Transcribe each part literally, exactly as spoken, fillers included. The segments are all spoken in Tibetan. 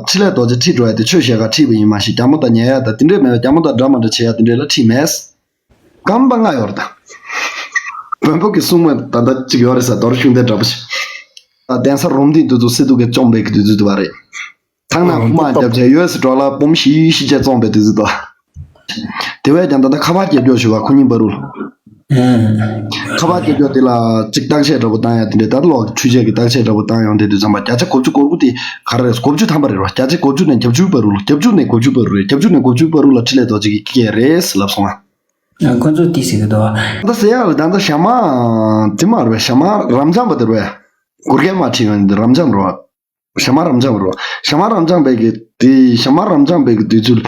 ཕྲིན་ལས་རྡོ་རྗེ་ཁྲིད་འགྲོ་ཡ་དེ་ཆོས་བཤད་ག་ཁྲིད་པ་ཡིན་མ་གཞི་རྒྱ་མོ་དང་ཉལ་ཡ་དང་དེ་འདྲས་མེད་པ། རྒྱ་མོ་དང་འདྲ་མ་འདྲ་བྱེད་ཡ་དེ་འདྲས་ལ་ཁྲིད་མེད། རྐང་པ་ལྔ་ཡོད་རེད་ད། བོན་པོ་གི་སྲུང་མ་ད་ལྟ་གཅིག་ཡོད་རེད་ས། རྡོ་རྗེ་ཤུགས་ལྡན་འདྲ་པོ་ཞིག་གདན་ས་རུམ་བཏེག་དུས་ཚོད་སི་ཏུ་གིས་བཅོམ་པའི་གི་དུས་ཚོད་དུ་བ་རེད། ཐང་ནག་ཁུག་མ་རྒྱབ་བྱས་ཡོད་སི་འགྲོ་ལ་བུམ་ཤི་ཤི་བྱས་བཙོངས་པའི་དུས་ཚོད་དུ། དེ་བས་ཀྱང་ད་ལྟ་ཁ་པར་རྒྱབ་སྐྱོར་ཞུ་བ་ཁོ་གཉིས་བར་རུ། ཁ་པར་རྒྱབ་སྐྱོར་དེ་ལ་གཅིག་བརྟག་དཔྱད་འདྲ་པོ་བཏང་ཡ་དེ་འདྲས། ད་ལྟ་ལོག་འཕྲུལ་ཆས་ཀྱི་བརྟག་དཔྱད་འདྲ་པོ་བཏང་ཡོང་དེ་དུས་ཙམ་པ་བརྒྱ་ཆ་དགུ་བཅུ་གོ་དགུ་དེ་ག་རེ་རེད། དགུ་བཅུ་ཐམ་པ་རེད་རོ། བརྒྱ་ཆ་དགུ་བཅུ་ནས་བརྒྱད་ཅུ་བར་རུ་ལ། བརྒྱད་ཅུ་ནས་དགུ་བཅུ་བར་རུ་རེད། བརྒྱད་ཅུ་ནས་དགུ་བཅུ་བར་རུ་ལ་ཕྲིན་ལས་རྡོ་རྗེ་གི་སྐད་རེད་ལབ་སོང་ང་། ཁོ་ཚོ་ཏི་སི་གི་དོ། ད་ཟེར་ཡག་ལ་ད་ལྟ་ཞྭ་དམར་དེ་མ་རེད་པས། ཞྭ་དམར་རབ་འབྱམས་པ་དེ་རེད་པས། གུར་གེ་མ་ཁྲིད་ཡོང་དེ་རབ་འབྱམས་རེད་པ། ཞྭ་དམར་རབ་འབྱམས་རེད་པ། ཞྭ་དམར་རབ་འབྱམས་པའི་གི་དེ་ཞྭ་དམར་རབ་འབྱམས་པའི་གི་དུས་ཚོད་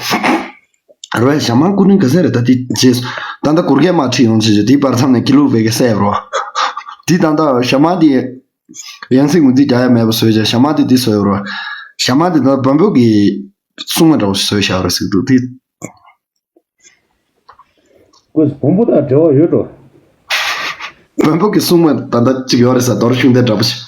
རེད་པས། ཞྭ་དམར་སྐུ་ཕྲེང་ག་ཚད་རེད་ད་དེ་རྗེས་སུ། ད་ལྟ་གུར་གེ་མ་ཁྲིད་ཡོང་བྱས་བྱས་དེའི་བར་མཚམས་ནས་དགེ་ལུགས་པའི་གི་བསད་རེད་པ། དེ་ད་ལྟ་ཞྭ་དམར་དེ་ཡང་སྲིད་ངོས་འཛིན་རྒྱག་ཡ་མེད་པ་བཟོས་བྱས་ཞྭ་དམར་དེ་དེ་བཟོས་རེད་པ། ཞྭ་དམར་དེ་ད་ལྟ་བོན་པོ་གི་སྲུང་མ་འདྲ་པོ་ཞིག་བཟོས་བཞག་རེད་ཟེར་གི་འདུག་དེ། ཁོས་བོན་པོ་དང་འབྲེལ་བ་ཡོད་འགྲོ། བོན་པོ་གི་སྲུང་མ་ད་ལྟ་གཅིག་ཡོད་རེད་ས། རྡོ་རྗེ་ཤུགས་ལྡན་འདྲ་པོ་ཞིག་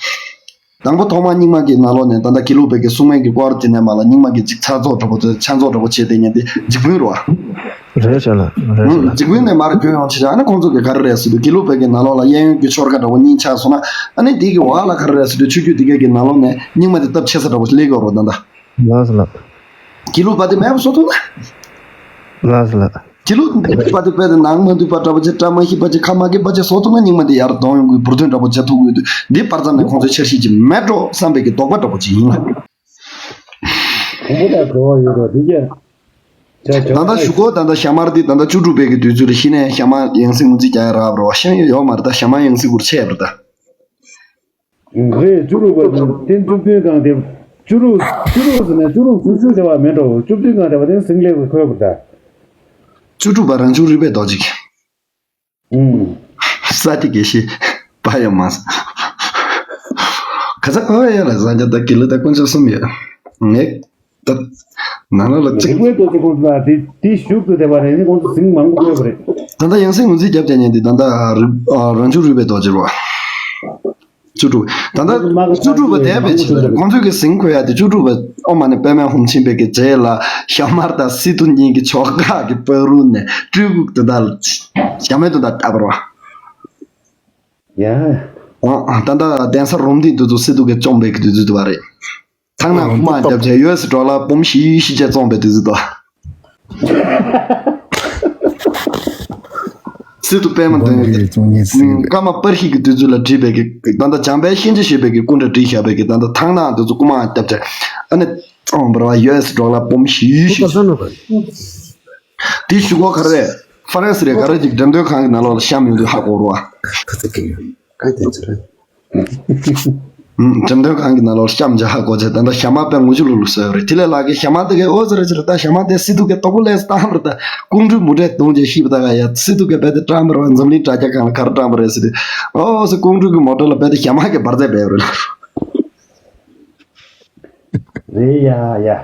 དང་པོ་ཐོག་མར་རྙིང་མ་གི་ནང་ལོགས་ནས་ད་ལྟ་དགེ་ལུགས་པའི་གི་སྲུང་མའི་གི་སྐོར་དེ་ནས་མ་ལ་རྙིང་མ་གི་གཅིག་ཆ་ཚོགས་འདྲ་པོ་ཚོས་ཆ་ཚོགས་འདྲ་པོ་བྱས་བསྡད་མཁན་དེ་འཇིགས་སྤུན་རེད་པ། རེད་ཤག་ལ་རེད་ཤག་ལ། འཇིགས་སྤུན་ནས་མར་བྱོན་ཡོང་བྱས་ཨ་ནི་ཁོང་ཚོ་གི་ག་རེ་རེད་ཟེར་དུས་དགེ་ལུགས་པའི་གི་ནང་ལོགས་ལ་གཡས་གཡོན་གྱི་ཆོལ་ཁ་འདྲ་པོ་གཉིས་ཆགས་སོང་ན་ཨ་ནི་དེ་གི་འོག་ལ་ག་རེ་རེད་ཟེར་དུས་ཆོས་བརྒྱུད་དེ་གའི་གི་ནང་ལོགས་ནས་རྙིང་མ་དེ་སྟབས་ཆེ་ས་འདྲ་པོ་ཞིག་སླེབས་ཀྱི་ཡོད་རེད་ད་ལྟ། ལགས་སོ་ལགས། དགེ་ལུགས་པ་དེ་མེད་པ་བཟོ་ཐུབ་ན། ལགས་སོ་ལགས། དགེ་ལུགས་དེ་མེད་པ་དེ་དཔེ་དེ་ནང་མ་འདུས་པ་འདྲ་པོ་བྱས། བཀྲ་མ་ཤིས་པ་བྱས། ཁ་མ་སྐྱེས་པ་བྱས་བཟོ་ཐུབ་ན་རྙིང་མ་དེ་ཡར་གདོང་ཡོང་གི་འབུར་ཐོན་འདྲ་པོ་བྱེད་ཐུབ་ཀྱི་ཡོད་དུས་འདི་བར་མཚམས་ནས་ཁོང་ཚོའི་འཆར་གཞི་ཅིག་མེད་འགྲོ་བསམ་པའི་གི་དོགས་པ་འདྲ་པོ་ཅིག་ཡིན་ལ། དང་པོ་དང་འབྲེལ་བ་ཡོད་རོགས་འདི་གས། ད་ལྟ་ཞུ་གོ་ད་ལྟ་ཞྭ་དམར་འདི་ད་ལྟ་བཅུ་དྲུག་པའི་གི་དུས་ཚོད་ལ་གཞི་ནས་ཞྭ་དམར་ཡང་སྲིད་ངོས་འཛིན་རྒྱག་ཡ་རག་རོགས་ཤེས་ཡོད་མ་རེད་ད། ཞྭ་དམར་ཡང་སྲིད་གུར་ཆད་རེད་ད། རེད། བཅུ་དྲུག་པ་དེ་བཅུ་བདུན་གང་དེ། བཅུ་དྲུག་བཅུ་དྲུག་ཟེར་ན་བཅུ་དྲུག་བཅུ་བཅུ་དེ་བ་མེད་འགྲོ། བཅུ་བདུན་གང་དེ་བ་དེ་ཟིང་ལེབ་ཁོལ་བུར་ད། བཅུ་དྲུག་པ་རང་བྱུང་རིག་པའི་རྡོ་རྗེ། ཨུམ། ས་ཏི་དགེ་བཤེས་པ་ཡང་མ་ས། ག་ས་ག་བ་ཡ་ལ་ཟ་རྒྱ་ད་དགེ་ལུགས་ད་དཀོན་མཆོག་གསུམ་ཡོད། ངས་ད་ནང་ལོགས་ལ་གཅིག་རིག་པའི་རྡོ་རྗེ་ཁོང་ཚོ་ལ་དེ་དེ་ཞུགས་ཏུ་བསྡད་པ་རེད། ཁོང་ཚོ་ཟིང་མང་པོ་ཁོལ་བ་རེད། ད་ལྟ་ཡང་སྲིད་ངོས་འཛིན་རྒྱབ་བསྡད་མཁན་དེ་ད་ལྟ་རང་བྱུང་རིག་པའི་རྡོ་རྗེ་རེད་པ། བཅུ་དྲུག་ད་ལྟ་བཅུ་དྲུག་པ་དེ་བས་ཆེ་ལ་ཁོང་ཚོས་གི་ཟིང་ཁོལ་ཡ་དེ་བཅུ་དྲུག་པ་ཨོཾ་མ་ཎི་པདྨེ་ཧཱུྃ་ཕྱིན་པའི་གི་རྗེས་ལ་ཞྭ་དམར་དང་སི་ཏུ་གཉིས་ཀྱི་ཕྱོགས་ཁག་གི་བར་རུ་ནས་སྤྲུལ་སྐུ་དེ་དག་ཞྭ་མོའི་དོན་དག་བཏབ་པ་རེད་པ། ཡ། ཨོ་ད་ལྟ་གདན་ས་རུམ་བཏེག་དུས་ཚོད་སི་ཏུ་གིས་བཅོམ་པའི་གི་དུས་ཚོད་དུ་བ་རེད། ཐང་ནག་ཁུག་མ་རྒྱབ་བྱས་ཡོད་སི་འགྲོ་ལ་བུམ་ཤི་ཤི་བྱས་བཙོངས་པའི་དུས་ཚོད་དུ། སི་ཏུ་པདྨ་འདོན་ཡོད་དེ། ཀརྨ་པར་ཤིས་ཀྱི་དུས་ཚོད་ལ་བྲིས་པའི་གི་ད་ལྟ་བྱམས་པའི་གཤིན་རྗེ་ཞེས་པའི་གི་སྐུ་འདྲ་བྲིས་བཞག་པའི་གི་ད་ལྟ་ཐང་ནག་དུས་ཚོད་ཁུག་མ་རྒྱབ་བྱས་ཨ་ནི་བཙོངས་པ་རེད་པ། ཡོད་སི་འགྲོ་ལ་བུམ་ཤི་ཤི། དེ་ཞུ་གོ་ག་རེ། ཧྥ་རན་སི་རེད་ག་རེ་ཅིག་འགྲེམས་སྟོན་ཁང་གི་ནང་ལོགས་ལ་བཤམས་ཡོང་དུས་ཧ་གོ་རོ། ཁ་ཚ་གི་ཡོད། ག་དེ་ཚོ་རེད། འགྲེམས་སྟོན་ཁང་གི་ནང་ལོགས་ལ་བཤམས་བྱས་ཧ་གོ་བྱས་ད་ལྟ་ཞྭ་དམར་དཔེ་ངོ་ཆུ་ལུག་ལུག་བཟོས་ཡོད་རེད། དེ་ལས་ལག་གི་ཞྭ་དམར་དེ་གས་ཨོ་ཟེར་རེད་ཟེར་རེད། ད་ཞྭ་དམར་དེ་སི་ཏུ་གིས་དོག་པོ་ལས་སྟངས་རེད། ད་ཀོང་སྤྲུལ་མུ་འབྲས་བརྡུངས་བྱས་ཤི་བ་ད་ག་ཡ་སི་ཏུ་གིས་རྦད་དེ་བཀྲམ་པ་རེད་པ། འཛམ་གླིང་དྲ་རྒྱ་སྒང་ལ་ག་རེ་བཀྲམ་པ་རེད་ཟེར་དུས་ཨོ་ཟེར་ཀོང་སྤྲུལ་གི་མོ་ཊ་ལ་རྦད་དེ་ཞྭ་དམར་གིས་འབར་རྫས་སྦས་པ་རེད་ལ། རེད་ཡ་ཡ།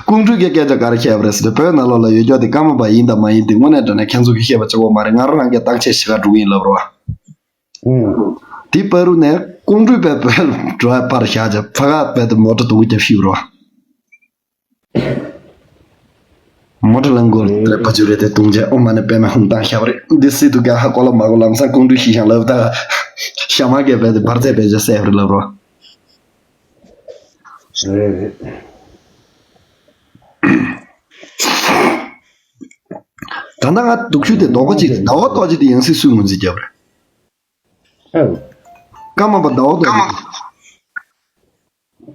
ཀོང་སྤྲུལ་གྱིས་སྐད་ཆ་ག་རེ་བཤད་པ་རེད་ཟེར་ཏེ་བོད་ནང་ལོགས་ལ་ཡོད་ཀྱོག་དེ་ཀརྨ་པ་ཡིན་དང་མ་ཡིན་དེ་དངོས་གནས་དྲང་གནས་ཁྱེད་ཚོ་གིས་བཤད་པ་གཅིག་པོ་མ་རེད། ང་རང་རང་གིས་བརྟག་དཔྱད་བྱེད་ག་འགྲོ་གི་ཡིན་ལབ་རོ། ཨུམ། དེ་བར་དུ་ནས་ཀོང་སྤྲུལ་པས་བོད་ལ་འགྲོ་བ་ཕར་བཞག་བྱས་ཕ་ག་བོད་དུ་མོ་ཊ་དུང་རྒྱབ་ཤི་རོ། མོ་ཊ་ལ་མགོ་རེད་ཕ་ཆུ་རེད་དེ་དུང་རྒྱབ་ཨོཾ་མ་ཎི་པདྨེ་ཧཱུྃ་བཏང་བཞག་པ་རེད། འདི་སི་ཏུ་གིས་ཧ་གོ་ལ་མ་གོ་ལམ་སང་ཀོང་སྤྲུལ་ཤི་ཤང་ལབ་ད་ཞྭ་དམར་གྱིས་བོད་དེ་འབར་རྫས་སྦས་བྱས་བསད་པ་རེད་ལབ་རོ། རེད་རེད། ད་ལྟ་ང་སྡུག་ཤོས་དེ་དོགས་པ་གཅིག་རེད། ཟླ་བ་རྡོ་རྗེ་དེ་ཡང་སྲིད་སུས་ངོས་འཛིན་བརྒྱབ་རེད། ཨ། ཀརྨ་པ་ཟླ་བ་རྡོ་རྗེ་དེ།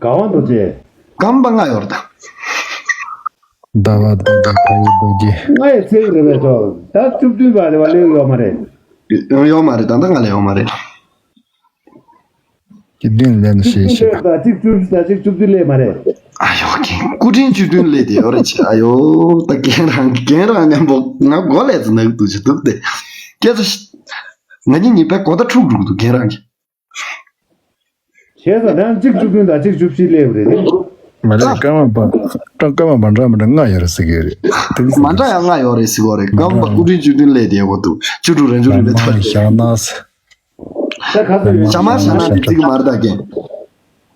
དགའ་བ་རྡོ་རྗེ། ཀརྨ་པ་ལྔ་ཡོད་རེད་ད། ཟླ་བ་རྡོ་རྗེ། ཕ་ཡུལ་རྡོ་རྗེ། ལྔ་ཡི་ཚིག་རེད་པས་ཆོག་ད་བཅུ་བདུན་པ་རེད་པ་ལེའུ་ཡོད་མ་རེད། ཡོད་མ་རེད། ད་ལྟ་ང་ལ་ཡོད་མ་རེད། བཅུ་བདུན་ལེན་ཤེས་ཤེས། ད་གཅིག་བཅུ་བཞི་ད་གཅིག་བཅུ་བདུན་ལས་མ་རེད། ཨ་ཡོ་རྒན་སྐུ་ཕྲེང་བཅུ་བདུན་ལས་དེ་ཡོད་རེད་ཆེ། ཨ་ཡོ་ད་རྒན་རང་རྒན་རང་མཉམ་པོ་ང་མགོ་ལས་ཙི་ནག་འདུག་ཅི་འདུག་སྟེ། སྐད་ཆ་ང་གཉིས་གཉིས་པའི་གོ་ད་འཁྲུག་འགྲོ་གི་འདུག་རྒན་རང་གིས། བྱས་ཙང་ད་གཅིག་བཅུ་བདུན་ད་གཅིག་བཅུ་བཞི་ལས་རེད། མ་རེད། ཀརྨ་པ་ཀརྨ་པ་འདྲ་མི་འདྲ་ལྔ་ཡོད་རེད་ཟེར་གི་རེད། མ་འདྲ་ཡང་ལྔ་ཡོད་རེད་ཟེར་གོ་རེད། ཀརྨ་པ་སྐུ་ཕྲེང་བཅུ་བདུན་ལས་དེ་ཡོད་གོ་འདུག་བཅུ་དྲུག་རང་བྱུང་རིག་པའི་ཐོག་ནས། ད་ག་ཚོད་ཡོད། ཞྭ་དམར་ཞྭ་དམར་དེ་ཚིག་མ་རེད་ད་རྒན།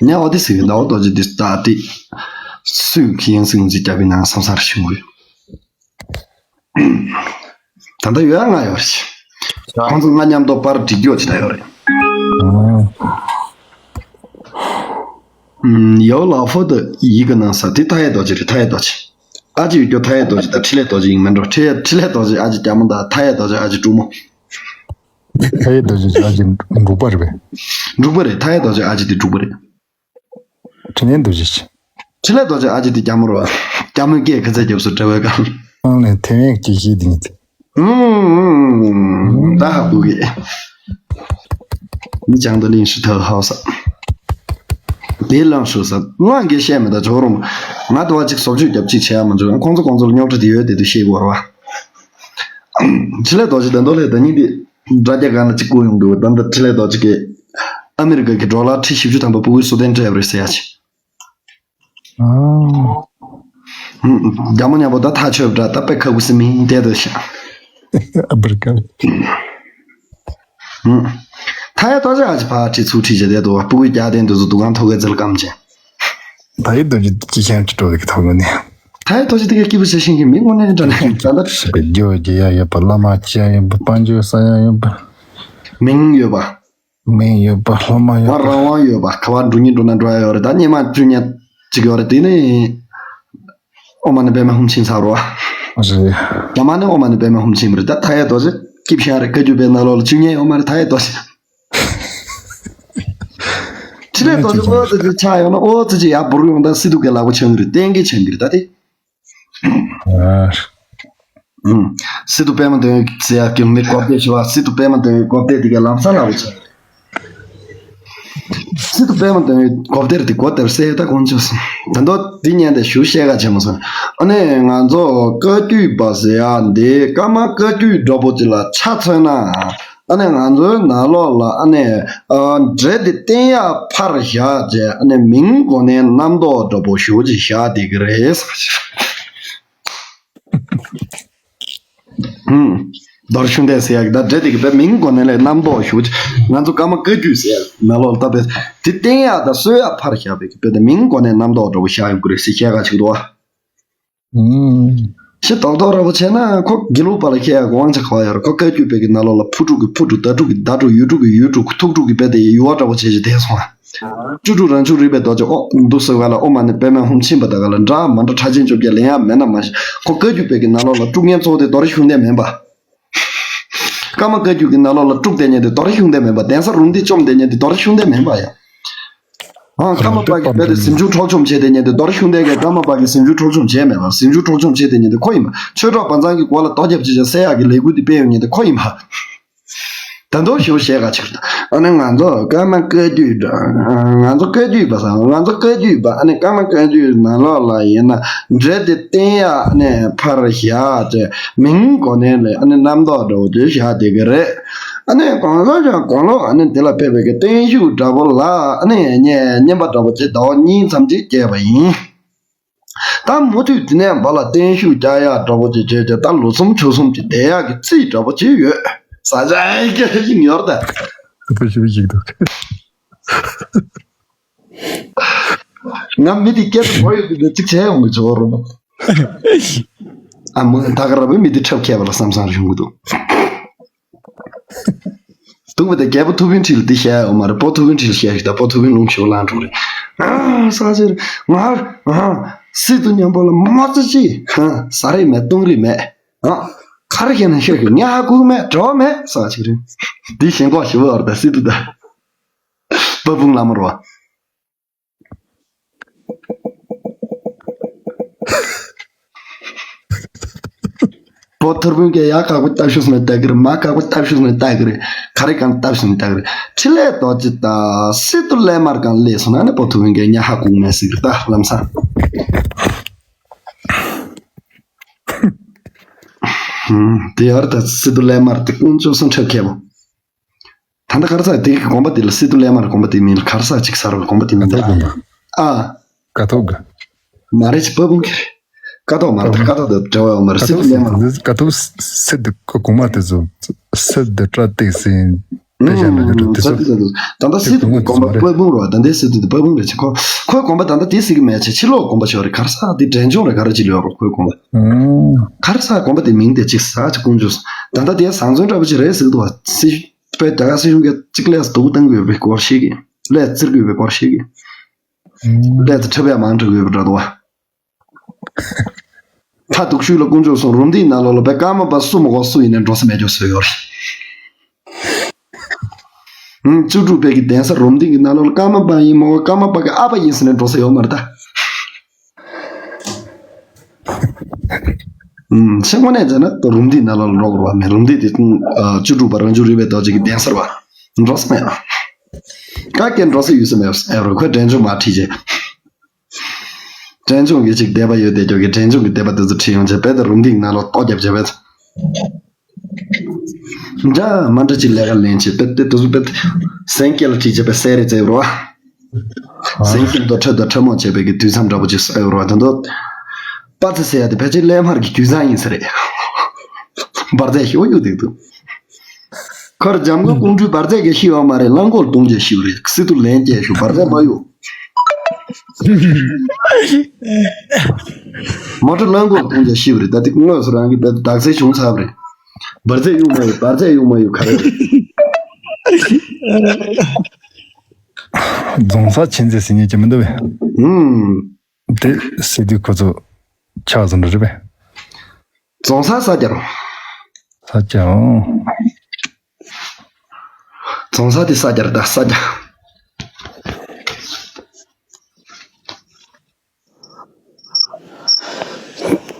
ཉ་འོ་དེ་ཟེར་གི་ཟླ་བ་རྡོ་རྗེ་འདི་ད་དེ་སུས་ཁྱི་ཡང་སྲིད་འཛིན་རྒྱབ་པའི་ནང་བསམ་སར་ཤི་འོས། ད་ལྟ་ཡོད་ང་ཡོད་རེད། ཁོང་ཚོ་ང་མཉམ་དུ་པར་སྒྲིག་རྒྱུ་ཅི་ད་ཡོད་རེད། ཡའོ་ལ་ཧྥོ་དུ་ཡི་གེ་ནང་ས་དེ་མཐའ་ཡས་རྡོ་རྗེ་རེད། མཐའ་ཡས་རྡོ་རྗེ། ཨ་ཅེ་ཡོད་རྒྱུ་མཐའ་ཡས་རྡོ་རྗེ་དང་འཕྲིན་ལས་རྡོ་རྗེ་ཡིན་མིན་འགྲོ། འཕྲིན་ཡས་འཕྲིན་ལས་རྡོ་རྗེ་ཨ་ཅེ་རྒྱ་མོ་དང་མཐའ་ཡས་རྡོ་རྗེ་ཨ་ཅེ་འབྲུག་མོ། མཐའ་ཡས་རྡོ་རྗེ་ཨ་ཅེ་འབྲུག་པ་རེད་པས། འབྲུག་པ་རེད། མཐའ་ཡས་རྡོ་རྗེ་ཨ་ཅེ་དེ་འབྲུག་པ་རེད། འཕྲིན་ལས་རྡོ་རྗེ་ཆེ། འཕྲིན་ལས་རྡོ་རྗེ་ཨ་ཅེ་དེ་རྒྱ་མོ་རེད་པ། རྒྱ་མོའི་སྐད་ག་ཚད་རྒྱབ་སོ་འདྲ་བའི་སྒང་། ཨང་ལན་ཐེ་ཝན་གྱི་ཤེས་དེ་ཉིད་དེ། ད་ཧ་གོ་གི། མི་ཅང་དུ་ལིང་ཧྲི་ཐལ་ཧའོ་ས། དེ་ལང་ཧྲི་ས་ལང་གི་བཤད་མི་ད་ཇོ་རུང་། ང་དུ་བ་ཅིག་བཟོ་བཅོས་རྒྱབ་ཅིག་བྱེད་ཡ་མ་འཇོག་ཁོང་ཚོ་ཁོང་ཚོ་ལ་རྙོག་དྲ་དེ་ཡོད་དེ་དུ་ཤེས་དགོས་ར་བ། འཕྲིན་ལས་རྡོ་རྗེ་དེ་འདོ་ལས་ད་ཉིད་དེ། དྲ་རྒྱ་སྒང་ལ་གཅིག་བསྐུར་ཡོང་དུས་ད་ལྟ་འཕྲིན་ལས་རྡོ་རྗེ་གིས་ཨ་མི་རི་ཀ་གི་ཌོ་ལར་ཁྲི་བཞི་བཅུ་ཐམ་པ་ཕྲུ་གུའི་གསོལ་སྟོན་སྤྲད་པ་རེད་ཟེར་ཡ་ཆེ། ཨ། རྒྱ་མོ་མཉམ་པོ་ད་ཐག་ཆོད་པ་འདྲ་ད་དཔེ་ཁག་པོ་ཟིན་མིན་བསྡད་འདུག་ཤག་ཨ་མི་རི་ཀ། མཐའ་ཡས་རྡོ་རྗེ་ཨ་ཅེ་ཕར་ཁྲིད་ཚུར་ཁྲིད་བྱས་བསྡད་འདུག་ཕྲུ་གུའི་རྒྱག་དེ་འདུག་ཚོ་འདུ་ཁང་ཐོག་གའི་འཛིལ་སྐམ་བྱས། མཐའ་ཡས་རྡོ་རྗེ་ཅི་ཤང་ཅི་སྤྲོ་གི་ཐོག་ནས། མཐའ་ཡས་རྡོ་རྗེ་དེ་གའི་སྐྱིད་པོ་བྱེད་ཤེས་མཁན་མི་དངོས་གནས་དྲང་གནས་ད་ལྟ། ཞེས་པའི་རྒྱུ་རྒྱུ་ཡ་ཡོད་པ། བླ་མ་སྐྱེ་ཡ་ཡོད་པ། དཔལ་འབྱོར་ས་ཡ་ཡོད་པ། མིང་ཡོད་པ། མིང་ཡོད་པ། སློབ་མ་ཡོད་པ། རང་དབང་ཡོད་པ། ག་བ་འགྲོ་ཉིན་འགྲོ་ན་འགྲོ་ཡ་ཡོད་རེད། ད་སྙེ་མ་བཅུ་ཉ་གཅིག་ཡོད་རེད། དེ་ནི་ཨོ་མ་ནི་པད་མ་ཧུམ་ཆིན་ཚར་རོ། རེད། རྒྱ་མ་ནི་ཨོ་མ་ནི་པད་མ་ཧུམ་ཆིན་རེད། ད་མཐའ་ཡས་རྡོ་རྗེ་སྐྱིད་ཤང་རེད། བཀའ་བརྒྱུད་པའི་ནང་ལོགས་ལ་བཅུ་ཉ་ཡོད་མ་རེད། མཐའ་ཡས་རྡོ་རྗེ། འཕྲིན་ལས་རྡོ་རྗེ་ཨོ་ཙི་ཙི་ཆགས་ཡོང་ན་ཨོ་ཙི་ཙི་ཡར་འབུར་ཡོང་། ད་སི་ཏུ་གི་ལག་པ་འཆང་གི་རེད། གཏན་འཁེལ་འཆང་གི་རེད། ད་དེ། ཨ། ཨུམ། སི་ཏུ་པད་མ་དོན་ཡོད་ཟེར་ཡག་གི་མི་གོ་བདེ་ཞུ་བ། སི་ཏུ་པད་མ་དོན་ཡོད་གོ་བདེ་དེ་ག་ལམ་སང་ལ་འོ་ཆེ། སི་ཏུ་པད་མ་དོན་ཡོད་གོ་བདེར་དེ་གོ་བདེར་སེ་ད་གོང་ཆོད་སོང་། ད་མདོ་འདི་ཉན་དེ་ཞུ་བཤད་ག་བྱེད་མ་སོང་། ཨ་ནི་ང་ཚོ་བཀའ་བརྒྱུད་པ་ཟེར་ཡག་འདི་ཀརྨ་བཀའ་བརྒྱུད་འདྲ་པོ་ཅིག་ལ་ཆ་མཚོན་ན། ཨ་ནི་ང་ཚོའི་ནང་ལོགས་ལ་ཨ་ནི་ཨ་འདྲེ་དེ་བསྟེན་ཡག་ཕར་བཞག་བྱས། ཨ་ནི་མིང་གོ་ནས་རྣམ་རྟོག་འདྲ་པོ་ཞུ་ཅིག་བཞག་བསྡད་ཀྱི་རེད། ཧུམ། རྡོ་རྗེ་ཤུགས་ལྡན་ཟེར་ཡག་གི་ད་འདྲེ་དེ་གི་པའི་མིང་གོ་ནས་ལས་རྣམ་རྟོག་ཞུ་ཅིག་ང་ཚོ་ཀརྨ་བཀའ་བརྒྱུད་ཟེར་ཡག་ནང་ལོགས་ལ་ད་པའི་དེ་བསྟེན་ཡག་ད་གསོད་ཡག་ཕར་བཞག་པའི་གི་པའི་ད་མིང་གོ་ནས་རྣམ་རྟོག་འདྲ་པོ་བཞག་ཡོད་ཀྱི་རེད་ཟེར་བཤད་ག་ཅིག་འདུག་ཨ། ཨུམ། ཤི་རྡོག་རྡོག་ར་པོ་བྱས་ན་ཁོ་དགེ་ལུགས་པ་ལ་ཁྱེད་ཡག་དབང་ཆ་ག་བ་ཡོད་རེད། ཁོ་བཀའ་བརྒྱུད་པའི་གི་ནང་ལོགས་ལ་ཕུ་དྲུག་གི་ཕུ་དྲུག། ད་དྲུག་གི་ད་དྲུག། ཡུལ་དྲུག་གི་ཡུལ་དྲུག། ཐུགས་དྲུག་གི་དཔེ་དེ་ཡུལ་བ་འདྲ་པོ་བྱས་ཅིག་བསྡད་སོང་ཨ། བཅུ་དྲུག་རང་བྱུང་རིག་པའི་རྡོ་རྗེ་ཨོ་འདུག་ཟེར་བ་ལ་ཨོ་མ་ནི་པད་མ་ཧུམ་ཆེན་པ་ད་ག་ལ་འདྲ་མ་འདྲ་ཕྲ་ཆེན་བཅོ་བརྒྱད་ལེན་ཡག་མེད་ན་མ་གཞི་ཁོ་བཀའ་བརྒྱུད་པའི་གི་ནང་ལོགས་ལ་དཀྲུག་མཁན་གཙོ་བོ་དེ་རྡོ་རྗེ་ཤུགས་ལྡན་མིན་པ། ཀརྨ་བཀའ་བརྒྱུད་ཀྱི་ནང་ལོགས་ལ་དཀྲུག་བསྡད་མཁན་དེ་རྡོ་རྗེ་ཤུགས་ལྡན་མིན་པ། གདན་ས་རུང་འདི་བཅོམ་བསྡད་མཁན་དེ་རྡོ་རྗེ་ཤུགས་ལྡན་མིན་པ་ཡ། ཨང་ཀརྨ་པ་གི་དཔེ་དེ་གཟིམ་ཆུང་འཕྲོག་བཅོམ་བྱས་བསྡད་མཁན་དེ་རྡོ་རྗེ་ཤུགས་ལྡན་གྱིས་ཀརྨ་པ་གི་གཟིམ་ཆུང་འཕྲོག་བཅོམ་བྱས་མེད་པ། གཟིམ་ཆུང་འཕྲོག་བཅོམ་བྱས་བསྡད་མཁན་དེ་ཁོ་ཡིན་པ། ཆོས་གྲོགས་བ་ཚང་གི་མགོ་ལ་རྡོ་རྒྱབ་ཅིག་བྱས་བསད་ཡག་གི་ལས་འགུལ་འདི་སྤེལ་ཡོང་མཁན་དེ་ཁོ་ཡིན་པ། ད་དུང་ཞུ་བཤད་ག་ཅིག་ཨ་ནི་ང་ཚོ་ཀརྨ་བཀའ་བརྒྱུད་ང་ཚོ་བཀའ་བརྒྱུད་པ་སང་ང་ཚོ་བཀའ་བརྒྱུད་པ་ཨ་ནི་ཀརྨ་བཀའ་བརྒྱུད་ནང་ལོགས་ལ་ཡིན་ན་འདྲེ་དེ་བསྟེན་ཡག་ཨ་ནི་ཕར་བཞག་ཅེས་མིང་གོ་ནས་ལས་ཨ་ནི་རྣམ་རྟོག་འདྲ་བོ་དེ་བཞག་བསྡད་ཀྱི་རེད། ཨ་ནི་གང་ཟག་ཀྱང་གང་ལོག་ཨ་ནི་དེ་ལ་ཕེབས་པའི་གི་བརྟན་བཞུགས་འདྲ་པོ་ལ་ཨ་ནི་བསྙེན་བསྙེན་པ་འདྲ་པོ་ཅིག་ཟླ་བ་གཉིས་ཙམ་ཅིག་བསྐྱལ་བ་ཡིན། ད་མུ་མཐུད་དེ་ནས་བ་ལ་བརྟན་བཞུགས་རྒྱག་ཡག་འདྲ་པོ་ཅིག་བྱས་བྱས་ད་ལོ་གསུམ་ཕྱོགས་གསུམ་ཅིག་བསྡད་ཡག་གི་རྩིས་འདྲ་པོ་ཅིག་ཡོད། ས་ཆ་སྐད་ཤིག་ཡོད་ད། ཁོ་ཞིབ་ཞིག་འདུག་ང་མི་དེ་སྐད་དུ་གོ་ཡོད་དུས་ནས་གཅིག་བྱས་ཡོང་གི་ཆོག་རུང་། ཨ་མ་ད་ག་ར་བའི་མི་དེ་འཁྲབ་མཁས་པ་ལ་བསམ་བསམ་རེ་ཡོང་གི་འདུག་འདུག་པ་དེ་རྒྱལ་པོ་ཐུབ་པའི་ཁྲི་ལ་དེ་བཤད་ཡོད་མ་རེད། པོ་ཐུབ་པའི་ཁྲི་ལ་བཤད་ཞིག་ད་པོ་ཐུབ་པའི་ལུང་ཞིག་ལངས་འགྲོ་རེད། ཨ་ས་ཆེར་ང་ཨ་སི་ཏུ་མཉམ་པོ་ལ་མ་ཙི་ཅི་ཨ་ཟ་རེས་མེད་བཏུང་རེས་མེད། ཨ་ག་རེ་བཤད་ན་ཤེས་གི་ངས་ཧ་གོ་གི་མེད། དྲི་བ་མེད་ས་ཆེ་རེད། དེ་ཞེན་ཁོག་ཞི་བ་བར་ད་སི་ཏུ་ད་པ་བུང་ལ་མ་རོ། པོ་ཐུར་བུན་གྱི་ཡ་ཁག་པོ་སྟབས་ཤུགས་ནས་ལྟ་གི་རེད། མ་ཁག་པོ་སྟབས་ཤུགས་ནས་ལྟ་གི་རེད། ག་རེ་གང་སྟབས་ཤུགས་ནས་ལྟ་གི་རེད། ཕྲིན་ལས་རྡོ་རྗེ་དང་སི་ཏུ་ལེ་མར་གང་ལས་སོང་ན་ནི་པོ་ཐུར་བུན་གྱི་ཉ་ཧ་གུང་མེད་ཟིག་རེད་ད་ལམ་སང་། དེ་ཡར་ད་སི་ཏུ་ལེ་མར་དེ་ཀུན་སྤྱོད་སོང་འཁྲབ་མཁས་པོ། ད་ལྟ་གར་ས་དེ་གི་དགོན་པ་དེ་ལ་སི་ཏུ་ལེ་མར་དགོན་པ་དེ་མིང་ལ་གར་ས་ཅིག་ཟེར་བའི་དགོན་པ་དེ་མིང་ད་ཀ་ཐོག་དགོན་པ། ཨ། ཀ་ཐོག་གི། མ་རེད་ཅི་པ་བུང་གི་རེད། ཀ་ཐོག་མ་རེད་ད་ཀ་ཐོག་དེ་འབྲེལ་བ་ཡོད་མ་རེད། སི་ཏུ་ལེ་མར། ཀ་ཐོག་སི་ཏུ་གོང་མ་དེ་ཚོ་སི་ཏུ་སྐྲ་ཏིག་སིན་དེ་བཞིན་མ་ཡོད་དེ་ཚོ། ད་ལྟ་སི་ཏུ་དགོན་པ་པ་བུང་རེད་བ། ད་ལྟའི་སི་ཏུ་དེ་པ་བུང་རེད་ཅི། ཁོ་ཁོའི་དགོན་པ་ད་ལྟ་དེ་སྲིད་གི་མེད་ཅེ་ཕྱི་ལོགས་དགོན་པ་ཆོག་རེད། གར་ས་དེ་འབྲས་ལྗོངས་རེད། ག་རེ་ཅི་ལོས་རོགས་ཁོའི་དགོན་པ། གར་ས་དགོན་པ་དེ་མིང་དེ་ཅིག་ས་ཅིག་ཀུན་འཇུག་ད་ལྟ་དེ་བཟང་བཙོན་འདྲ་པོ་ཅིག་རེད་ཟེར་གི་འདུག་བ། སྲིད་བོད་རྒྱ་གར་སྲིད་གཞུང་གིས་གཅིག་ལས་སུ་དུག་བཏང་གི་ཡོད་པའི་སྐོར་ཞིག་གིས་ལས་བཙིར་གི་ཡོད་པའི་སྐོར་ཞིག་གིས་ལས་དུ་ཁྲབ་ཡ་མང་དྲགས་ཡོད་པ་འདྲ་འདུག་བ། ད་དུག་ཤུལ་ལ་དཀོན་མཆོག་གསུམ་རུམ་བཏེག་ནང་ལོགས་ལ་བའི་ཀརྨ་པ་སུ་མ་གོ་སུ་ཡིན་ནའི་འགྲོ་ས་མེད་ཅོག་བཟོས་ཡོད་རེད། ཨུམ་བཅུ་དྲུག་པའི་གི་གདན་ས་རུམ་བཏེག་གི་ནང་ལོགས་ལ་ཀརྨ་པ་ཡིན་མ་གོ་ཀརྨ་པ་གི་ཨ་ཕ་ཡིན་ཟེར་ནའི་འགྲོ་ས་ཡོད་མ་རེད་ད། ཨུམ་ཤེས་དངོས་གནས་བྱས་ན་ད་རུམ་བཏེག་ནང་ལོགས་ལ་འགྲོ་དགོས་པ་མེད། རུམ་བཏེག་དེ་ཨ་བཅུ་དྲུག་པ་རང་བྱུང་རིག་པའི་རྡོ་རྗེ་གི་གདན་ས་རེད་བ། འགྲོ་ས་མེད་ཨ། ཀ་ཀའི་འགྲོ་ས་ཡོད་ས་མེད་ཨེ་རོ། ཁོས་འབྲས་ལྗོངས་མར་ཁྲིད་བྱས། འབྲས་ལྗོངས་ཀྱི་ཅིག་སྡེ་པ་ཡོད་དེ་ཀྱོག་གི་འབྲས་ལྗོངས་ཀྱི་སྡེ་པ་དེ་ཚོ་ཁྲིད་ཡོང་བྱས་བས་ད་རུམ་བཏེག་ནང་ལོགས་ལྟོ་རྒྱབ་བྱས་བས། འདྲ་མ་འདྲ་ཅིག་ལས་ཀ་ལེན་བྱས་བས་དེ་དེ་ཚོ་བས་སེང་སྐྱ་ལ་ཁྲིད་བྱས་བས་སེ་རེ་བཙལ་རོ། སེང་སྐྱ་དང་ཁྲོད་དང་ཁྲོད་མོ་བྱས་པའི་གི་དུས་མཚམས་འདྲ་པོ་ཅིག་སེ་རོ། དེ་ཚོ་པ་ཚེ་ཟེར་ཡ་དེ་ཕལ་ཆེར་ཀླད་དམར་གྱི་རྒྱུ་མཚན་ཡིན་ས་རེད། འབར་རྫས་ཤོག་ཡོད་འདུག་འདུག་ཁར་འཇམ་མགོན་ཀོང་སྤྲུལ་འབར་རྫས་ཀྱི་ཤི་བ་མ་རེད། རླངས་འཁོར་གཏོང་རྒྱུ་ཤི་བ་རེད། སི་ཏུ་ལན་སྐྱེས་ཤོག་འབར་རྫས་མ་ཡོད། མོ་ཊ་རླངས་འཁོར་གཏོང་རྒྱུ་ཤི་བ་རེད། ད་དེ་དངོས་སུ་རང་གི་བེད་དག་ཚལ་བྱུང་ཚར་བ་རེད། འབར་རྫས་གཡུག་མ་ཡོད། འབར་རྫས་གཡུག་མ་ཡོད་ག་རེ་རེད། རྫོང་ས་ཆེན་ཚེ་ཟིན་ཉེ་ཅི་མི་འདུག་བས། ཧུམ། དེ་སི་ཏུ་ཁོ་ཚོ་ཆགས་སོང་འདྲ་རེད་པས། རྫོང་ས་ས་རྒྱ་རོ། ས་རྒྱ་འོ། རྫོང་ས་དེ་ས་རྒྱ་རེད་ད་ས་རྒྱ།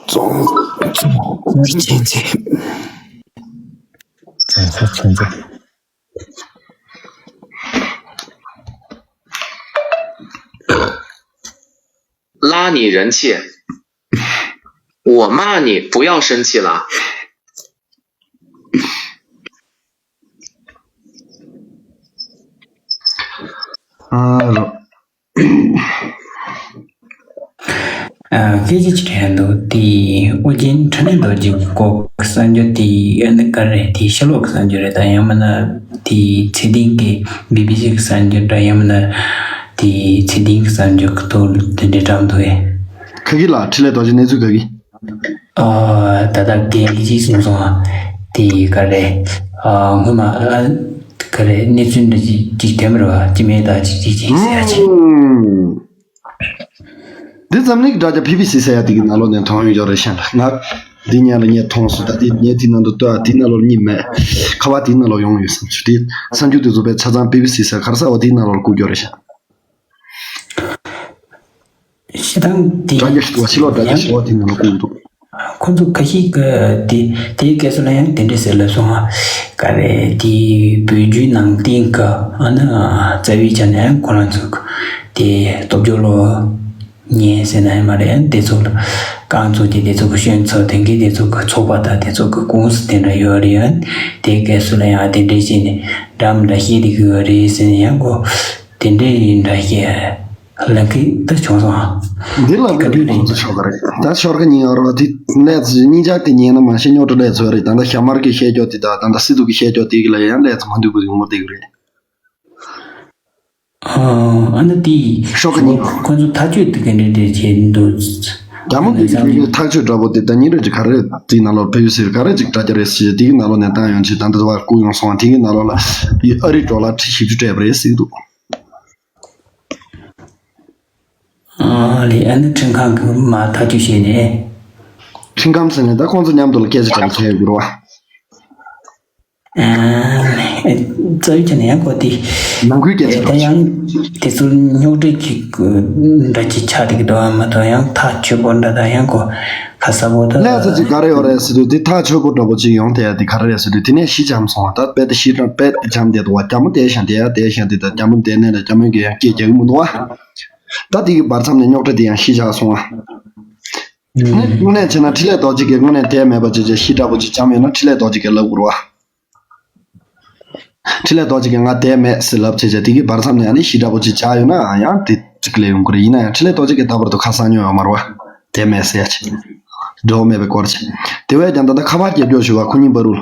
རྫོང་རྫོང་ས་ཆེན་ཚེ། རྫོང་ས་ཆེན་ཚེ། 拉你人气，我骂你不要生气了。 ཨ་རོ། ཨ་སྐད་ཆ་ཅིག་དྲན་འདུག་དེ་ཨོ་རྒྱན་འཕྲིན་ལས་རྡོ་རྗེ་གི་སྐོར་གྱི་གསར་འགྱུར་དེ་ཨ་ནི་ག་རེ་དེ་ཕྱི་ལོགས་ཀྱི་གསར་འགྱུར་རེད་ད་ཡང་མིན་ན་དེ་ཚེ་བརྟན་གྱི་བི་བི་སི་གི་གསར་འགྱུར་འདྲ་ཡང་མིན་ན་དེ་ཚེ་བརྟན་གྱི་གསར་འགྱུར་གྱི་ཐོག་ལ་དེ་འདྲའི་བཀྲམ་འདུག་ཨེ། ག་གི་ལ་འཕྲིན་ལས་རྡོ་རྗེ་གནས་ཚུལ་ག་གི། ཨ་ད་ལྟ་རྒན་ལགས་ཀྱིས་གསུངས་སོང་ཨ། དེ་ག་རེ་ཨ་སྔོན་མ་ཨ་ག་རེ་གནས་ཚུལ་འདྲ་ཅིག་ཅིག་དྲན་མི་རུང་བ་ཅི་མེད་ད་ཅིག་ཅིག་ཅིག་ཟེར་ཡ་ཅིག་འདི་འཛམ་གླིང་དྲ་རྒྱ་བི་བི་སི་ཟེར་ཡ་དེ་གི་ནང་ལོགས་ནས་མཐོང་ཡོང་ཡོད་རེད་ཤག་ང་འདི་ཉལ་ལ་ངས་མཐོང་སོང་ད་དེ་ངས་དེ་ནང་དུ་ལྟོས་ཨ་དེ་ནང་ལོགས་གཉིད་མེད་ཁ་བ་དེ་ནང་ལོགས་ཡོང་ཡོད་བསམ་ཚུལ་དེ་གསར་འགྱུར་དེ་ཚོ་པའི་ཆ་ཚང་བི་བི་སི་ཟེར་ག་རེ་ཟེར་བ་དེ་ནང་ལོགས་བསྐུར་རྒྱུ་རེད་ཤག་ཤི་ཐང་དེ་དྲ་རྒྱ་ཞིག་བ་ཕྱི་ལོགས་དྲ་རྒྱ་ཞིག་བ་དེ་ནང་ལ་བསྐུར་འདུག་ཁོ་ཚོ་ཁ་ཤས་ཀྱིས་དེ་དེའི་སྐད་སོ་ལ་ཡང་དེ་འདྲས་ཟེར་ལབ་སོང་ང་། ག་རེ་དེའི་བོད་བརྒྱུད་ནང་བསྟན་གྱི་ཨ་ནི་རྩ་བའི་ཆ་ནས་ཁོ་རང་ཚོ་གི་དེ་སྟོབས་འབྱོར་ལོ་ཉན་ཟེར་ན་ཡང་མ་རེད། དེ་ཚོ་ལ་རྐང་ཚོ་དེ་དེ་ཚོ་གི་ཤོན་ཚོ་དེ་གི་དེ་ཚོ་གི་ཚོགས་པ་དང་དེ་ཚོ་གི་ཀུང་སི་དེ་འདྲ་ཡོད་རེད། ཡང་དེའི་སྐད་སོ་ལ་ཡང་དེ་འདྲས་བྱས་ནས་འདྲ་མི་འདྲ་བཤད་བསྡད་ཀྱི་ཡོད་རེད་ཟེར་ནས་ཡང་ཁོ་དེ་འདྲས་ཡིན་འདྲ་བཤད། ལབ་མཁན་ད་བྱུང་སོང་ཨ། འདི་ལ་ག་དུས་རེད། ཁོང་ཚོ་ཤོག་ག་རེད། ད་ཤོར་ག་ཉིན་ཡོད་རོགས་དེ་གནས་ཚུལ་སྙིང་རྗེ་དེ་ཉན་ན་མ་ཤེས་རྙོག་དྲ་ལས་ཚོད་རེད། ད་ལྟ་ཞྭ་དམར་གྱི་བཤད་རྒྱུ་དེ་དང་ད་ལྟ་སི་ཏུ་གི་བཤད་རྒྱུ་དེ་གི་ལ་ཡང་ལས་ཚོད་མ་འདུག་གི་ཡོང་མ་བསྡད་གི་རེད། ཨ་ཨ་ནི་དེ་ཤོག་ག་ཉིན་ཁོང་ཚོ་ཐག་གཅོད་དེ་ག་འདྲ་འདྲ་བྱས་འདུག་རྒྱ་མོ་འདི་གི་ཐག་གཅོད་འདྲ་པོ་དེ་ད་ཉིན་རེ་ཅིག་ག་རེ་དེའི་ནང་ལོགས་ཕ་ཡུལ་ཟེར་ག་རེ་ཅིག་དྲ་རྒྱ་རེད་ཟེར་དེ་གི་ནང་ལོགས་ནས་བཏང་ཡོང་ཆེད་ད་ལྟ་བར་བསྐུར་ཡོང་སོང་བ་དེ་གི་ནང་ལོགས་ལ་ཨ་རི་ཌོ་ལར་ཁྲི་བཞི་བཅུ་སྤྲད་པ་རེད་ཟེར་གི་འདུག་ཨ་ལས་ཨ་ནི་ཁྲིམས་ཁང་གི་མ་ཐག་གཅོད་བྱས་ནས། ཁྲིམས་ཁང་ཟེར་ནས་ད་ཁོང་ཚོ་མཉམ་དུ་ལ་སྐད་ཆ་དྲང་ཆ་ཡོད་དགོས་རེད་བ། རྩ་བའི་ཆ་ནས་ཡང་གོ་དེ། ནང་ཁུལ་སྐད་ཆ་ད་ཡང་དེ་ཚོ་རྙོག་དྲ་གི་འདྲ་ཅིག་ཆགས་བསྡད་ཀྱི་འདུག་མ་གཏོགས་ཡང་ཐག་ཆོད་པོ་འདྲ་དང་ཡང་གོ་ཁ་གསལ་པོ་ད། ལས་ཚོ་ཅིག་ག་རེ་ཡོད་རེད་ཟེར་དུས་དེ་ཐག་ཆོད་པོ་འདྲ་པོ་ཅིག་ཡོང་དེ་ཡ་དེ་ག་རེ་རེད་ཟེར་དུས་དེ་ནས་ཤི་འཇམ་སོང་བ་ད་དཔེ་དེ་ཤི་དཔེ་འཇམ་བསྡད་འདུག་བ། རྒྱ་མོ་དེ་བཞིན་དེ་ཡ་དེ་བཞིན་དེ་ད་རྒྱ་མོ་དེ་ནས་ད་རྒྱ་མོ་གི་ཡང་སྐད་རྒྱག་གི་མི་འདུག་བ། ད་དེ་གི་བར་མཚམས་ནས་རྙོག་དྲ་དེ་ཡང་ཤི་ཆག་སོང་བ། དངོས་གནས་བྱས་ན་འཕྲིན་ལས་རྡོ་རྗེ་གིས་དངོས་གནས་དེ་མེད་པ་ཅིག་ཅིག་ཤི་དྲག་པོ་ཅིག་བྱམས་ཡོད་ན་འཕྲིན་ལས་རྡོ་རྗེ་གིས་ལབ་དགོས་རེད་བ། འཕྲིན་ལས་རྡོ་རྗེ་གིས་ང་དེ་མེད་ཟེར་ལབ་བྱས་བྱས་དེ་གི་བར་མཚམས་ནས་ཨ་ནི་ཤི་དྲག་པོ་ཅིག་བྱ་ཡོད་ན་ཡང་དེ་ཅིག་ལས་ཡོང་གི་རེད། ཡིན་ན་ཡང་འཕྲིན་ལས་རྡོ་རྗེ་གིས་ད་བར་དུ་ཁ་གསང་མྱོང་ཡོད་མ་རེད་བ། དེ་མེད་ཟེར་ཡ་ཅིག་འགྲོ་མེད་པའི་སྐོར་ཅིག་དེ་བས་ཀྱང་ད་ལྟ་ཁ་པར་རྒྱབ་སྐྱོར་ཞུ་བ་ཁུ་ཉིན་བ་རུ་ལ།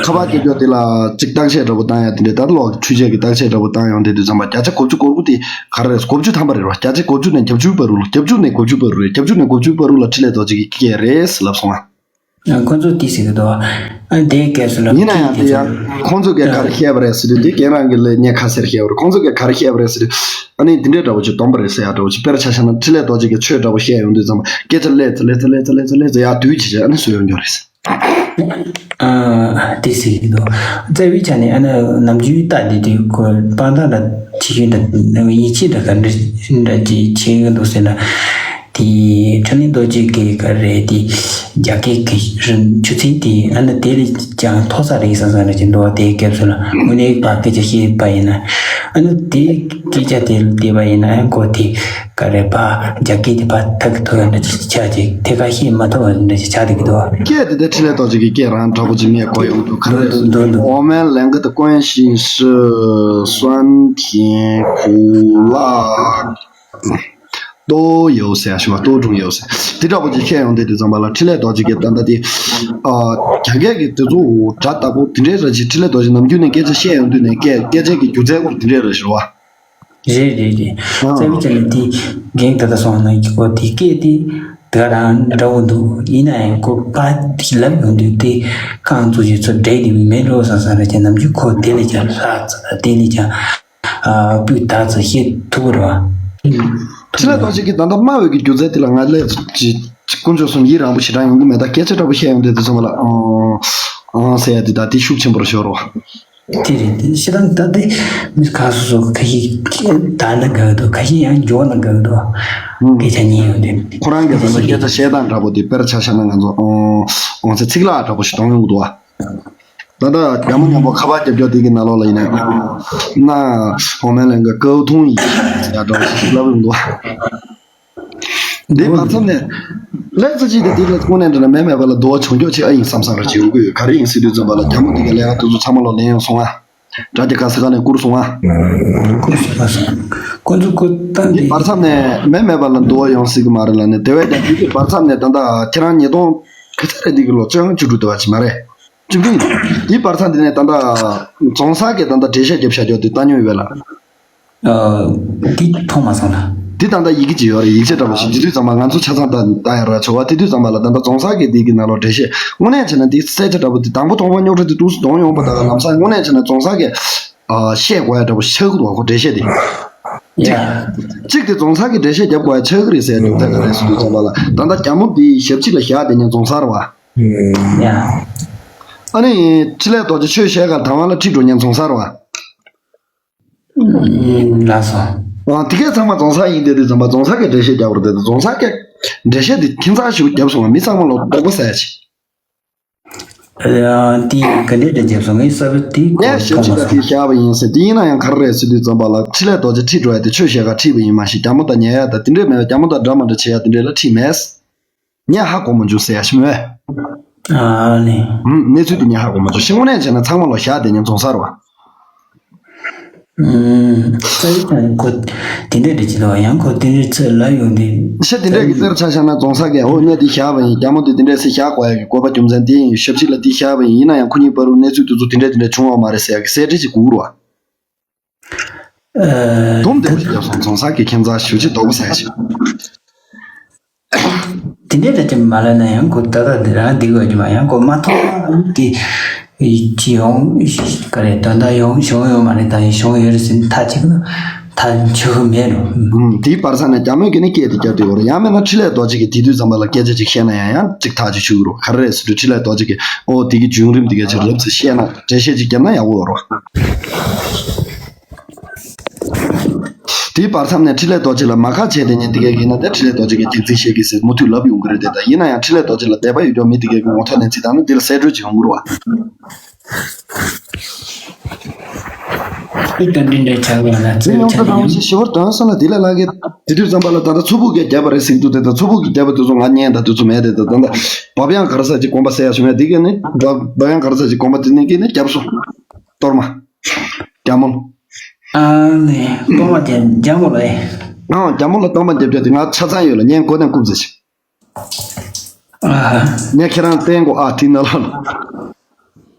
ཁ་པར་རྒྱབ་སྐྱོར་དེ་ལ་ཅིག་བརྟག་དཔྱད་འདྲ་པོ་བཏང་ཡ་དེ་འདྲས་ད་ལོག་འཕྲུལ་ཆས་ཀྱི་བརྟག་དཔྱད་འདྲ་པོ་བཏང་ཡོང་དེ་དུས་ཙམ་པ་བརྒྱ་ཆ་དགུ་བཅུ་གོ་དགུ་དེ་ག་རེ་རེད། དགུ་བཅུ་ཐམ་པ་རེད་བ། བརྒྱ་ཆ་དགུ་བཅུ་ནས་བརྒྱད་ཅུ་བར་དུ་ལ་བརྒྱད་ཅུ་ནས་དགུ་བཅུ་བར་དུ་རེད། བརྒྱད་ཅུ་ནས་དགུ་བཅུ་བར་དུ་ལ་འཕྲིན་ལས་རྡོ་རྗེ་གིས་སྐད་རེད་ལབ་སོང་ང་། ཁོ་ཚོ་དེ་ཟེར་གི་འདུག་ཨ་དེའི་སྐབས་སུ་ལ་ཡིན་ན་ཡང་དེ་ཡང་ཁོང་ཚོ་གིས་ག་རེ་བཤད་པ་རེད་ཟེར་དུས་དེ་རྒན་རང་གིས་ལས་ངས་ཁ་གསལ་བཤད་པ་རེད། ཁོང་ཚོ་གིས་ག་རེ་བཤད་པ་རེད་ཟེར་དུས་ཨ་ནི་འདི་འདྲས་འདྲ་པོ་ཅིག་སྡོམ་པ་རེད་ཟེར་ཡ་འདྲ་པོ་ཅིག་དཔེར་ཆ་བཞག་ན་འཕྲིན་ལས་རྡོ་རྗེ་གིས་ཆོས་འདྲ་པོ་བཤད་ཡོང་དུས་ཙམ་པ་སྐད་ཆ་ལས་ཚེ་ལས་ཚེ་ལས་ཚེ་ལས་ཚེ་ལས་ཚེ་ཡ་དུས་ཅི་བྱས་ཨ་ནི་བཟོས་ཡོང་རྒྱུ་རེད། ཨ་དེ་ཟེར་གྱི་འདུག་རྩ་བའི་ཆ་ནས་ཨ་ནི་ནམ་རྒྱུན་ལྟ་བསྡད་དུས་ཁོ་དཔང་རྟགས་ལ་ཅི་ཡོད་འདྲ་ཡིད་ཆེས་འདྲ་ག་འདྲ་འདྲ་ཅིག་བྱེད་ཀྱི་འདུག་ཟེར་ན། དེ་འཕྲིན་ལས་རྡོ་རྗེ་གི་ག་རེ་དེ་རྒྱ་སྐད་གི་རིན་ཆུ་ཚད་དེ་ཨ་ནི་དེ་ལས་ཀྱང་མཐོ་ས་རེད་བསམ་བསམ་འདྲ་ཅིག་འདུག་དེའི་སྐབས་སུ་ལ་དངོས་གནས་ཕར་སྐད་ཆ་བཤད་པ་ཡིན་ན་ཨ་ནི་དེ་སྐད་ཆ་དེ་བལྟས་པ་ཡིན་ན་ཁོ་དེ། ག་རེ་ཕ་རྒྱ་སྐད་དེ་ཕ་ཐག་གི་ཐོག་འདྲ་ཅིག་ཆགས་ཅིག་ཐད་ཀར་ཤེས་མ་ཐུབ་པ་འདྲ་ཅིག་ཆགས་བསྡད་ཀྱི་འདུག་སྐད་དེ་དེ་འཕྲིན་ལས་རྡོ་རྗེ་གི་སྐད་རང་འདྲ་པོ་ཅིག་ངས་གོ་ཡོང་འདུག་ག་རེ་འདུག་འདུག་འདུག 我们两个的关系是酸甜苦辣都有ཟེར་ཞུ་བ་都中有ཟེར་དེ་འདྲ་པོ་ཅིག་བཤད་ཡོང་དེ་དུས་ཙམ་པ་ལ་འཕྲིན་ལས་རྡོ་རྗེ་གི་ད་ལྟ་དེ་ཨ་རྒྱ་སྐད་ཀྱི་དེ་ཚོ་སྒྲ་ལྟ་བུ་དེ་འདྲའི་ར་ཅིག་འཕྲིན་ལས་རྡོ་རྗེ་ནམ་རྒྱུན་ནས་སྐད་ཆ་བཤད་ཡོང་དུས་ནས་སྐད་སྐད་ཆ་གི་སྒྱུ་རྩལ་སྐོར་དེ་འདྲའི་ར་ཞུ་བ། རེད་རེད་རེད། རྩ་བའི་ཆ་ནས་དེ་རྒན་ད་ལྟ་སོང་ན་གི་གོ་དེ་སྐད་དེ་ད་རང་འདྲ་བོ་འདུག་ཡིན་ན་ཡང་ཁོ་པ་དེ་ལབ་ཡོང་དུས་དེ་རྐང་བཙུགས་ཀྱི་ཚོ་འདྲེས་དེ་མེད་ལོ་བསམ་བསམ་རེད་ཀྱང་ནམ་རྒྱུན་ཁོ་དེ་ལས་ཀྱང་ལྷག་ཙམ་དེ་ལས་ཀྱང་སྤུས་དག་ཙམ་བཤད་ཐུབ་རེད་བ། འཕྲིན་ལས་རྡོ་རྗེ་གི་ད་ལྟ་སྨྲ་བའི་གི་སྒྱུ་རྩལ་དེ་ལ་ང་ལས་ཀྱི་དཀོན་མཆོག་གསུམ་ཡིད་རང་པོ་ཞེ་དྲག་ཡོང་གི་མེད། ད་སྐད་ཆ་འདྲ་པོ་བཤད་ཡོང་དུས་དེ་ཚོ་མ་ལ་ཨང་ཨང་ཟེར་ཡ་དེ་ད་དེ་ཤུགས་ཆེན་པོར་ཤོར་རོ། དེ་རེད། དེ་ཤེས་དང་ད་དེ་མི་ཁ་སོ་སོ་ཁ་ཤས་ཁྱེད་ད་ན་དགའ་འདུག་ཁ་ཤས་ཡང་འཇོག་ན་དགའ་འདུག་སྐད་ཆ་ཉན་ཡོང་དེ། ཁོ་རང་གི་ད་ལྟ་སྐད་ཆ་བཤད་སྟངས་འདྲ་པོ་དེ་དཔེར་ཆ་བཞག་ན་ང་ཚོ་ཨོང་ཨོང་ཚེ་ཚིག་ལྷག་འདྲ་པོ་ཞིག་གཏོང་ཡོང་གི་འདུག་ཨ། ད་ལྟ་རྒྱ་མོ་མཉམ་པོ་ཁ་པར་རྒྱབ་རྒྱབ་དེ་གི་ནང་ལོགས་ལ་ཡིན་ན་ན་ཧོ་མན་ལན་ག་ཀའུ་ཐུང་ཡིན་ཡ་འདྲ་པོ་ཞིག་ལབ་ཡོང་འདུག་ཨ། འདི་བར་མཚམས་ནས་ལས་ཚོ་ཅིག་དེ་དེ་ལ་དངོས་གནས་འདྲ་ན་མེ་མེད་པ་ལ་དུ་བ་བྱུང་ཆོག་ཅིག་ཨ་ཡིན་བསམ་བསམ་ར་ཅིག་ཡོང་གི་ཡོད། ག་རེ་ཡིན་ཟེར་དུས་ཙམ་པ་ལ་རྒྱ་མོ་དེ་ག་ལས་ཀ་དུ་ཚོ་ཚང་མ་ལོ་ལེན་ཡོང་སོང་ཨ། དྲ་རྒྱ་ག་ས་ག་ནས་བསྐུར་སོང་ཨ། བསྐུར་སོང་ཨ། ཁོ་ཚོ་བསྐུར་བཏང་འདི་དེ། བར་མཚམས་ནས་མེ་མེད་པ་ལ་དུ་བ་ཡོང་སྲིད་གི་མ་རེད་ལ་ནས་དེ་བས་ཀྱང་དེ་དུས་བར་མཚམས་ནས་ད་ལྟ་ཁྱེད་རང་ཉིས་སྟོང་ག་ཚོད་རེད་འདི་གི་ལོ་བཅོ་ལྔ་བཅུ་དྲུག་དེ་བ་ཅིག་མ་རེད། བཅུ་དྲུག་ཡིན། དེའི་བར་མཚམས་འདི་ནས་ད་ལྟ་རྫོང་སར་གི་ད་ལྟ་འགྲེལ་བཤད་རྒྱབ་བཞག་རྒྱུ་དེ་ལྟ་མྱོང་ཡོད་པས་ལ། འདི་མཐོང་མ་སོང་ལ། འདི་ད་ལྟ་ཡི་གེ་ཅིག་ཡོད་རེད། ཡིག་ཆ་འདྲ་པོ་ཞིག་འདི་དུས་ཙམ་པ་ང་ཚོ་ཆ་ཚང་ད་ལྟ་ཡར་ར་བྱོ་བ་དེ་དུས་ཙམ་པ་ལ་ད་ལྟ་རྫོང་སར་གི་འདི་གི་ནང་ལོགས་འགྲེལ་བཤད་དངོས་གནས་བྱས་ན་འདི་གསལ་ཆ་འདྲ་པོ་འདི་དང་པོ་ཐོག་མ་རྙོག་དྲ་འདི་ཏུ་སུ་གདོང་ཡོང་པ་ད་ལམ་སང་དངོས་གནས་བྱས་ན་རྫོང་སར་གི་བཤད་དགོས་ཡ་འདྲ་པོ་ཆགས་ཀྱི་འདུག་གོ་འགྲེལ་བཤད་འདི། གཅིག་གཅིག་དེ་རྫོང་སར་གི་འགྲེལ་བཤད་རྒྱབ་དགོས་ཡ་ཆགས་ཀྱི་རེད་ཟེར་ཡ་འདུག་ད་ག་རེད་ཟེར་དུས་ཙམ་པ་ལ་ད་ལྟ་རྒྱ་མོ་འདི་ཞབས་ཕྱི་ལ་བཞག་བསྡད་མཁན་རྫོང་སར་བ། ཨ་ནི་འཕྲིན་ལས་རྡོ་རྗེ་ཆོས་བཤད་གར་དང་བ་ལ་ཁྲིད་འགྲོ་མཁན་རྫོང་སར་བ། ལགས་སོ། ཨ་དེ་གས་ཚང་མ་རྫོང་སར་ཡིན་བསྡད་དུས་ཙམ་པ་རྫོང་སར་གྱི་འགྲེལ་བཤད་རྒྱབ་རེད་དེ་རྫོང་སར་གྱི་འགྲེལ་བཤད་དེ་ཁྱད་མཚར་ཞིག་བརྒྱབ་སོང་བ་མི་ཚང་མ་ལ་དོགས་པ་ཟ་ཡ་ཆེ། དེ་ག་འདྲས་འདྲ་བརྒྱབ་སོང་ངས་གསར་པ་དེ་ངས་ཞབས་ཕྱི་ལ་དེ་བཞག་པ་ཡིན་ཟེར་དེ་ཡིན་ན་ཡང་ག་རེ་རེད་ཟེར་དུས་ཙམ་པ་ལ་འཕྲིན་ལས་རྡོ་རྗེ་ཁྲིད་འགྲོ་ཡ་དེ་ཆོས་བཤད་གར་ཁྲིད་པ་ཡིན་མ་གཞི་རྒྱ་མོ་དང་ཉལ་ཡ་དང་དེ་འདྲས་མེད་པ་རྒྱ་མོ་དང་འདྲ་མ་འདྲ་བྱེད་ཡ་དེ་འདྲས་ལ་ཁྲིད་མེད། ངས་ཧ་གོ་མ་བྱུང་ཟེར་ཡ་ཞིག་མོད། ཨ་ནི། ཧུམ། གནས་ཚུལ་དེ་ངས་ཧ་གོ་མ་བྱུང་ཞིག་དངོས་གནས་བྱས་ན་ཚང་མ་ལོ་བཞག་བསྡད་མཁན་རྫོང་སར་བ། ཨུམ། ས་ཡི་དང་ཁོ་དེ་འདྲས་རེད་ཅི་ལོ་ཡང་ཁོ་དེ་འདྲས་ཚོད་ལ་ཡོང་དེ། ཤ་དེ་འདྲས་ཀྱི་རྩར་ཆ་བཞག་ན་རྫོང་སར་གས་འོ་གནས་དེ་བཞག་པ་ཡིན་རྒྱ་མོ་དེ་དེ་འདྲས་སེ་བཞག་དགོས་ཡ་གི་དགོས་པ་རྒྱུ་མཚན་དེ་ཡིན་ཞབས་ཕྱི་ལ་དེ་བཞག་པ་ཡིན་ཡིན་ན་ཡང་ཁོ་གཉིས་བར་དུ་གནས་ཚུལ་དེ་ཚོ་དེ་འདྲས་དེ་འདྲས་བྱུང་བ་མ་རེད་ཟེར་ཡ་གི་གསལ་བསྒྲགས་ཅིག་དགོས་རུ་བ། སྡོམ་བདེ་པོ་ཞིག་བརྒྱབ་སོང་རྫོང་སར་གྱི་ཁྱད་མཚར་ཞེ་ཅིག་དོགས་པ་ཟ་ཞིག་དེ་འདྲའི་འདྲ་ཅིག་མ་ལབ་ན་ཡང་ཁོ་ད་ལྟ་འདི་རང་འདི་དགོས་ཀྱི་མ། ཡང་ཁོ་མ་མཐོང་དེ་ཅི་ཡོང་ག་རེ་དོན་དག་ཡོང་བྱུང་ཡོད་མ་རེད། ད་ཡིན་བྱུང་ཡོད་རེད་ཟེར་ན་ཐག་གཅིག་ན་ཐག་ཆོད་མེད་རུང་། ཨུམ། དེའི་བར་ས་ནས་རྒྱ་མོས་ཀྱི་ནི་སྐད་དེ་བརྒྱབ་དེ་ཡོད་རེད། ཡང་མིན་ན་འཕྲིན་ལས་རྡོ་རྗེ་གིས་དེ་དུས་ཙམ་པ་ལ་སྐད་ཆ་ཅིག་བཤད་ན་ཡང་ཡང་ཅིག་ཐག་ཅིག་ཆོད་རུང་ག་རེ་རེད་ཟེར་དུས། འཕྲིན་ལས་རྡོ་རྗེ་གིས་ཨོ་དེ་གི་བྱུང་རིམ་དེ་ག་ཅིག་རབ་ཙམ་བཤད་ན་འགྲེལ་བཤད་ཅིག་བརྒྱབ་ན་ཡག་པོ་ཡོད་རེད། དེའི་བར་མཚམས་ནས་འཕྲིན་ལས་རྡོ་རྗེ་ལ་མ་ཁ་བྱས་ཏེ་ཉན་དེ་གས་ཡིན་ན་དེ་འཕྲིན་ལས་རྡོ་རྗེ་གིས་ཐེག་ཚིག་བཤད་ཀྱི་ཟེར་མུ་མཐུད་ལབ་ཡོང་གི་རེད་དེ། ད་ཡིན་ན་ཡང་འཕྲིན་ལས་རྡོ་རྗེ་ལ་དད་པ་ཡོད་ཀྱང་མི་དེ་གས་ཀྱི་ངོ་ཐོག་ནས་ཚིག་དང་ནི་འདི་ལ་གསལ་བཀྲོལ་ཅིག་ཡོང་གི་རེད་བ། ཨི་ཀ་འདྲི་འདྲ་ཆགས་པ་ལ་ཚིག་ཉུང་ཆ་ཙམ་ཡང་ཞི་བར་དོན་གསུམ་ལ་དེ་ལས་ལྷག་གི། དེ་དུས་ཙམ་པ་ལ་ད་ལྟ་མཚུར་ཕུ་གིས་བརྒྱབ་པ་རེད་ཟེར་གྱི་འདུག་དེ་ད་མཚུར་ཕུ་གིས་བརྒྱབ་པ་དེ་ཚོ་ང་ཉན་ད་དུས་ཚོད་མེད་དེ། ད་ད་ལྟ་བབ་ཡང་ག་རེ་ཟེར་གྱི་དགོངས་པ་ཟེར་ཡ་བྱུང་ཡ་དེ་གས་ནི་བབ་ཡང་ག་རེ་ཟེར་གྱི་དགོངས་པ་དེ་ནི་གས་ནི་བརྒྱབ་སོང་། གཏོར་མ། རྒྱ་མོ། ཨ་ནི་གཏོར་མ་དེ་རྒྱ་མོ་ལ་ཨེ། ཨང་། རྒྱ་མོ་ལ་གཏོར་མ་འདེབས་རྒྱུ་དེ་ང་ཆ་ཚང་ཡོད་ལ་ཉན་གོ་ནས་རྐུབ་ཟེར་ཞིག་ཨ་ཧ། ངས་ཁྱེད་རང་བསྟན་གོ་ཨ་དེ་ན་ལ།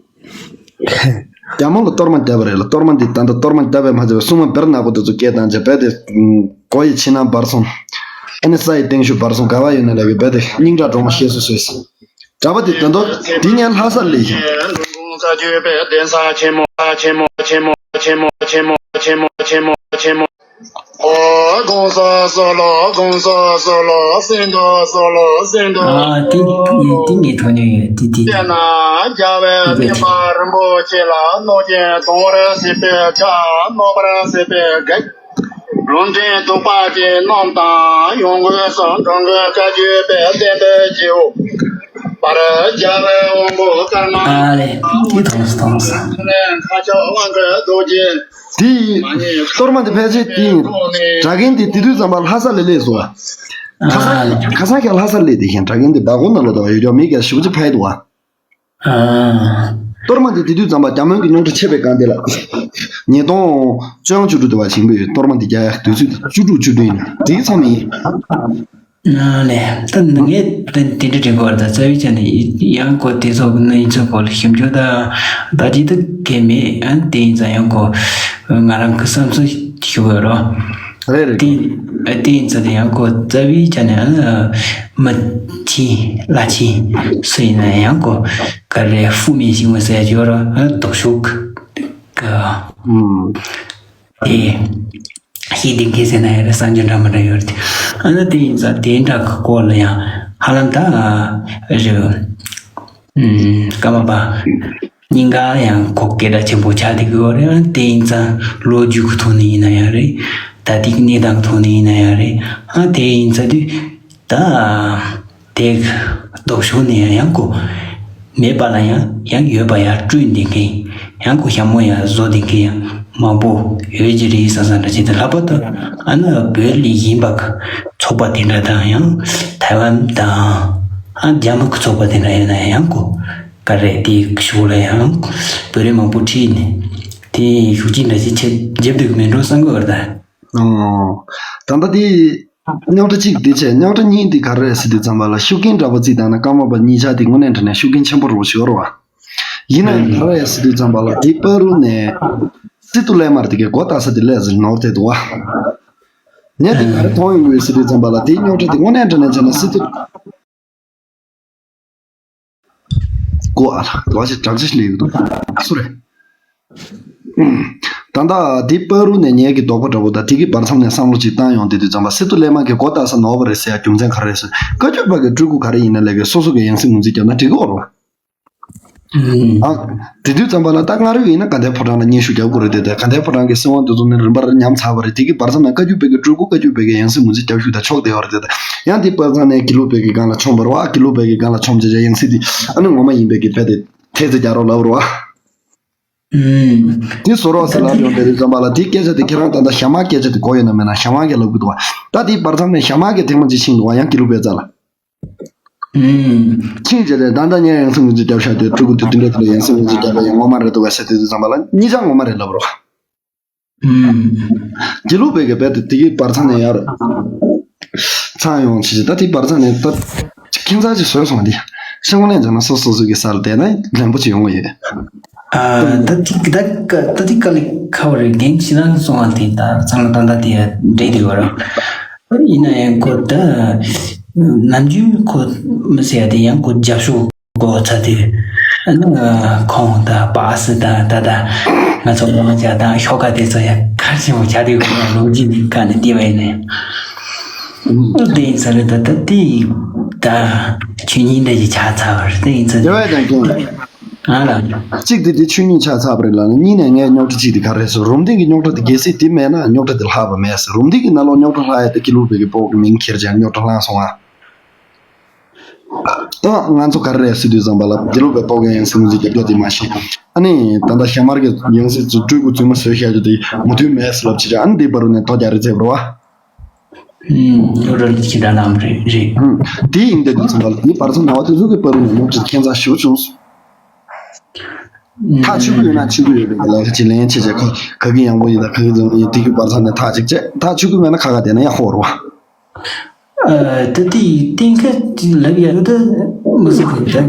རྒྱ་མོ་ལ་གཏོར་མ་བརྒྱབ་པ་རེད་ལ། གཏོར་མ་འདི་ད་ལྟ་གཏོར་མ་བརྒྱབ་པས་མ་བརྒྱབ་པའི་སྲུང་མ་བེར་ནག་པོ་དེ་ཚོ་སྐད་བཏང་རྗེས་རྦད་དེ་མགོ་ཡི་ཕྱི་ནང་འབར་སོང་། ཨ་ནི་ས་ཡི་སྟེང་ཤུད་འབར་སོང་། ག་བ་ཡོད་ན་ལབ་ཡོད་རྦད་དེ་སྙིང་ཁྲག་གྲོག་མ་ཤེས་སུ་ཟོས་སོང་། གྲྭ་པ་དེ་དོན་དུ་དེ་ཉན་ལྷ་ས་ལས་ཤིང་། ཨོ་གོང་ས་སོ་ལོ་གོང་ས་སོ་ལོ་སེང་རྡོར་སོ་ལོ་སེང་རྡོར། ཨ་དེ་དེ་ངས་མཐོང་མྱོང་ཡོད་དེ་དེ། དེ་ན་རྒྱལ་བའི་བསྟན་པ་རིན་པོ་ཆེ་ལ་གནོད་སྦྱིན་གདོན་རེ་སྲིད་པའི་ཁྲག་གནོད་པར་སྲིད་པའི་གེགས། ལུང་འདྲེན་གདུག་པ་ཅན་རྣམས་དང་ཡོངས་སྒོས་སུ་འགྲོ་མགོན་བཀའ་བརྒྱུད་པའི་བསྟན་པའི་སྤྱི་བོ། པར་རྒྱལ་བའི་དབང་པོ་ཀརྨ། ཨ་ལེ། དེ་མཐོང་སོང་མཐོང་སོང་། ཁ་ཕྱོགས་དབང་གི་རྡོ་རྗེ། དེ་གཏོར་མ་དེ་ཕལ་ཆེར་དེ་གྲྭ་རྒན་དེ་དེ་དུས་ཙམ་པ་ལྷ་ས་ལ་སླེབས་སོང་། ཁ་སང་ཨ་ལེ། ཁ་སང་ཁྱེད་ལྷ་ས་སླེབས་དེ་ཁྱེད་གྲྭ་རྒན་དེ་བདག་པོ་ནང་ལ་དང་ཡོད་ཀྱང་མི་སྒེར་ཞུ་ཅིག་ཕ་ཡི་འདུག་བ། ཨ། གཏོར་མ་དེ་དེ་དུས་ཙམ་པ་རྒྱ་མོན་གྱི་རྙོག་དྲ་ཆེ་བའི་སྒང་དེ་ལ། ཉིས་སྟོང་བཅོ་ལྔ་བཅུ་དྲུག་དུ་བ་ཞིང་པའི་ཡོད་གཏོར་མ་དེ་རྒྱག་ཡག་དུས་ཚོད་བཅུ་དྲུག་བཅུ་བདུན་ཡིན་ན་དེའི་མཚམས་ཡིན། ཨ་ལེ། ད་ངས་ད་དེ་འདྲ་དྲན་གོ་བར་ད་རྩ་བའི་ཆ་ནས་ཡང་གོ་དེ་ཚོ་ན་ཡིན་ཚོ་གོ་ལ་ཞིབ་འཇུག་ད་ད་ཅི་ད་གལ་མེད། ཨ་དེ་ཡིན་ཙང་ཡང་གོ་ང་རང་གི་བསམ་ཚུལ་ཞུ་གི་རོ། རེད་རེད། དེ་དེ་ཡིན་ཙང་དེ་ཡང་གོ་རྩ་བའི་ཆ་ནས་ཨ་མི་ཆེན་བླ་ཆེན་སུ་ཡིན་ན་ཡང་གོ་ག་རེ་ཧྥུ་མིན་ཞིག་མི་ཟེར་ཡོད་ར། ཨ་ལྡོག་ཕྱོགས་ཀ་ཨུམ། དེ་ཤེས་ལྡན་མཁན་ཟེར་ན་ཡང་རེད། གསར་འགྱུར་འདྲ་མི་འདྲ་ཡོད་རེད། ཨ་ནི་དེ་ཡིན་ཙང་དེ་འདྲ་གི་སྐོར་ལ་ཡང་ཧ་ལམ་ད་རེད། ཨུམ། ཀརྨ་པ་སྙིང་ག་ཡང་གོ་སྐད་གྲགས་ཆེན་པོ་ཆགས་བསྡད་ཀྱི་ཡོད་རེད། ཨ་དེ་ཡིན་ཙང་ལོ་རྒྱུས་ཀྱི་ཐོག་ནས་ཡིན་ན་ཡང་རེད། ད་ལྟའི་གནས་སྟངས་ཀྱི་ཐོག་ནས་ཡིན་ན་ཡང་རེད། ཨ་དེ་ཡིན་ཙང་དུས་ད། དེ་ལྡོག་ཕྱོགས་ནས་ཡང་ཡང་གོ་མེད་པ་ལ་ཡང་ཡང་ཡོད་པ་ཡང་སྤྲུལ་འདི་མཁན་ཡང་གོ་ཞྭ་མོ་ཡང་བཟོ་འདི་མཁན་ཡང་མང་པོ་ཡོད་ཀྱི་རེད་བསམ་བསམ་འདྲ་ཅིག་དང་ལྷག་པར་དུ་ཨ་ནི་བོད་ལ་ཡིན་པ་གི་ཚོགས་པ་དེ་འདྲ་དང་ཡང་ཐའེ་ཝན་དང་ཨ་རྒྱ་མི་གི་ཚོགས་པ་དེ་འདྲ་ཡོད་ན་ཡང་གོ་ག་རེ་དེ་གི་ཕྱོགས་ལ་ཡང་བོད་རིགས་མང་པོ་ཁྲིད་ནས་དེ་ཤུགས་རྐྱེན་འདྲ་ཅིག་བྱེད་བརྒྱབ་འདུག་མེད་འགྲོ་བསམ་གི་ཡོད་རེད་ད། ཨོ། ད་ལྟ་དེ། རྙོག་དྲ་གཅིག་འདི་བྱས། རྙོག་དྲ་གཉིས་འདི་ག་རེ་རེད་ཟེར་དུས་ཙམ་པ་ལ་ཤུགས་རྐྱེན་འདྲ་པོ་གཅིག་དང་ན་ཀརྨ་པ་གཉིས་ཆ་དེ་དངོས་གནས་དྲང་གནས་ཤུགས་རྐྱེན་ཆེན་པོ་རུ་ཤོར་བ། ཡིན་ན་ཡང་ག་རེ་རེད་ཟེར་དུས་ཙམ་པ་ལ་དེ་བར་དུ་ནས་སི་ཏུ་ལེ་མར་དེ་གའི་མགོ་བཏགས་ས་དེ་ལས་ཟིན་ནོར་དེ་འདུག་བ། ངས་དེ་ག་རེ་མཐོང་ཡོང་གི་ཡོད་ཟེར་དུས་ཙམ་པ་ལ་དེའི་རྙོག་དྲ་དེ་དངོས་གནས་དྲང་གནས་བྱས་ན་སི་ཏུ། ཀོ་ཨ་ལ་དོ་ཞིག་དྲག་ཆ་ཞིག་ལས་ཡོད་དོ། སུ་རེད། ད་ལྟ་འདི་བར་དུ་ནས་ངེད་ཀྱི་དོགས་པ་འདྲ་པོ་དང་དེ་གི་བར་མཚམས་ནས་བསམ་བློ་ཅིག་བཏང་ཡོང་དེ་དུས་ཙམ་པ་སི་ཏུ་ལེ་མ་གི་མགོ་བཏགས་ས་ནོར་བ་རེད་ཟེར་ཡ་རྒྱུ་མཚན་ག་རེ་རེད་ཟེར། བཀའ་བརྒྱུད་པ་གི་སྤྲུལ་སྐུ་ག་རེ་ཡིན་ན་ལས་ཀའི་སོ་སོ་གི་ཡང་སྲིད་ངོས་འཛིན་རྒྱབ་ན་འགྲིག་གི་ཡོད་རེད་བ། ཨ། དེ་དུས་ཙམ་པ་ལ་ད་སྔ་རོལ་ཡིན་ན་དགའ་ལྡན་ཕོ་བྲང་ལ་སྙན་ཞུ་རྒྱག་དགོས་རེད་དེ། དེ་དགའ་ལྡན་ཕོ་བྲང་གི་སྲིད་དབང་དེ་ཚོ་ནི་རིམ་པར་ཉམས་ཚར་བ་རེད། དེ་གི་བར་མཚམས་ན་བཀའ་བརྒྱུད་པའི་གི་སྤྲུལ་སྐུ་བཀའ་བརྒྱུད་པའི་གི་ཡང་སྲིད་ངོས་འཛིན་རྒྱབ་ཤུགས་དང་ཕྱོགས་བསྡད་ཡོད་རེད་དེ། ཡང་དེ་བར་མཚམས་ནས་དགེ་ལུགས་པའི་གི་སྒང་ལ་མཆོངས་པ་རེད་བ། དགེ་ལུགས་པའི་གི་སྒང་ལ་མཆོངས་བྱས་ཡང་སྲིད་དེ་ཨ་ནི་ངོ་མ་ཡིན་པའི་གི་ཕན་དེ་ཐེལ་ཙེ་རྒྱག་རོགས་ལབ་རེད་བ། ཨུམ། དེ་བཟོ་རོགས་ཟེར་ལབ་ཡོང་དེ་དུས་ཙམ་པ་ལ་དེ་སྐད་ཆ་དེ་ཁྱེད་རང་ད་ལྟ་ཞྭ་དམར་སྐད་ཆ་དེ་གོ་ཡོད་ན་མེད་ན། ཞྭ་དམར་གིས་ལབ་གི་འདུག་བ། ད་དེ་བར་མཚམས་ནས་ཞྭ་དམར་གིས་ཐེངས་མ་གཅིག་ཕྱིན་འདུག་བ། ཡང་དགེ་ལུགས་པའི་རྩ་ལ། ཨུམ། ཁྱིམ་བྱས་ཏེ་ད་ལྟ་ངས་ཡང་སྲིད་ངོས་འཛིན་རྒྱབ་ཤག་དེ་སྤྲུལ་སྐུ་དེ་དེ་འདྲ་དེ་ལ་ཡང་སྲིད་ངོས་འཛིན་རྒྱབ་པ་ཡང་ངོ་མ་རེད་འདུག་ག་ཟེར་དེ་དུས་ཙམ་པ་ལ་གཉིས་ཆ་ངོ་མ་རེད་ལབ་རོགས། ཨུམ། དགེ་ལུགས་པའི་གི་རྦད་དེ་དེ་གི་བར་མཚམས་ནས་ཡར་ཚང་ཡོང་ཆེ་ཆེ། ད་དེ་བར་མཚམས་ནས་ད་ཁྱིམ་ཚང་ཅིག་བཟོས་སོང་དེ། ཤེས་ངོ་ནས་བྱས་ན་སོ་སོ་སོ་གི་སར་བསྡད་ན་ལེན་པོ་ཅིག་ཡོང་གི་ཡོད། ཨ། ད་དེ་ད་ད་དེ་དཀའ་ལས་ཁག་པོ་རེད། རྒན་ཕྱི་ནང་སོང་བ་དེ་ད་ཚང་མ་ད་ད་དེ་འདྲེས་དེ་བར་ཡིན་ན་ཡང་ཁོ་ད། ནམ་རྒྱུན་ཁོ་མི་ཟེར་ཡ་དེ་ཡང་ཁོ་རྒྱབ་ཤོག་གོ་ཚ་དེ། ཨ་ནི་ཁོང་དང་པ་སི་དང་ད་ལྟ་ང་ཚོ་མང་ཇ་དང་ཤོག་ཁ་དེ་ཚོ་ཡང་གར་ཆེན་པོ་ཆགས་དུས་ཁོ་ཡང་ལོ་རྒྱུས་ནི་ག་ནས་བལྟས་པ་ཡིན་ནས། དེ་ཡིན་ས་རེད། ད་ད་དེ་ད་ཆོས་ཉིད་འདྲ་ཞིག་ཆགས་ཚར་བ་རེད། དེ་ཡིན་ས་དེ་བས་རེད། ཀྱང་ཀྱང་ཨ་ལ། གཅིག་དེ་དེ་ཆོས་ཉིད་ཆགས་ཚར་བ་རེད་ལ་ནི། གཉིས་ནས་ངས་རྙོག་དྲ་གཅིག་དེ་ག་རེ་ཟེར། རུམ་བཏེག་གི་རྙོག་དྲ་དེ་གལ་སྲིད་དེ་མེད་ན་རྙོག་དྲ་དེ་ལྷག་པ་མེད་ཟེར། རུམ་བཏེག་གི་ནང་ལོགས་རྙོག་དྲ་ལྷག་ཡ་དེ་ཀི་ལུར་བེ་གི་པོ་གི་མིང་ཁྱེར་ཀྱང་རྙོག་དྲ་ལྷག་སོང་ཨ། ད་ང་ཚོ་ག་རེ་རེད་ཟེར་དུས་ཙམ་པ་ལ་དེ་ལུགས་པའི་ལྟོ་གོས་ཡང་སེམས་ཀྱི་རྒྱབ་སྐྱོར་དེ་མ་ཤེས། ཨ་ནི་ད་ལྟ་ཞྭ་དམར་གྱི་ཡང་སྲིད་ཚོ་སྤྲུལ་སྐུ་རྫུན་མ་བཟོས་བཞག་རྒྱུ་དེ་མོས་མཐུན་མེད་ཟེར་ལབ་ཅི་རེད། ཨ་ནི་དེའི་བར་དུ་ནས་ཐོ་རྒྱག་རེ་མཛད་པ་རེད་བ། ཨུམ། ཡོ་ར་ལི་ཁྱི་འདྲ་ལམ་རེད་རེད། ཨུམ། དེ་ཡིན་དུས་དུས་ཙམ་པ་ལ་དེའི་བར་དུ་ནང་བ་དེ་ཚོ་གི་བར་དུ་ནས་མོ་ཁྲི་ཁྱད་མཚར་ཞེ་པོ་བྱུང་སོང་། ཐག་ཆོད་ཀྱི་ཡོད་ན་ཆོད་ཀྱི་ཡོད་པའི་ལས་ཀ་ཅིག་ལེན་བྱེད་བྱེད་ཁ་ཁ་གི་ཡང་པོ་ཡིན་ད་ཁ་གི་རྫུན་མ་ཡིན་དེ་གི་བར་མཚམས་ནས་ཐག་ཅིག་བཅད། ཐག་ཆོད་ཀྱི་མེད་ན་ཁ་ཁ་དེ་ན་ཡག་ཧོར་བ། ཨ་ད་དེ་གཏན་འཁེལ་ལབ་ཡ་ཡོད་ད། མི་སྲིད་པ་ད་རྒན་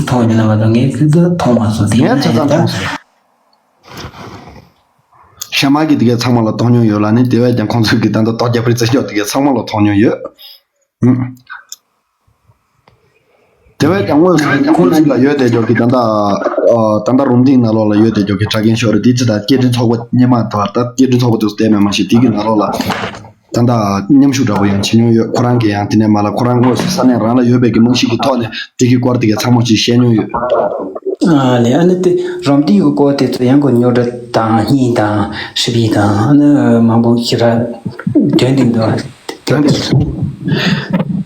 མཐོང་ཡོད་ན་མ་གཏོགས་ངས་ད་མཐོང་མ་སོང་། དེ་ངས་ཡིན་ན་ཆ་ཚང་ཡང་ད་མཐོང་སོང་། ཞྭ་དམར་གྱི་དེ་གའི་ཚང་མ་ལ་མཐོང་མྱོང་ཡོད་ལ་ནི། དེ་བས་ཀྱང་ཁོང་ཚོས་ཀྱི་ད་ལྟ་ཏོག་རྒྱབ་རི་རྩེ་སྐྱོག་དེ་གའི་ཚང་མ་ལ་མཐོང་མྱོང་ཡོད། ཨུམ། དེ་བས་ཀྱང་དངོས་སུ་ཁོང་ཚོ་ལ་ཡོད་དེ་ཅོག་གི་ད་ལྟ་ཨ་ད་ལྟ་རུམ་བཏེག་ནང་ལོགས་ལ་ཡོད་དེ་ཅོག་གི་གྲྭ་རྒན་ཤོག་རེད། དེ་ཅི་ད་སྐད་འཕྲིན་ཚོགས་པ་སྔོན་མ་དང་ད་སྐད་འཕྲིན་ཚོགས་པ་དེ་ཚོ་བལྟས་མེད་མ་ཤེས། དེ་གི་ནང་ལོགས་ལ་ད་ལྟ་མཉམ་ཞུགས་འདྲ་པོ་ཡང་བྱེད་མྱོང་ཡོད། ཁོ་རང་གི་ཡང་དེ་ནས་མ་ལ་ཁོ་རང་དངོས་སུ་ས་གནས་རང་ལ་ཡོད་པའི་གི་རྨང་གཞི་གི་ཐོག་ནས་དེ་གི་སྐོར་དེ་གའི་ཚང་མ་ཅིག་བཤད་མྱོང་ཡོད། ཨ་ལས། ཨ་ནི་དེ་རུམ་བཏེག་གི་སྐོར་དེ་ཚོ་ཡང་ཁོ་རྙོག་དྲ་དང་སྙིང་དང་ཧྲི་པི་དང་ཨ་ནི་མང་པོ་ཞེ་དྲག་དོན་དེ་འདུག་དོན་དེ།